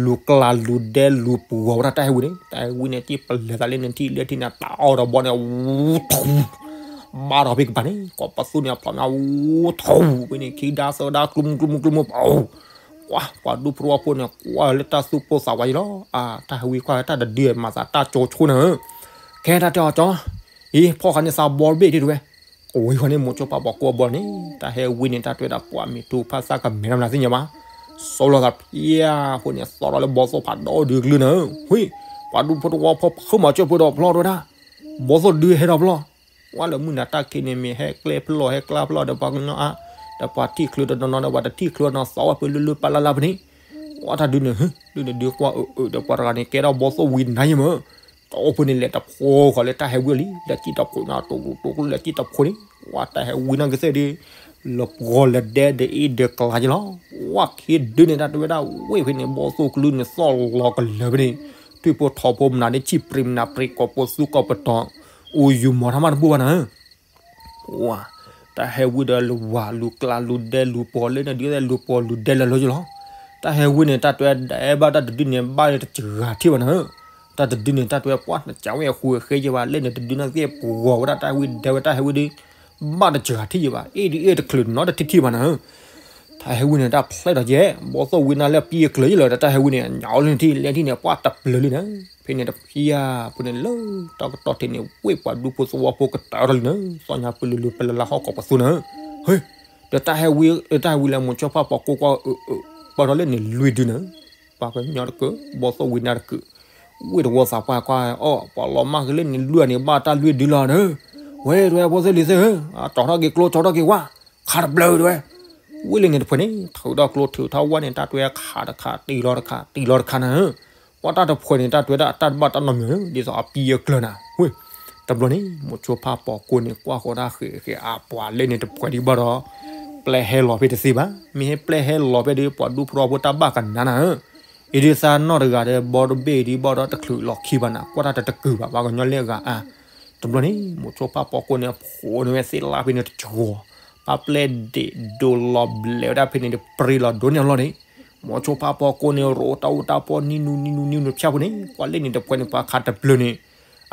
လူၤကျါလူၤဒဲလူၤပှီၤဝဲဒၣ်တၢ်ဟဲဝံန့ၣ် တၢ်ဟဲဝံန့ၣ် ကံၣ်ပလဲၤသးလၢန့ၣ်ထံၣ်လၢထံၣ်န့ၣ် တၢ်အီၣ်ဒီးဘီန့ၣ် ဝူထူ ဘၣ်ဒီးဖဲကပၤန့ၣ် ကိးပသူန့ၣ်အဖျိမး ဝူထူ ဖဲန့ၣ် ခံဒါသၢဒါ ကျူမူကျူမူကျူမူ ပူၤ ကွၢ် ပှၤဒူဖိသဝီဖိန့ၣ် ကွၢ်လၢတၢ်သူၣ်ပိၢ်သးဝးယံၤလီၤ အါ တၢ်ဟဲဝံကွၢ်တၢ်တဒုမၤသးတၢ်ကၠိဆိန့ၣ် ခဲတၢ်တဲအီၤကၠီ အံၤ ဖီၣ်ဃာ်န့ၢ်သးဘီတဘ့ၣ်ဒံးတဝဲ ဝံၤဃီန့ၣ် မိၤဆိဖါပိာ်ကိၢ်အဘီန့ၣ် တၢ်ဟဲဝံန့ၣ် တၢ်တွဲဒၣ်ပှၢ်မ့ၢ်တူဖးသၣ်ကမဲာ်တၢ်မနုၤသ့ၣ်ညါဘၣ်, စီၤလီၤသးဖၠၣ်ဖိန့ၣ် သီၣ်ထီၣ်လၢဘီသိၣ်ဖးဒိၣ်ဒုကလုၢ်နၤဧၢ, ဝံၤ ပှၤဒူဖိတဝီဖိ ဖုမၤစၢၤဖိဒီးဖျီၣ်တဝဲဒၣ်, ဘီသိၣ်ဒုဟဲထီၣ်ဖျီၣ်, ဝဲလၢမုၢ်နၤတၢ်ခံးန့ၣ် မ့ၢ်ဟဲကျဲဖျီၣ်ဟဲကျါဖျီၣ်ဒီးပှၤကညီအါ, ဒီးပှၤထံၣ်ချုးတနီၤနီၤဒီးပှၤတထံၣ်ချုးနီၤ သီၣ်ဝဲဖဲလၢလၢပလၢ်လၢ်ဖဲန့ၣ်, ဝဲတၢ်ဒုန့ၣ် ဒုန့ၣ်ဒုကွၢ်အၢၣ်အၢၣ်ဒီးပှၤတဂၤန့ၣ် ကဲထီၣ်ဘီသိၣ်ဝံၤနၤယဲမၢ် တအိၣ်ဖိန့ၣ် လဲၤတဖိဃီၤလၢတၢ်ဟဲဝံအလံ လဲၤစံၣ်တဖိညါ တိၤတိၤတိၤ လဲၤစံၣ်တဖိန့ၣ် ဝဲတၢ်ဟဲဝံနီၢ်ကစၢ်ဒု လၢပှီၤလၢဒဲဒီးအ့ၣ်ဒီးကျါက့လီၤ. ဝဲခံဒုန့ၣ် တၢ်တွဲဝဲဒၣ်ဝ့ၢ်ဖဲန့ၣ် ဘီသိၣ်ကလုၢ်န့ၣ် သီၣ်လီၤကလၢာ်ဖဲန့ၣ် ထွံၣ်ဖိထိးဖိမနုၤန့ၣ် ဆံၣ်ပြံမနုၤပြံ ကိးပသူကိးပတီၤ အိၣ်ယူၤမီၤထီၣ်မးတဘူၣ်ဘၣ်နၤဧၢ ဝဲ တၢ်ဟဲဝံဒီးလူၤဝၢ်လူၤကျါလူၤဒဲလူၤပှီၤလၢန့ၣ် ဒ်သိးလူၤပှီၤလူၤဒဲလၢလီၤက့လီၤ. တၢ်ဟဲဝံန့ၣ် တၢ်တွဲဒဲဘၣ်တၢ်တဒုန့ၣ် ဘၣ်တစှၤထံၣ်ဘၣ်နၤဧၢ, တၢ်တဒုန့ၣ် တၢ်တွဲပှၢ်နကဝဲအဃူအဃဲယဲဘၣ် လၢန့ၣ်တဒုန့ၣ်သ့ၣ်ပှီၤဝဲဒၣ်တၢ်ဟဲဝံဒဲဝဲ တၢ်ဟဲဝံဒု ဘၣ်တစှၤထံၣ်ယဲဘၣ် အ့ၣ်ဒုအ့ၣ်တချုးနီတထံၣ်ထံၣ်ဘၣ်နၤဧၢ တၢ်ဟဲဝံန့ၣ် တၢ်ဖျဲၣ်ထီၣ်ကဲ ဘီသိၣ်ဝံနၤလၢပံအကျၢၤယဲလီၤ တၢ်ဟဲဝံန့ၣ် ညါလၢထံၣ်လဲထံၣ်န့ၣ် ပှၢ်တပျၢၤလံနၤ ဖဲန့ၣ်တဖျၢၣ်ဖိန့ၣ်လၢ တၢ်ကတီၢ်ထံးန့ၣ် ဝ့ၢ်ပှၤဒူဖိသဝီဖိကတၢၢ်ထီၣ်လံနၤ သီၣ်ညါပလုာ်လုာ်ပလၢ်လၢ်ဟီၣ်ကိးပသူနၤဧၢ, ဟ့ ဒီးတၢ်ဟဲဝံ တၢ်ဟဲဝံလၢမိၤဆိဖါပိာ်ကိၢ်ကွၢ် ပၢၢ်ထီၣ်လၢန့ၣ်လွံၢ်ဒုနၤဧၢ, ပှၤကညီတကုာ် ဘီသိၣ်ဝံနၤတကုာ်, ဝ့ၢ်တဝီသးပှၢ်ကွၢ်အီၤ ပှၤလီၤမၢ်က့ၤလၢန့ၣ်လွံၢ်န့ၣ် ဘၣ်တၢ်လွံၢ်ဒုလီၤနၤဧၢ, ဝဲတဝဲဖိသ့ၣ်လံၤသ့ၣ်ဧၢ, ကၠီထီၣ်က့ၤကျိ ကၠီထီၣ်က့ၤဝါ, ခးတဘျၢတဝဲ ဝ့ၢ်လၢန့ၣ်တဖှဲးန့ၣ် ထုးထီၣ်ကျိထုးထီၣ်ဝါန့ၣ် တၢ်တွဲခးတခး တံၢ်လီၤတခး တံၢ်လီၤတခးနၤဧၢ, ပှၤတၢ်တဖှဲးန့ၣ် တၢ်တွဲဒၣ်တၢ်တဘၣ်တၢ်နီတမံၤ ဒ်သိးအပံအကျၢၤနၤ, ဝ့ၢ် တဘျီန့ၣ် မိၤဆိဖါပိာ်ကိၢ်န့ၣ် ကွၢ်ဃီၤတၢ်ဃဲၤဃဲၤအပှၤလၢန့ၣ်တဖှဲးဒံးဘၣ်ဒီး ပျဲဟဲလီၤဖဲတသ့ဘၣ်, မ့ၢ်ဟဲပျဲဟဲလီၤဖဲဒီး ပှၤဒူဖိသဝီဖိတၢ်ဘၣ်ကနၤနၤဧၢ, အ့ဒုးသးနီၢ်တဂၤဒီး ဘီတဘ့ၣ်ဒံးဘၣ်ဒီး တချုးလီၤခံဘၣ်နၤ ကွၢ်တၢ်တတကုာ်ဘၣ် ပှၤကညီလၢအဂၤအါ, တဘျီန့ၣ် မိၤဆိဖါပိာ်ကိၢ်န့ၣ် အဖိန့ၣ်ဝဲသ့ၣ်လၢဖဲန့ၣ်တကီၤ, ပှၤပျဲဒ့ၣ်ဒိလီၤဘျဲးဝဲဒၣ်ဖဲန့ၣ်ဒီး ပြ့လီၤဒိန့ၢ်အလီၢ်န့ၣ်, မိၤဆိဖါပိာ်ကိၢ်န့ၣ် ရိးတၢ်အူတၢ်ပီနံနူနံနူနံနူဖၠၣ်ဖိန့ၣ် ပှၤလၢန့ၣ်တဖှဲးန့ၣ် ပှၤခးတဘျၢန့ၣ်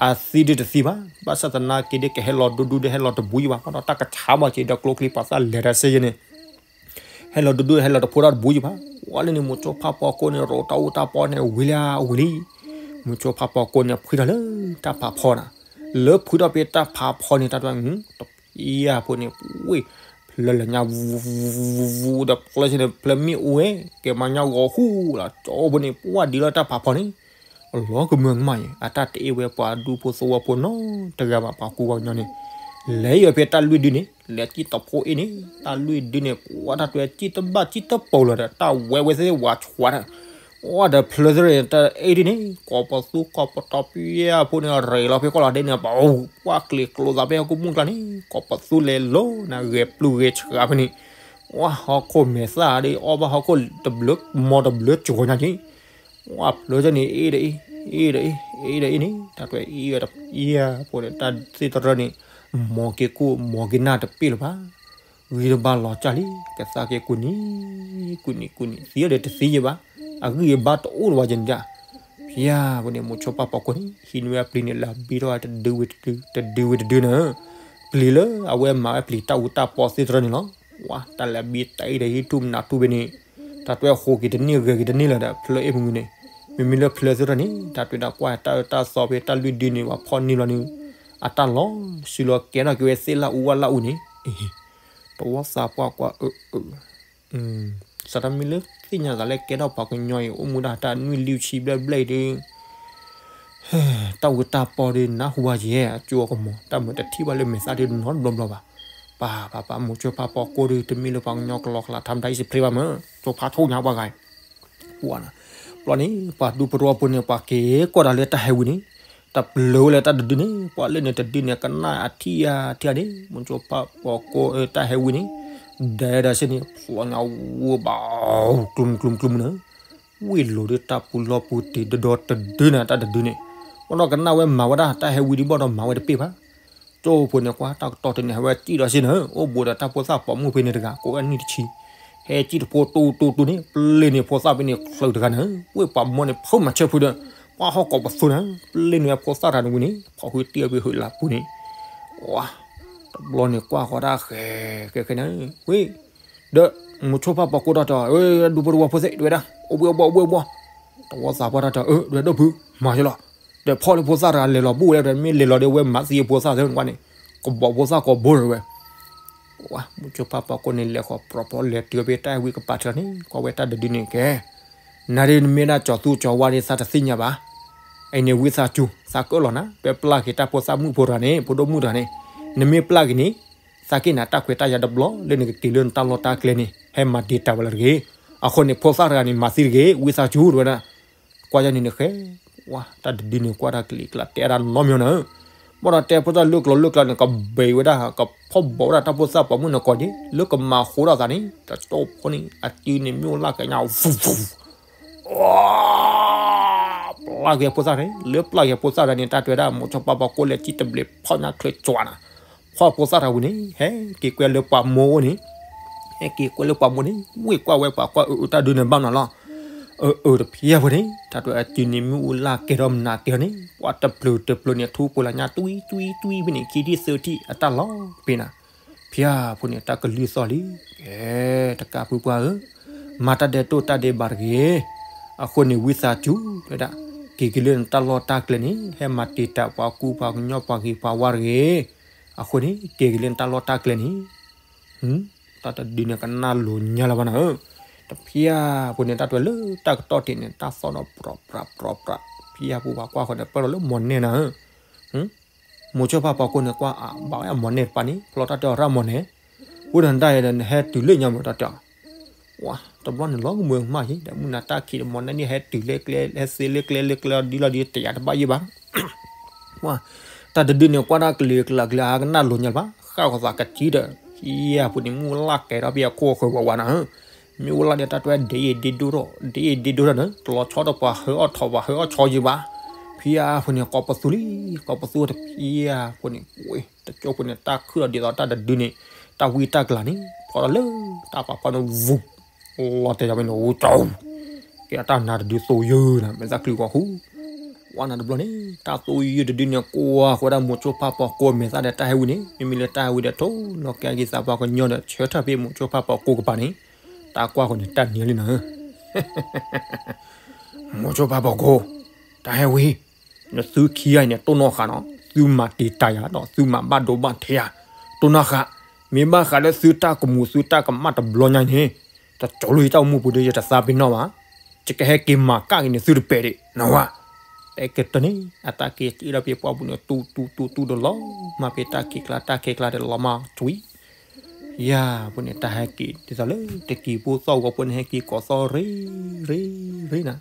အသံဒုတသံဘၣ်, ဘၣ်ဆၣ်သနာ်က့ဒုးကဟဲလီၤဒူဒူဒီး ဟဲလီၤတဘူးယံၤဘၣ်, ဘၣ်ဒီးတၢ်ကဆါဘၣ်က့ၤဒီးကျိချံပှၤသၣ်လဲၤတၢ်စ့ယဲန့ၣ် ဟဲလီၤဒူဒူ ဟဲလီၤတဖိတၢ်တဘူးယံၤဘၣ်, ပှၤလၢန့ၣ် မိၤဆိဖါပိာ်ကိၢ်န့ၣ် ရိးတၢ်အူတၢ်ပီန့ၣ် ဝံၤလံဝံၤလံ, မိၤဆိဖါပိာ်ကိၢ်န့ၣ် ဖှံထီၣ်လၢတၢ်ဖးဖီနၤ, လၢဖှံထီၣ်ဖဲတၢ်ဖးဖီန့ၣ် တၢ်တွဲ တပျံၤဖိန့ၣ် ဝ့ၢ် ဖျၢၣ်လၢညါ ဝူဝူဝူဝူဒီး ဖျၢၣ်ဆ့န့ၣ် ဖျၢၣ်မ့ၣ်အူဝဲ ကဲမၤညါဂီၤဟူလီၤ ကၠီဖိန့ၣ် ပှၢ်ဒံးလၢတၢ်ဖးဖီန့ၣ် အလီၤကမၢကမၣ်အံၤ အတၢ်တအ့ၣ်ဝဲပှၤဒူဖိသဝီဖိနီတဂၤဘၣ် ပှၤကူပှၤကညီန့ၣ် လဲၤယီၤဖဲတၢ်လွံၢ်ဒုန့ၣ် လဲၤစံၣ်တဖိအ့ၣ်န့ၣ် တၢ်လွံၢ်ဒုန့ၣ် ပှၤတၢ်တွဲစံၣ်တဘၣ်စံၣ်တပိာ်လီၤဒီး တၢ်ဝဲဝဲသ့ၣ်ဝးဆှးဒီး အိၣ်ဒီးဖျၢၣ်သ့ၣ်န့ၣ် တအ့ၣ်ဒ်န့ၣ် ကိးပသူကိးပတီၤပျဲဖိန့ၣ် ရ့းလီၤဖဲကီၢ်လီၤဒဲန့ၣ် ပှၤပှၢ်ကျ့ၤကျိသးဖဲဟီၣ်ခိၣ်မုၢ်ကျါန့ၣ် ကိးပသူလဲၤလိၤနၤ ဂဲၤပျုၢ်ဂဲၤဆှးဖဲန့ၣ် ဝဲဟီၣ်ခိၣ်မဲာ်သၣ်ဒီး အီၣ်ဘၣ်ဟီၣ်ခိၣ်တဘျုး မီတဘျုးကၠီညါက့ၤ ဝဲဖျၢၣ်သ့ၣ်န့ၣ် အ့ၣ်ဒီးအ့ၣ် အ့ၣ်ဒီးအ့ၣ် အ့ၣ်ဒီးအ့ၣ်န့ၣ် တၢ်တွဲအ့ၣ်ဝဲတပျံၤဖိန့ၣ် တၢ်သ့ၣ်တရၢန့ၣ် မ်က့ၤကိၢ် မ်က့ၤနၢ်တပ့ၢ်လၢၤဘၣ် ဂံၢ်တဘါလီၤကၢ်လံ ကသးက့ၤကူၣ်နံၤ ကူၣ်နံၤ ကူၣ်နံၤ သံဒီးတသံယဲဘၣ် အဂံၢ်အဘါတအိၣ်လၢၤဘၣ်ကန့ၣ်ဒၣ် ဖဲန့ၣ် မိၤဆိဖါပိာ်ကိၢ်န့ၣ် ဟံးန့ၢ်ဝဲအပျံၤန့ၣ် လၢအဘံထီၣ်ဝဲတဒုဝံၤတဒု တဒုဝံၤတဒုန့ၣ် ပျံၤလၢအဝဲမၤဝဲပျံၤတၢ်အူတၢ်ပီသ့ၣ်တရၢန့ၣ်လီၤ. ဝဲတၢ်လၢအဘံတၢ်အ့ၣ်ဒီးဟံးထူၣ်မနုၤထူၣ်ဖဲန့ၣ် တၢ်တွဲဃိးက့ၤတန့ၢ်ဂဲၤက့ၤတန့ၢ်လၢၤဒီး ဖျၢၣ်အ့ၣ်မုၢ်န့ၣ် မ့မ့ၢ်လၢဖျၢၣ်သ့ၣ်တရၢန့ၣ် တၢ်တွဲဒၣ်ကွၢ်တၢ်အၢတၢ်သီဖဲတၢ်လွံၢ်ဒုန့ၣ် ပှၤဖီၣ်န့ၢ်လီၤန့ၣ် အတၢ်လီၤစုလီၤကဲထီၣ်က့ၤဝဲသ့ၣ်လၢအူဝဲလၢအူန့ၣ် တဝီသးပှၢ်ကွၢ်အၢ စးထီၣ်မ့ၢ်လၢသ့ၣ်ညါသးလၢကဲထီၣ်ပှၤကညီအံၤ အိၣ်မူဒၣ်တၢ်နွံလံဆံဘျဲၣ်ဘျဲၣ်အံၤဒီး တၢ်အူတၢ်ပီဒီးနၢ်ဟူဘၣ်ယဲ အကၠိအကမီၤ တၢ်မုာ်တထံၣ်ဘၣ်လၢမဲာ်သၣ်ဒီးနီတဘျီဘျီဘၣ်. ပၢ်ပၢ်ပၢ် မိၤဆိဖါပိာ်ကိၢ်ဒီး တမ့ၢ်လၢပှၤကညီကလီကလးထါမတၤအံၤစံးဖျ့ဘၣ်မၢ် ဆိဖါထိၣ်ညါပှၤဂၤ ပှၤနၤ ဘျီန့ၣ် ပှၤဒူဖိတဝီဖိန့ၣ် ပှၤက့ၤကွၢ်တၢ်လၢတၢ်ဟဲဝံန့ၣ် တပျၢၤဝဲလၢတၢ်တဒုန့ၣ် ပှၤလၢန့ၣ်တဒုန့ၣ် ကနၣ်အထံၣ်ဧါထံၣ်ဧါန့ၣ် မိၤဆိဖါပိာ်ကိၢ်တၢ်ဟဲဝံန့ၣ် ဒဲဒၣ်စ့ၢ်န့ၣ် ဖျီညါဝူဘၣ် ကျူံကျူံကျူံနၤ ဝ့ၢ်လိၤဒီးတၢ်ပူၤလီၢ်ပူၤတံၢ်ဒီဒီတဒုနၤ တၢ်တဒုန့ၣ် ဘၣ်ဒီးကနၣ်ဝဲမၤဝဲဒၣ် တၢ်ဟဲဝံဒံးဘၣ်ဒီးမၤဝဲတပ့ၢ်ဘၣ် ကၠိဖိန့ၣ်ကွၢ် တၢ်ကတီၢ်တနံၤ ဟဲဝဲစံၣ်ဒီးစ့ၢ်နၤ အိၣ်ဘူးဒီးတၢ်ဖိသၣ်ပိာ်မုၣ်ဖဲန့ၣ်တဂၤ ကိးဝဲနံၣ်တဆံ ဟဲစံၣ်တဖိတူတူတူန့ၣ် ပျဲန့ၣ်ဖိသၣ်ဖဲန့ၣ် ချုးတဂၤနၤ ဝ့ၢ်ပှၤမီန့ၣ် ဖုမၤဆၢဖုဒီး ပှၤဟီၣ်ကိးပသူနၤ ပျဲန့ၣ်ဖိသၣ်တဂၤန့ၣ်ဝံၤန့ၣ် ဖီၣ်ဃုတံၢ်အီၤဖဲဟုးလးပူၤန့ၣ် ဝဲ တဘျီန့ၣ်ကွၢ်ဃီတၢ်ဃဲၤဃဲၤဃဲၤနၤ ဝ့ၢ် ဒီး မိၤဆိဖါပိာ်ကိၢ်တၢ်တဲ ဒူဖိတဝီဖိသ့ၣ် တဝဲဒၣ် အိၣ်ဘှံးအိၣ်ဘှီၣ် အိၣ်ဘှံးအိၣ်ဘှီၣ် တဝီသးပှၢ်တၢ်တဲ အၢ ဒွဲၣ်ဒိၣ်ဖု မၤယလီၤ ဒီးဖီၣ်လၢဖိသၣ်တဂၤလဲၤလီၤဘူၣ်ဝဲဒီး မ့ၢ်လဲၤလီၤဒီးဝဲမၤသံအဖိသၣ်သ့ၣ်နကွၢ်န့ၣ် ကဘီဖိသၣ်ကိးဘိတဝဲ, ဝါ မိၤဆိဖါပှၤကိးန့ၣ် လဲၤဃီၤပြီၤပြီၤ လဲၤတုၤဖဲတၢ်ဟဲဝံကပၤထၢန့ၣ် ကွၢ်ဝဲတၢ်တဒုန့ၣ်ကဲ, နၤဒ်နမ့ၢ်ဒၣ်ကၠီၤသူကၠီၤဝါဒ် သးတသ့ၣ်ညါဘၣ်. အံၤန့ၣ် ဝံသးစူၤ သးကအၢၣ်လီၤနၤ ပပျၢ်က့ၤတၢ်ဖိသၣ်မုၣ်ဖိတဂၤန့ၣ် ဖိဒိၣ်မုၣ်တဂၤန့ၣ်, နမ့ၢ်ပျၢ်က့ၤန့ၣ် သးက့ၤနၤတၢ်ခွဲးတၢ်ယာ်တဘျီ လၢနကက့ၤလၢနတၢ်လီၢ်တၢ်ကျဲန့ၣ် ဟဲမၤတံာ်တာ်ဝဲလၢတဂ့ၤ. အဃိန့ၣ် ဖိသၣ်တဂၤန့ၣ် မၤသံတဂ့ၤ ဝံသးစူၤ တဝဲဒၣ်. ကွၢ်ယၤန့ၣ်နဃဲ, ဝါ တၢ်တဒုန့ၣ် ကွၢ်တၢ်ကလံၤကျါတဲဒၣ်နီတမံၤနီၤဧၢ, ဘၣ်ဒီးတဲဖိသၣ်လၢကျိၤလၢကျါန့ၣ် ကဘဲးဝဲဒၣ် ကဖီၣ်ဘီးဝဲဒၣ်တၢ်ဖိသၣ်ပိာ်မုၣ်န့ၣ်ကိးက့ၤ လၢကမၤဃိထီၣ်သးန့ၣ် တကၠိဖိန့ၣ် အစုန့ၣ်မ့ၣ်အူလၢ်ကဲညါ ဝူ ပျၢ်က့ၤဖိသၣ်န့ၣ် လၢပျၢ်က့ၤဖိသၣ်တဂၤန့ၣ် တၢ်တဲဝဲဒၣ် မိၤဆိဖါပှၤကိးလဲၤကံၣ်တဘျီး ဖီၣ်ညါချၢကၠွးနၤ, ဖီၣ်ဖိသၣ်တဂၤဝံၤန့ၣ် ဟဲက့ၤကွဲလၢပှၤမိၢ်အိၣ်န့ၣ်, ဟဲက့ၤကွဲလၢပှၤမိၢ်န့ၣ် ဝ့ၢ်ကွၢ်ဝဲပှၤကွၢ်အၢ အၢ တၢ်ဒုန့ၣ်ဘၣ်နီၤလီၤ. အၢ အၢ တဖျဲၣ်ဖိန့ၣ် တၢ်တဲအစုန့ၣ်မ့ၣ်အူလၢ်ကဲထီၣ်မနၤကဲထီၣ်န့ၣ် ပှၤတဖျၢၣ်တဖျၢၣ်န့ၣ် ထူပှဲၤလီၤညါ တွံတွံတွံဖဲန့ၣ် ခံထံၣ်သၢထံၣ်အတၢ်လီၤပ့ၤနၤ, ဖျၢၣ်ဖိန့ၣ် တၢ်ကလုၢ်သီၣ်လံ, ကဲ တကးဖုပှၢ်ဧၢ, မၤတၢ်ဒဲးတိၢ်တၢ်ဒဲးဘးတဂ့ၤ. အဃိန့ၣ် ဝံသးစူၤ တဲဒၣ် က့ၤက့ၤလၢနတၢ်လီၢ်တၢ်ကျဲန့ၣ် ဟဲမၤတံာ်တာ်ပှၤကူပှၤကညီပှၤဂ့ၤပှၤဝါတဂ့ၤ. အဃိန့ၣ် က့ၤက့ၤလၢနတၢ်လီၢ်တၢ်ကျဲန့ၣ် တၢ်တဒုန့ၣ်ကနၣ်လိၤညါလၢၤဘၣ်နၤဧၢ, တဖျၢၣ်ဖိန့ၣ် တၢ်တဲလၢတၢ်ကတီၢ်တ့ၢ်န့ၣ် တၢ်သီၣ်ဒီးပြီၤပြီၤပြီၤပြီၤ, ဖျၢၣ်ဖိပှၤကွၢ်ဃီန့ၣ် ပၢၢ်ဒီးလၢမိၢ်နဲၣ်နၤဧၢ, မိၤဆိဖါပှၤကိးန့ၣ် ကွၢ်အဘၣ်ဝဲအမိၢ်နဲၣ်တပၤန့ၣ် ဖျီတၢ်တဲအီၤရၣ်မိၢ်နဲၣ်, ဝဲဒီးနတၢ်အံၤဒီး နဟဲတုၤလၢညါမ့ၢ်တၢ်တဲအီၤ ဝါ တဘျီန့ၣ်လီၤကမၢကမၣ်ယံၤ ဒီးမုၢ်နၤတၢ်ခံးဒီး မိၢ်နဲၣ်န့ၣ် ဟဲတုၤလၢကျဲ ဟဲသ့လၢကျဲလၢကျဲလီၤဒ်လီၤဒ်တယာ်တဘၣ်ယံၤဘၣ်, ဝါ တၢ်တဒုန့ၣ် ကွၢ်တၢ်ကလံၤကျါကျါ အကနၣ်လိၤညါလၢၤဘၣ် ဃၣ်ဃီၤသးကစံဒီး ဖျၢၣ်ဖိန့ၣ် မ့ၣ်အူလၢ်ကဲထီၣ်ဖဲအခိၣ်အဃၢၤဝးဝးနၤ, မ့ၣ်အူလၢ်ဒီးတၢ်တဲဒ်အံၤဒ်ဒိၣ်ထီၣ် ဒ်အံၤဒ်ဒိၣ်ထီၣ်န့ၣ် တလီၤဆီဒီးပှၤဟၢအီၣ်ထီၣ်ပှၤဟၢအီၣ်ဆီယံၤဘၣ်, ဖျၢၣ်ဖိန့ၣ် ကိးပသူလံ ကိးပသူတဖျၢၣ်ဖိန့ၣ် တကၠိဖိန့ၣ် တၢ်ခုၣ်ဒီးဒ်သိးတၢ်တဒုန့ၣ် တၢ်ဝံတၢ်ကျါန့ၣ် ဖီၣ်ဒီးလၢတၢ်ပာ်ဖီၣ်န့ၣ် ဝူ လီၤတဲာ်ယၤဝဲန့ၣ် အိၣ်ကၠီ ကဲတၢ်နါတဒုသိယၢနၤ မ့ၢ်သးချုးဂီၤဟူ, ဝါနၤတဘျီန့ၣ် တၢ်သိယၢတဒုန့ၣ် ကွၢ်ဃီဒၣ်မိၤဆိဖါပှၤကိးမဲာ်သၣ်ဒီးတၢ်ဟဲဝံန့ၣ် မ့မ့ၢ်လၢတၢ်ဟဲဝံဒီး ထိၣ်လီၤကဲက့ၤသးပှၤကညီဒီး ဆၢထၢၣ်ဖဲမိၤဆိဖါပှၤကိးကပၤန့ၣ် တၢ်ကွၢ်ဃီန့ၣ် တၢ်နံၤလံနၤဧၢ မိၤဆိဖါပှၤကိး, တၢ်ဟဲဝံ, နသုခံဂၤအံၤန့ၣ် တိၢ်နီၣ်ဃာ်နီၤ သုမၤတံာ်တာ်ယၤဒီး သုမၤဘၣ်ဒိဘၣ်ထံးယၤ, တိၢ်နီၣ်ဃာ်, မ့ၢ်ဘၣ်ဃးလၢသုတၢ်ကမူၤသုတၢ်ကမၣ်တဘျီညါအံၤန့ၣ်, တကၠိလီၤယတၢ်အိၣ်မူပူၤဒီး ယတသးပ့ၤနီၣ်ဘၣ်, ယကဟဲက့ၤမၤကၣ်က့ၤန့ၣ်သုတပဲာ်ဒံး နဝဲ, တဲကတၢၢ်န့ၣ် အတၢ်က့ၤစံၣ်ဒီးဖဲပှၢ်ပူၤန့ၣ် တူတူတူတူဒီးလီၤမၢ်ဖဲတၢ်ခံးကျါ တၢ်ခံးကျါဒီးလီၤမၢ်ကွံ ယၤဖိန့ၣ် တၢ်ဟဲက့ၤဒ်သိးလၢ တကံၤဖိသီၣ်ဂီၤဖိန့ၣ် ဟဲက့ၤကိးသီၣ်ရ့ရ့ရ့နၤ,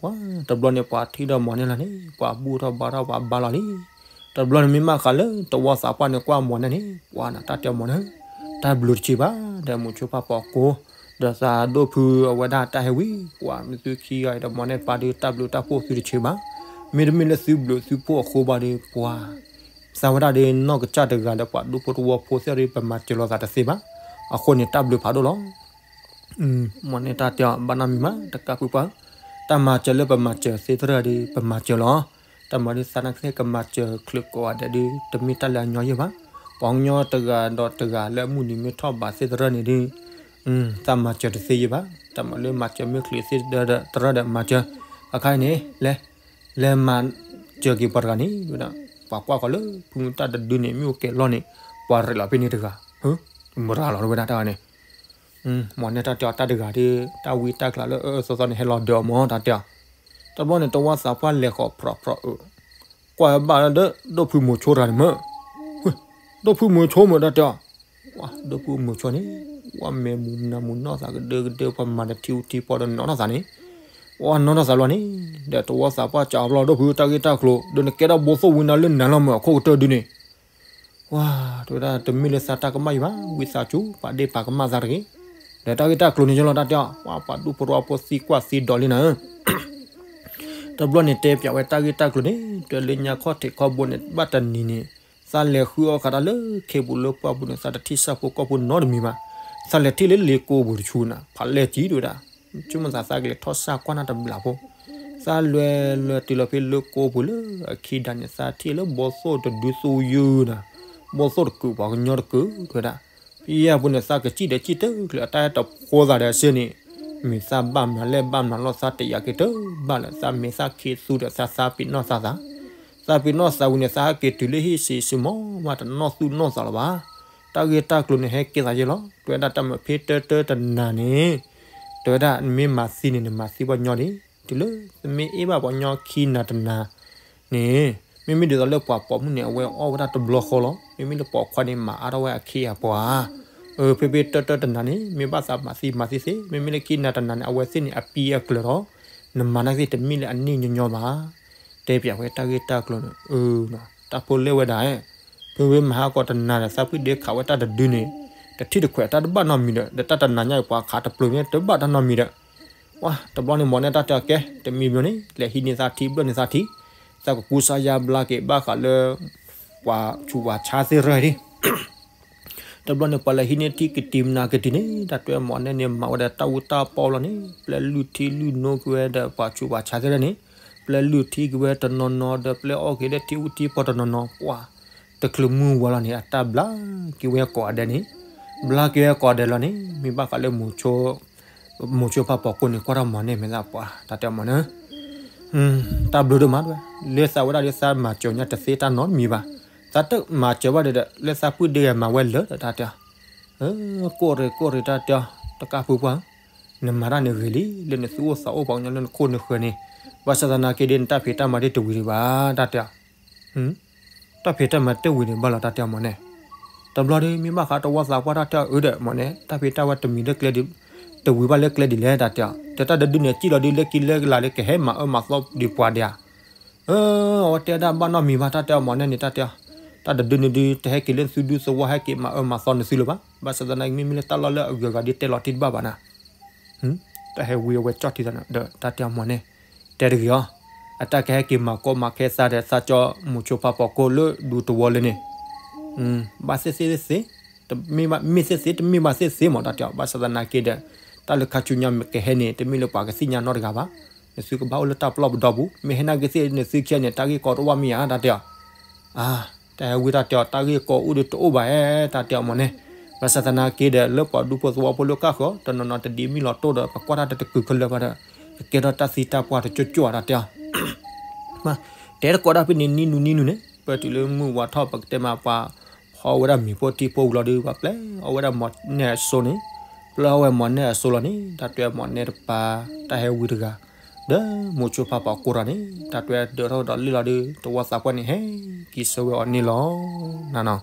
ပှၤတဘျီန့ၣ် ပှၤထံၣ်ဒီးမိၢ်နဲၣ်လၢ်န့ၣ် ပှၤဘူၣ်ထီၣ်ဘါထီၣ်ပှၤဘါလီၤလံ, တဘျီန့ၣ်မ့ၢ်မးဃးလၢ တဝီသးပှၢ်န့ၣ် ကွၢ်မိၢ်နဲၣ်န့ၣ် ပှၤနတၢ်တဲမိၢ်နဲၣ်, တၢ်ဘျုးတဆံးဘၣ် ဒီးမိၤဆိဖါပှၤကိး, ဒီးသးဒိၣ်ဖုအဝဲဒၣ်တၢ်ဟဲဝံ, ပှၤမ့ၢ်သုခံဂၤအံၤဒီးမိၢ်နဲၣ်တပၤဒီး တၢ်ဘျုးတၢ်ဖှိၣ်သုတဆံးဘၣ်, မ့တမ့ၢ်လၢသုဘျုးသုဖှိၣ်အဃိဘၣ်ဒီး ပှၤ သးဝဲဒၣ်ဒီးနီၢ်ကစၢ်တဂၤလၢပှၤဒူဖိတဝီဖိသ့ၣ်ဒီး ပမၤစၢၤလိာ်သးတသ့ဘၣ်, အဃိန့ၣ် တၢ်ဘျုးဖးဒိၣ်လီၤ. မိၢ်နဲၣ်တၢ်တဲအီၤ ဘၣ်နီတမံၤမး တကးဖုပှၢ်, တၢ်မၤစၢၤလၢပမၤစၢၤသ့သရၣ်ဒီး ပမၤစၢၤလီၤ. တၢ်မၤဒ်သးနာ်က့ ကမၤစၢၤချုးကိးဂၤဒဲးဒီး တမ့ၢ်တၢ်လၢအညီယဲၢ်ဘၣ်. ပှၤကညီတဂၤဒီးတဂၤလၢအမုၢ်နံၤမ့ၢ်ထီၣ်ဘးသ့သရၣ်န့ၣ်ဒီး တၢ်မၤစၢၤတသ့ယဲၢ်ဘၣ်. တၢ်မၤလၢမၤစၢၤမ့ၢ်ချုးသ့သရၣ်ဒီးမၤစၢၤ, အခါအံၤန့ၣ် လဲၤ လဲၤမၤစၢၤက့ၤပှၤတဂၤန့ၣ်ဝဲဒၣ်, ပှၤကွၢ်ဃီၤလၢ ဖုတၢ်တဒုန့ၣ် မ့ၣ်အူကဲၤလီၢ်န့ၣ် ပှၤရဲၣ်လီၤဖဲန့ၣ်တဂၤ, မရၤလီၤဝဲဒၣ်တၢ်ဂၤန့ၣ် မိၢ်နဲၣ်တၢ်တဲအီၤ တၢ်တဂၤဒီး တၢ်ဝံတၢ်ကျးလၢအအၢအၢသီသီန့ၣ် ဟဲလီၤဒၢးအီၤမၢ် တၢ်တဲအီၤ. တဘျီန့ၣ် တဝီသးပှၢ်လဲၤဃီၤဖြီးဖြီးအၢ, ကွၢ်ဝဲဘၣ်ဒီး ဒိၣ်ဖုမိၤဆိတဂၤန့ၣ်မၢ်, ဒိၣ်ဖုမိၤဆိမၢ် တၢ်တဲအီၤ. ဒိၣ်ဖုမိၤဆိန့ၣ် ဝဲမဲာ်မူၤနၤမူၤနီၢ်သးကဒၢကဒၢ ပှၤမၤတထံအူထံဖီဒီးနီၢ်ထီၣ်သးန့ၣ်, ဝဲနီၢ်ထီၣ်သးဘျီန့ၣ် ဒီးတဝီသးပှၢ်စံးအီၤဘျီ ဒိၣ်ဖုတၢ်ဂ့ၢ်တၢ်ကျိၤ ဒီးနကဲထီၣ်ဘိသိၣ်ဝံနၤလၢနၤလီၤမၢ် အခိၣ်ကတၢၢ်ဒုန့ၣ် ဝါ တဲဝဲဒၣ် တမ့ၢ်လၢသးတၢ်ကမၣ်ယံၤဘၣ်, ဝံသးစူၤ ပာ်ဒ့ၣ်ပာ်ကမၣ်သးတဂ့ၤ, ဒီးတၢ်ဂ့ၢ်တၢ်ကျိၤန့ၣ် ယလီၤတၢ်တဲအီၤ, ဝါ ပှၤဒူဖိတဝီဖိသံကွၢ်သံဒိးလံနၤဧၢ, တဘျီန့ၣ် တဲပၠးဝဲတၢ်ဂ့ၢ်တၢ်ကျိၤန့ၣ် တဲလၢညါခီၣ်ထံးခီၣ်ဘိန့ၣ် ဘၣ်တနံၤန့ၣ် သးလဲၤဃုအီၣ်ဃာ်တၢ်လၢခ့ပူၤလၢပှၢ်ပူၤန့ၣ် သးတထံၣ်ဆၣ်ဖိကီၢ်ဖိနီတမံၤဘၣ်, သးလဲၤထံၣ်လၢလ့ကိပူၤတဆူနၤ ဖးလဲၢ်ကံ တဲဝဲဒၣ် ဆိကမိၣ်သးသးကလဲၤထီၣ်ဆၣ်ကွၢ်နၢ်တဘျီဖိ, သးလဲၤလဲၤတုၤလီၤဖဲလၢကိပူၤလၢအခံဒၣ်န့ၣ် သးထံၣ်လၢဘီသိၣ်တဒုသိယုၢ်နၤ, ဘီသိၣ်တကုးပှၤကညီတကုး တဲဝဲဒၣ်, ဖဲအံၤအပူၤန့ၣ် သးကစံၣ်ဒီးစံၣ်တချုး အတၢ်အဲၣ်တဖိသးဒီးစ့ၢ်န့ၣ်, မ့ၢ်သးဘၣ်မနုၤလဲၣ်ဘၣ်မနုၤလီၤ သးတယာ်က့ၤတဘၣ်လၢၤ သးမဲာ်သၣ်ခံးသူဒီးသးသးပ့ၤနီၣ်သးသး, သ သးပ့ၤနီၣ်သးဝံၤန့ၣ် သးဟဲက့ၤတုၤလၢဟံၣ်စံးစ့ၢ်မီၢ်မး တနီၣ်သူၣ်နီၣ်သးလၢၤဘၣ်. တၢ်ဂ့ၢ်တၢ်ကျိၤန့ၣ် ဟဲကဲသးယဲလီၤ. တဲဝဲဒၣ်တၢ်မၤဖ့တၢတၢတနၤန့ၣ်, တဲဝဲဒၣ်နမ့ၢ်မၤသံန့ၣ် နမၤသံပှၤညီဒံး, တုၤလၢနမ့ၢ်အ့ၣ်ဘၣ်ပှၤညီခံနၤတနၤန့ၣ်, မ့မ့ၢ်ဒ်သိးလၢပှၤပိာ်မုၣ်န့ၣ် အဝဲအီၣ်ဝဲဒၣ်တဘျီဃီလီၤ. မ့မ့ၢ်လၢပိာ်ခွါန့ၣ် မၤအါထီၣ်ဝဲအခ့အပှၤ ဖ့ဖ့တၢတၢတနၤန့ၣ် မ့ၢ်ဘၣ်သးမၤသံမၤသံသ့, မ့မ့ၢ်လၢခံနၤတနၤန့ၣ် အဝဲသ့ၣ်န့ၣ် အပံအကျၢၤဒီး နမၤနာ်က့သ့ၣ်တမ့ၢ်လၢအန့ၢ်ညီညီဘၣ်. တဲပၠးဝဲတၢ်ဂ့ၢ်တၢ်ကျိၤန့ၣ်, တၢ်ဖိလဲၣ်ဝဲဒၣ်, ဖဲဝဲမၤဟးကီးတနၤဒီး သးပှၢ်ဒ့ခးဝဲတၢ်တဒုန့ၣ်, တထံၣ်တခွဲးတၢ်တဘၣ်နီတမံၤဒီး ဒီးတၢ်တနၤညါအံၤပှၤခးတပျုၤန့ၣ် တဘၣ်တၢ်နီတမံၤဒီး ပှၤတဘျီန့ၣ် မိၢ်နဲၣ်တၢ်တဲအီၤကဲ, တမံၤမံၤန့ၣ် လဲၤဟံးန့ၢ်သးထံဘျၢၣ်န့ၢ်သးထံ, သးကကူစါယါဘျါက့ၤဘၣ်ဃးလၢ ပှၤဆူးပှၤဆါသ့ၣ်ရၢၢ်ဒံး တဘျီန့ၣ် ပှၤလဲၤဟံးန့ၢ်ထံကတံၤမနၤကတံၤန့ၣ် တၢ်တဲမိၢ်နဲၣ်န့ၣ် မၤဝဲဒီးတၢ်အူတၢ်ပီလီၤန့ၣ် ပျဲလုၢ်ထံလုၢ်နိက့ၤဝဲဒီးပှၤဆူးပှၤဆါသ့ၣ်ရၢၢ်န့ၣ်, ပျဲလုၢ်ထံက့ၤဝဲတနီၤနီၤဒီး ပျဲအီၣ်က့ၤလၢထံအူထံပီတနီၤနီၤ ပှၤတချုးမုၢ်ဝါလီၤန့ၣ် အတၢ်ဘျါက့ၤဝဲကိးဂၤဒဲးန့ၣ်, ဘျါက့ၤဝဲကိးဂၤဒဲးလီၤန့ၣ် မ့ၢ်ဘၣ်ဃးလၢ မိၤဆိဖးပိာ်ကိၢ်န့ၣ် ကွၢ်ထီၣ်မိၢ်နဲၣ်မဲာ်သးပှၤ တၢ်တဲအီၤမိၢ်နဲၣ် တၢ်ဘျုးဒိၣ်မးတဲဝဲ, လၢသးဝဲဒၣ်ဒီးသးမၤစၢၤညါတသ့တၢ်နီတမံၤဘၣ်. သးတမၤစၢၤဘၣ်ဒီး လၢသးပှၢ်ဒ့ဂဲၤမၤဝဲလၢာ်ဒီးတၢ်တဲအီၤ, ကိၢ်ရ့ၣ်ကိၢ်ရ့ၣ်တၢ်တဲအီၤ တကးဖုပှၢ်ဧၢ, နမၤတၢ်န့ၣ်ဂ့ၤလံ လၢနသူၣ်အိၣ်သးအိၣ်ပှၤကညီလၢနခိၣ်နဃၢၤန့ၣ်, ဘၣ်ဆၣ်သနာ်က့ဒီး နတၢ်ဖံးတၢ်မၤဒ်တဝံၤဒံးဘၣ် တၢ်တဲအီၤ တၢ်ဖံးတၢ်မၤတဝံၤဒံးဘၣ်လီၤ တၢ်တဲအီၤမိၢ်နဲၣ်. တဘျီဒီး မ့ၢ်ဘၣ်ဃးတဝီသးပှၢ်တၢ်တဲအီၤ အၢဒီးမိၢ်နဲၣ် တၢ်ဖံးတၢ်ဝဲတမံၤလၢကျဲဒ်, တဝံၤဘၣ်လၢကျဲဒ်လဲၣ် တၢ်တဲအီၤ, ဒီးတၢ်တဒုန့ၣ် စံၣ်လီၤဒုးလၢကံလၢကလၤလၢကဟဲမၤအၢမၤသီဒံးပှၤဒံးဧါ. အၢ အဝဲတဲဒၣ်ဘၣ်နီတမံၤဘၣ် တၢ်တဲအီၤမိၢ်နဲၣ်န့ၣ် တၢ်တဲအီၤ, တၢ်တဒုန့ၣ်ဒုး တဟဲက့ၤလၢသုဒူသဝီ ဟဲက့ၤမၤအၢမၤသီနသုလၢၤဘၣ်. ဘၣ်ဆၣ်သနာ်က့ မ့မ့ၢ်လၢတၢ်လီၢ်လၢအဂုၤအဂၤဒ်တဲလီၤတံၢ်တဘၣ်ဘၣ်နၤ တၢ်ဟဲဝံအဝဲကၠီၣ်ထံသးန့ၣ်ဒီး တၢ်တဲအီၤမိၢ်နဲၣ်, တဲတဂ့ၤအီၤ, အတၢ်ကဟဲက့ၤမၤကီမၤခဲသးဒီးသးကၠီမိၤဆိဖးပိာ်ကိၢ်လၢဒူသဝီလၢန့ၣ်, ဘၣ်သ့ၣ်သ့ၣ်သ့ၣ်, မ့ၢ်သ့ၣ်သ့ၣ်တမ့ၢ်ဘၣ်သ့ၣ်သ့ၣ်မး တၢ်တဲအီၤ. ဘၣ်ဆၣ်သနာ်က့ဒီး တၢ်လၢခါဆူညါမ့ၢ်ကဟဲန့ၣ် တမ့ၢ်လၢပှၤကသ့ၣ်ညါနီတဂၤဘၣ်. နသုကဘၣ်အိၣ်လၢတၢ်ပလီၢ်ပဒီပူၤ, မ့ၢ်ဟဲနာ်က့သ့ၣ် နသုခံဂၤန့ၣ် တၢ်ဂ့ၢ်ကီတအိၣ်ဘၣ်မ့ၢ်ဧါ တၢ်တဲအီၤ အါ, တၢ်ဟဲဝံတၢ်တဲအီၤ တၢ်ဂ့ၢ်ကီအိၣ်ဒီးတအိၣ်ဘၣ်ဧါ တၢ်တဲအီၤမိၢ်န့ၣ်, ဘၣ်ဆၣ်သနာ်က့ဒီး လၢပှၤဒူဖိသဝီဖိလၢကၢ်ဃီၤ တနီၤနီၤတဒ်မ့ၢ်လီၤတိၢ်ဒီး ပကွၢ်တၢ်တတကုာ်ခဲလၢာ်ဘၣ်ဒီး ကကဲထီၣ်တၢ်သံတၢ်ပှၢ်တကၠိၢ်ကၠိၢ်ဧါ တၢ်တဲအီၤ တဲတကိးဒၣ်ဖဲန့ၣ် နံၣ်နူနံၣ်နူန့ၣ် ပတုၤလၢမုၢ်ဝါထီၣ် ပကတဲမးပှၤဖီဝဲဒၣ်မ့ၤဖိထံဖိဝံၤလီၤဒီး ပှၤပျဲအီၣ်ဝဲဒၣ်မိၢ်နဲၣ်အစိန့ၣ်, ပျဲအီၣ်ဝဲမိၢ်နဲၣ်အစိလီၤန့ၣ် တၢ်တွဲမိၢ်နဲၣ်တပၤ တၢ်ဟဲဝံတဂၤ ဒီးမိၤဆိဖးပိာ်ကိၢ်ဒီးန့ၣ် တၢ်တွဲဒၢးထီၣ်ဒီးလံၣ်လီၤဒီး သဝီသးပှၢ်န့ၣ် ဟဲက့ၤဆၢဝဲအီၤန့ၣ်လီၤ. နနီၤ,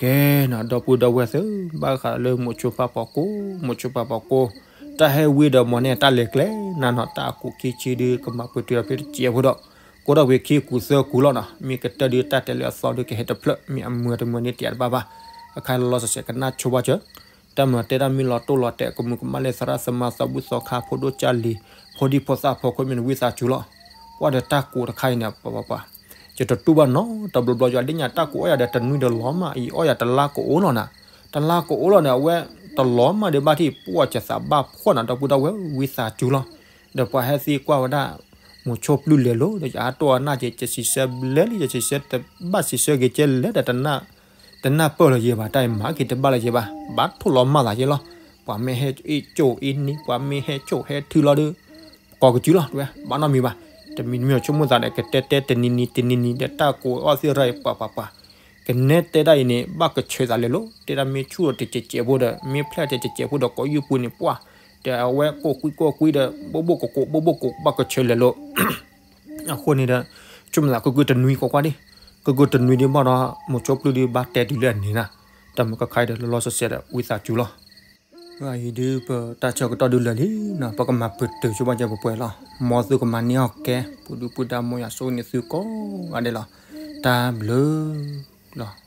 ကဲနီၤ ဒီပုၢ်ဒီဝဲၢ်သ့ၣ် ဘၣ်ဃးလၢမိၤဆိဖးပိာ်ကိၢ် မိၤဆိဖးပိာ်ကိၢ် တၢ်ဟဲဝံဒီးမိၢ်နဲၣ်တၢ်လဲၤကျဲ နနီၤ တၢ်အကူာ်ခံဆံဒုး ကမၤပတုာ်ဒီးဖဲတစဲးဖိဒီး ကိးထီၣ်ကွံာ်ခံကူၣ်သၢကူၣ်လီၤနီၤ မ့ၢ်ကတၢၢ်ဒုးတၢ်တဲလၢအသီဒုးကဟဲတဖျၢၣ် မ့ၢ်အမုာ်တမုာ်န့ၣ်တယးတဘၣ်ဘၣ်. အခါလီၤလီၤဆဲးဆဲးကနၣ်ဆိဘၣ်စၢၤ တၢ်မၤတဲတၢ်မ့ၢ်လီၤတိၢ်လီၤတဲာ် ကမူၤကမၣ်လၢသရၣ်သမါသးဘုၣ်သီခါ ဖိဒိၣ်ကၢ်လံၤ ဖိဒံဖိသၣ်ဖိခွါမ့ၢ်နဝံသးစူၤလီၤ. ကွၢ်ဒီးတၢ်ကူးတခါအံၤန့ၣ် ပှၤပှၤပှၤ ယတတူၢ်ဘၣ်နီတဘျီဘျီ ယဒ်ညါတၢ်ကူးအီၣ်ယၤဒီးတနွံဒီးလီၤမး အံၤအီၣ်ယၤတလါကအိၣ်လီၤနၤ. တလါကအိၣ်လီၤန့ၣ် အဝဲတလီၤမးဒီးဘၣ်ထံၣ် ပှၢ်ကသးဘၣ်ဖှီၣ်နၤ ဒီပုၢ်ဒီဝဲၢ်ဝံသးစူၤလီၤ. ဒီးပှၤဟဲသံကွၢ်ဝဲဒၣ် မိၤဆိပျုၢ်လဲၤလိၤ ဒီးယအါတိၢ်အနၢ်က့ၤ ယဆံးဆၢဘျဲလံ ယဆံးဆၢတဘၣ်ဆံးဆၢက့ၤကဲလဲၣ်ဒီး တနၢ်ပၢၢ်လၢၤယဲဘၣ် တၢ်အံၤမၤက့ၤတဘၣ်လၢၤယဲဘၣ် ဘၣ်ထိၣ်လီၤမၢ်သးယဲလီၤ. ပှၤမ့ၢ်ဟဲအ့ၣ်ကၠိၣ်အ့ၣ်နံၤ ပှၤမ့ၢ်ဟဲဆိၣ်ဟဲထုလီၤဒီး ကိးကစုလီၤ တဝဲ ဘၣ်နီတမံၤဘၣ်. တမံၤတမံၤဆိကမိၣ်သးဒီး ကတဲတဲတနံၤနံၤတနံၤနံၤဒီး တၢ်ကူးအီၣ်သ့ၣ်ရၢၢ်အံၤ ပှၤပှၤပှၤ ကနဲတဲဒၣ်အံၤန့ၣ် ဘၣ်ကဆၢသးလဲၤလိၤ တဲဒၣ်မ့ၢ်ဆူၣ်ဒီးတစဲးစဲးဖိဒီး မ့ၢ်ဖျဲၣ်တစဲးစဲးဖိဒီး ကိးယုၢ်ပူၤန့ၣ် ပှၢ် ဒီးအဝဲကိးကွံာ်ကိးကွံာ်ဒီး ဘိၣ်ဘိၣ်ကိးကိး ဘိၣ်ဘိၣ်ကိး ဘၣ်ကဆၢလဲၤလိၤ အဃိန့ၣ်ဒီး ဆိကမိၣ်သးကကုၢ်တနွံကွၢ်ကွၢ်ဒံး ကကုၢ်တနွံဒံးဘၣ်ဒီး မိၤဆိပျုၢ်ဒံးဘၣ်တဲတုၤလၢအန့ၣ်နၤ တၢ်မုၢ်ကခါအံၤဒီးလီၤလီၤဆဲးဆဲးဒီး ဝံသးစူၤလီၤ. အံၤဒုးပတၢ်ဆၢကတီၢ်ဒုးလၢာ်လံနီၤ ပကမၤပတုာ်ဆိဘၣ်ကဲပှဲၤပှဲၤလီၤ. မ်သုကမၤန့ၢ်အီၣ်ကဲ ပူၤဒုပူၤဒါ မ်ယွၤဆိၣ်ဂ့ၤန့ၢ်သုကိးဂၤဒဲးလီၤ. တၢ်ဘျုးလီၤ.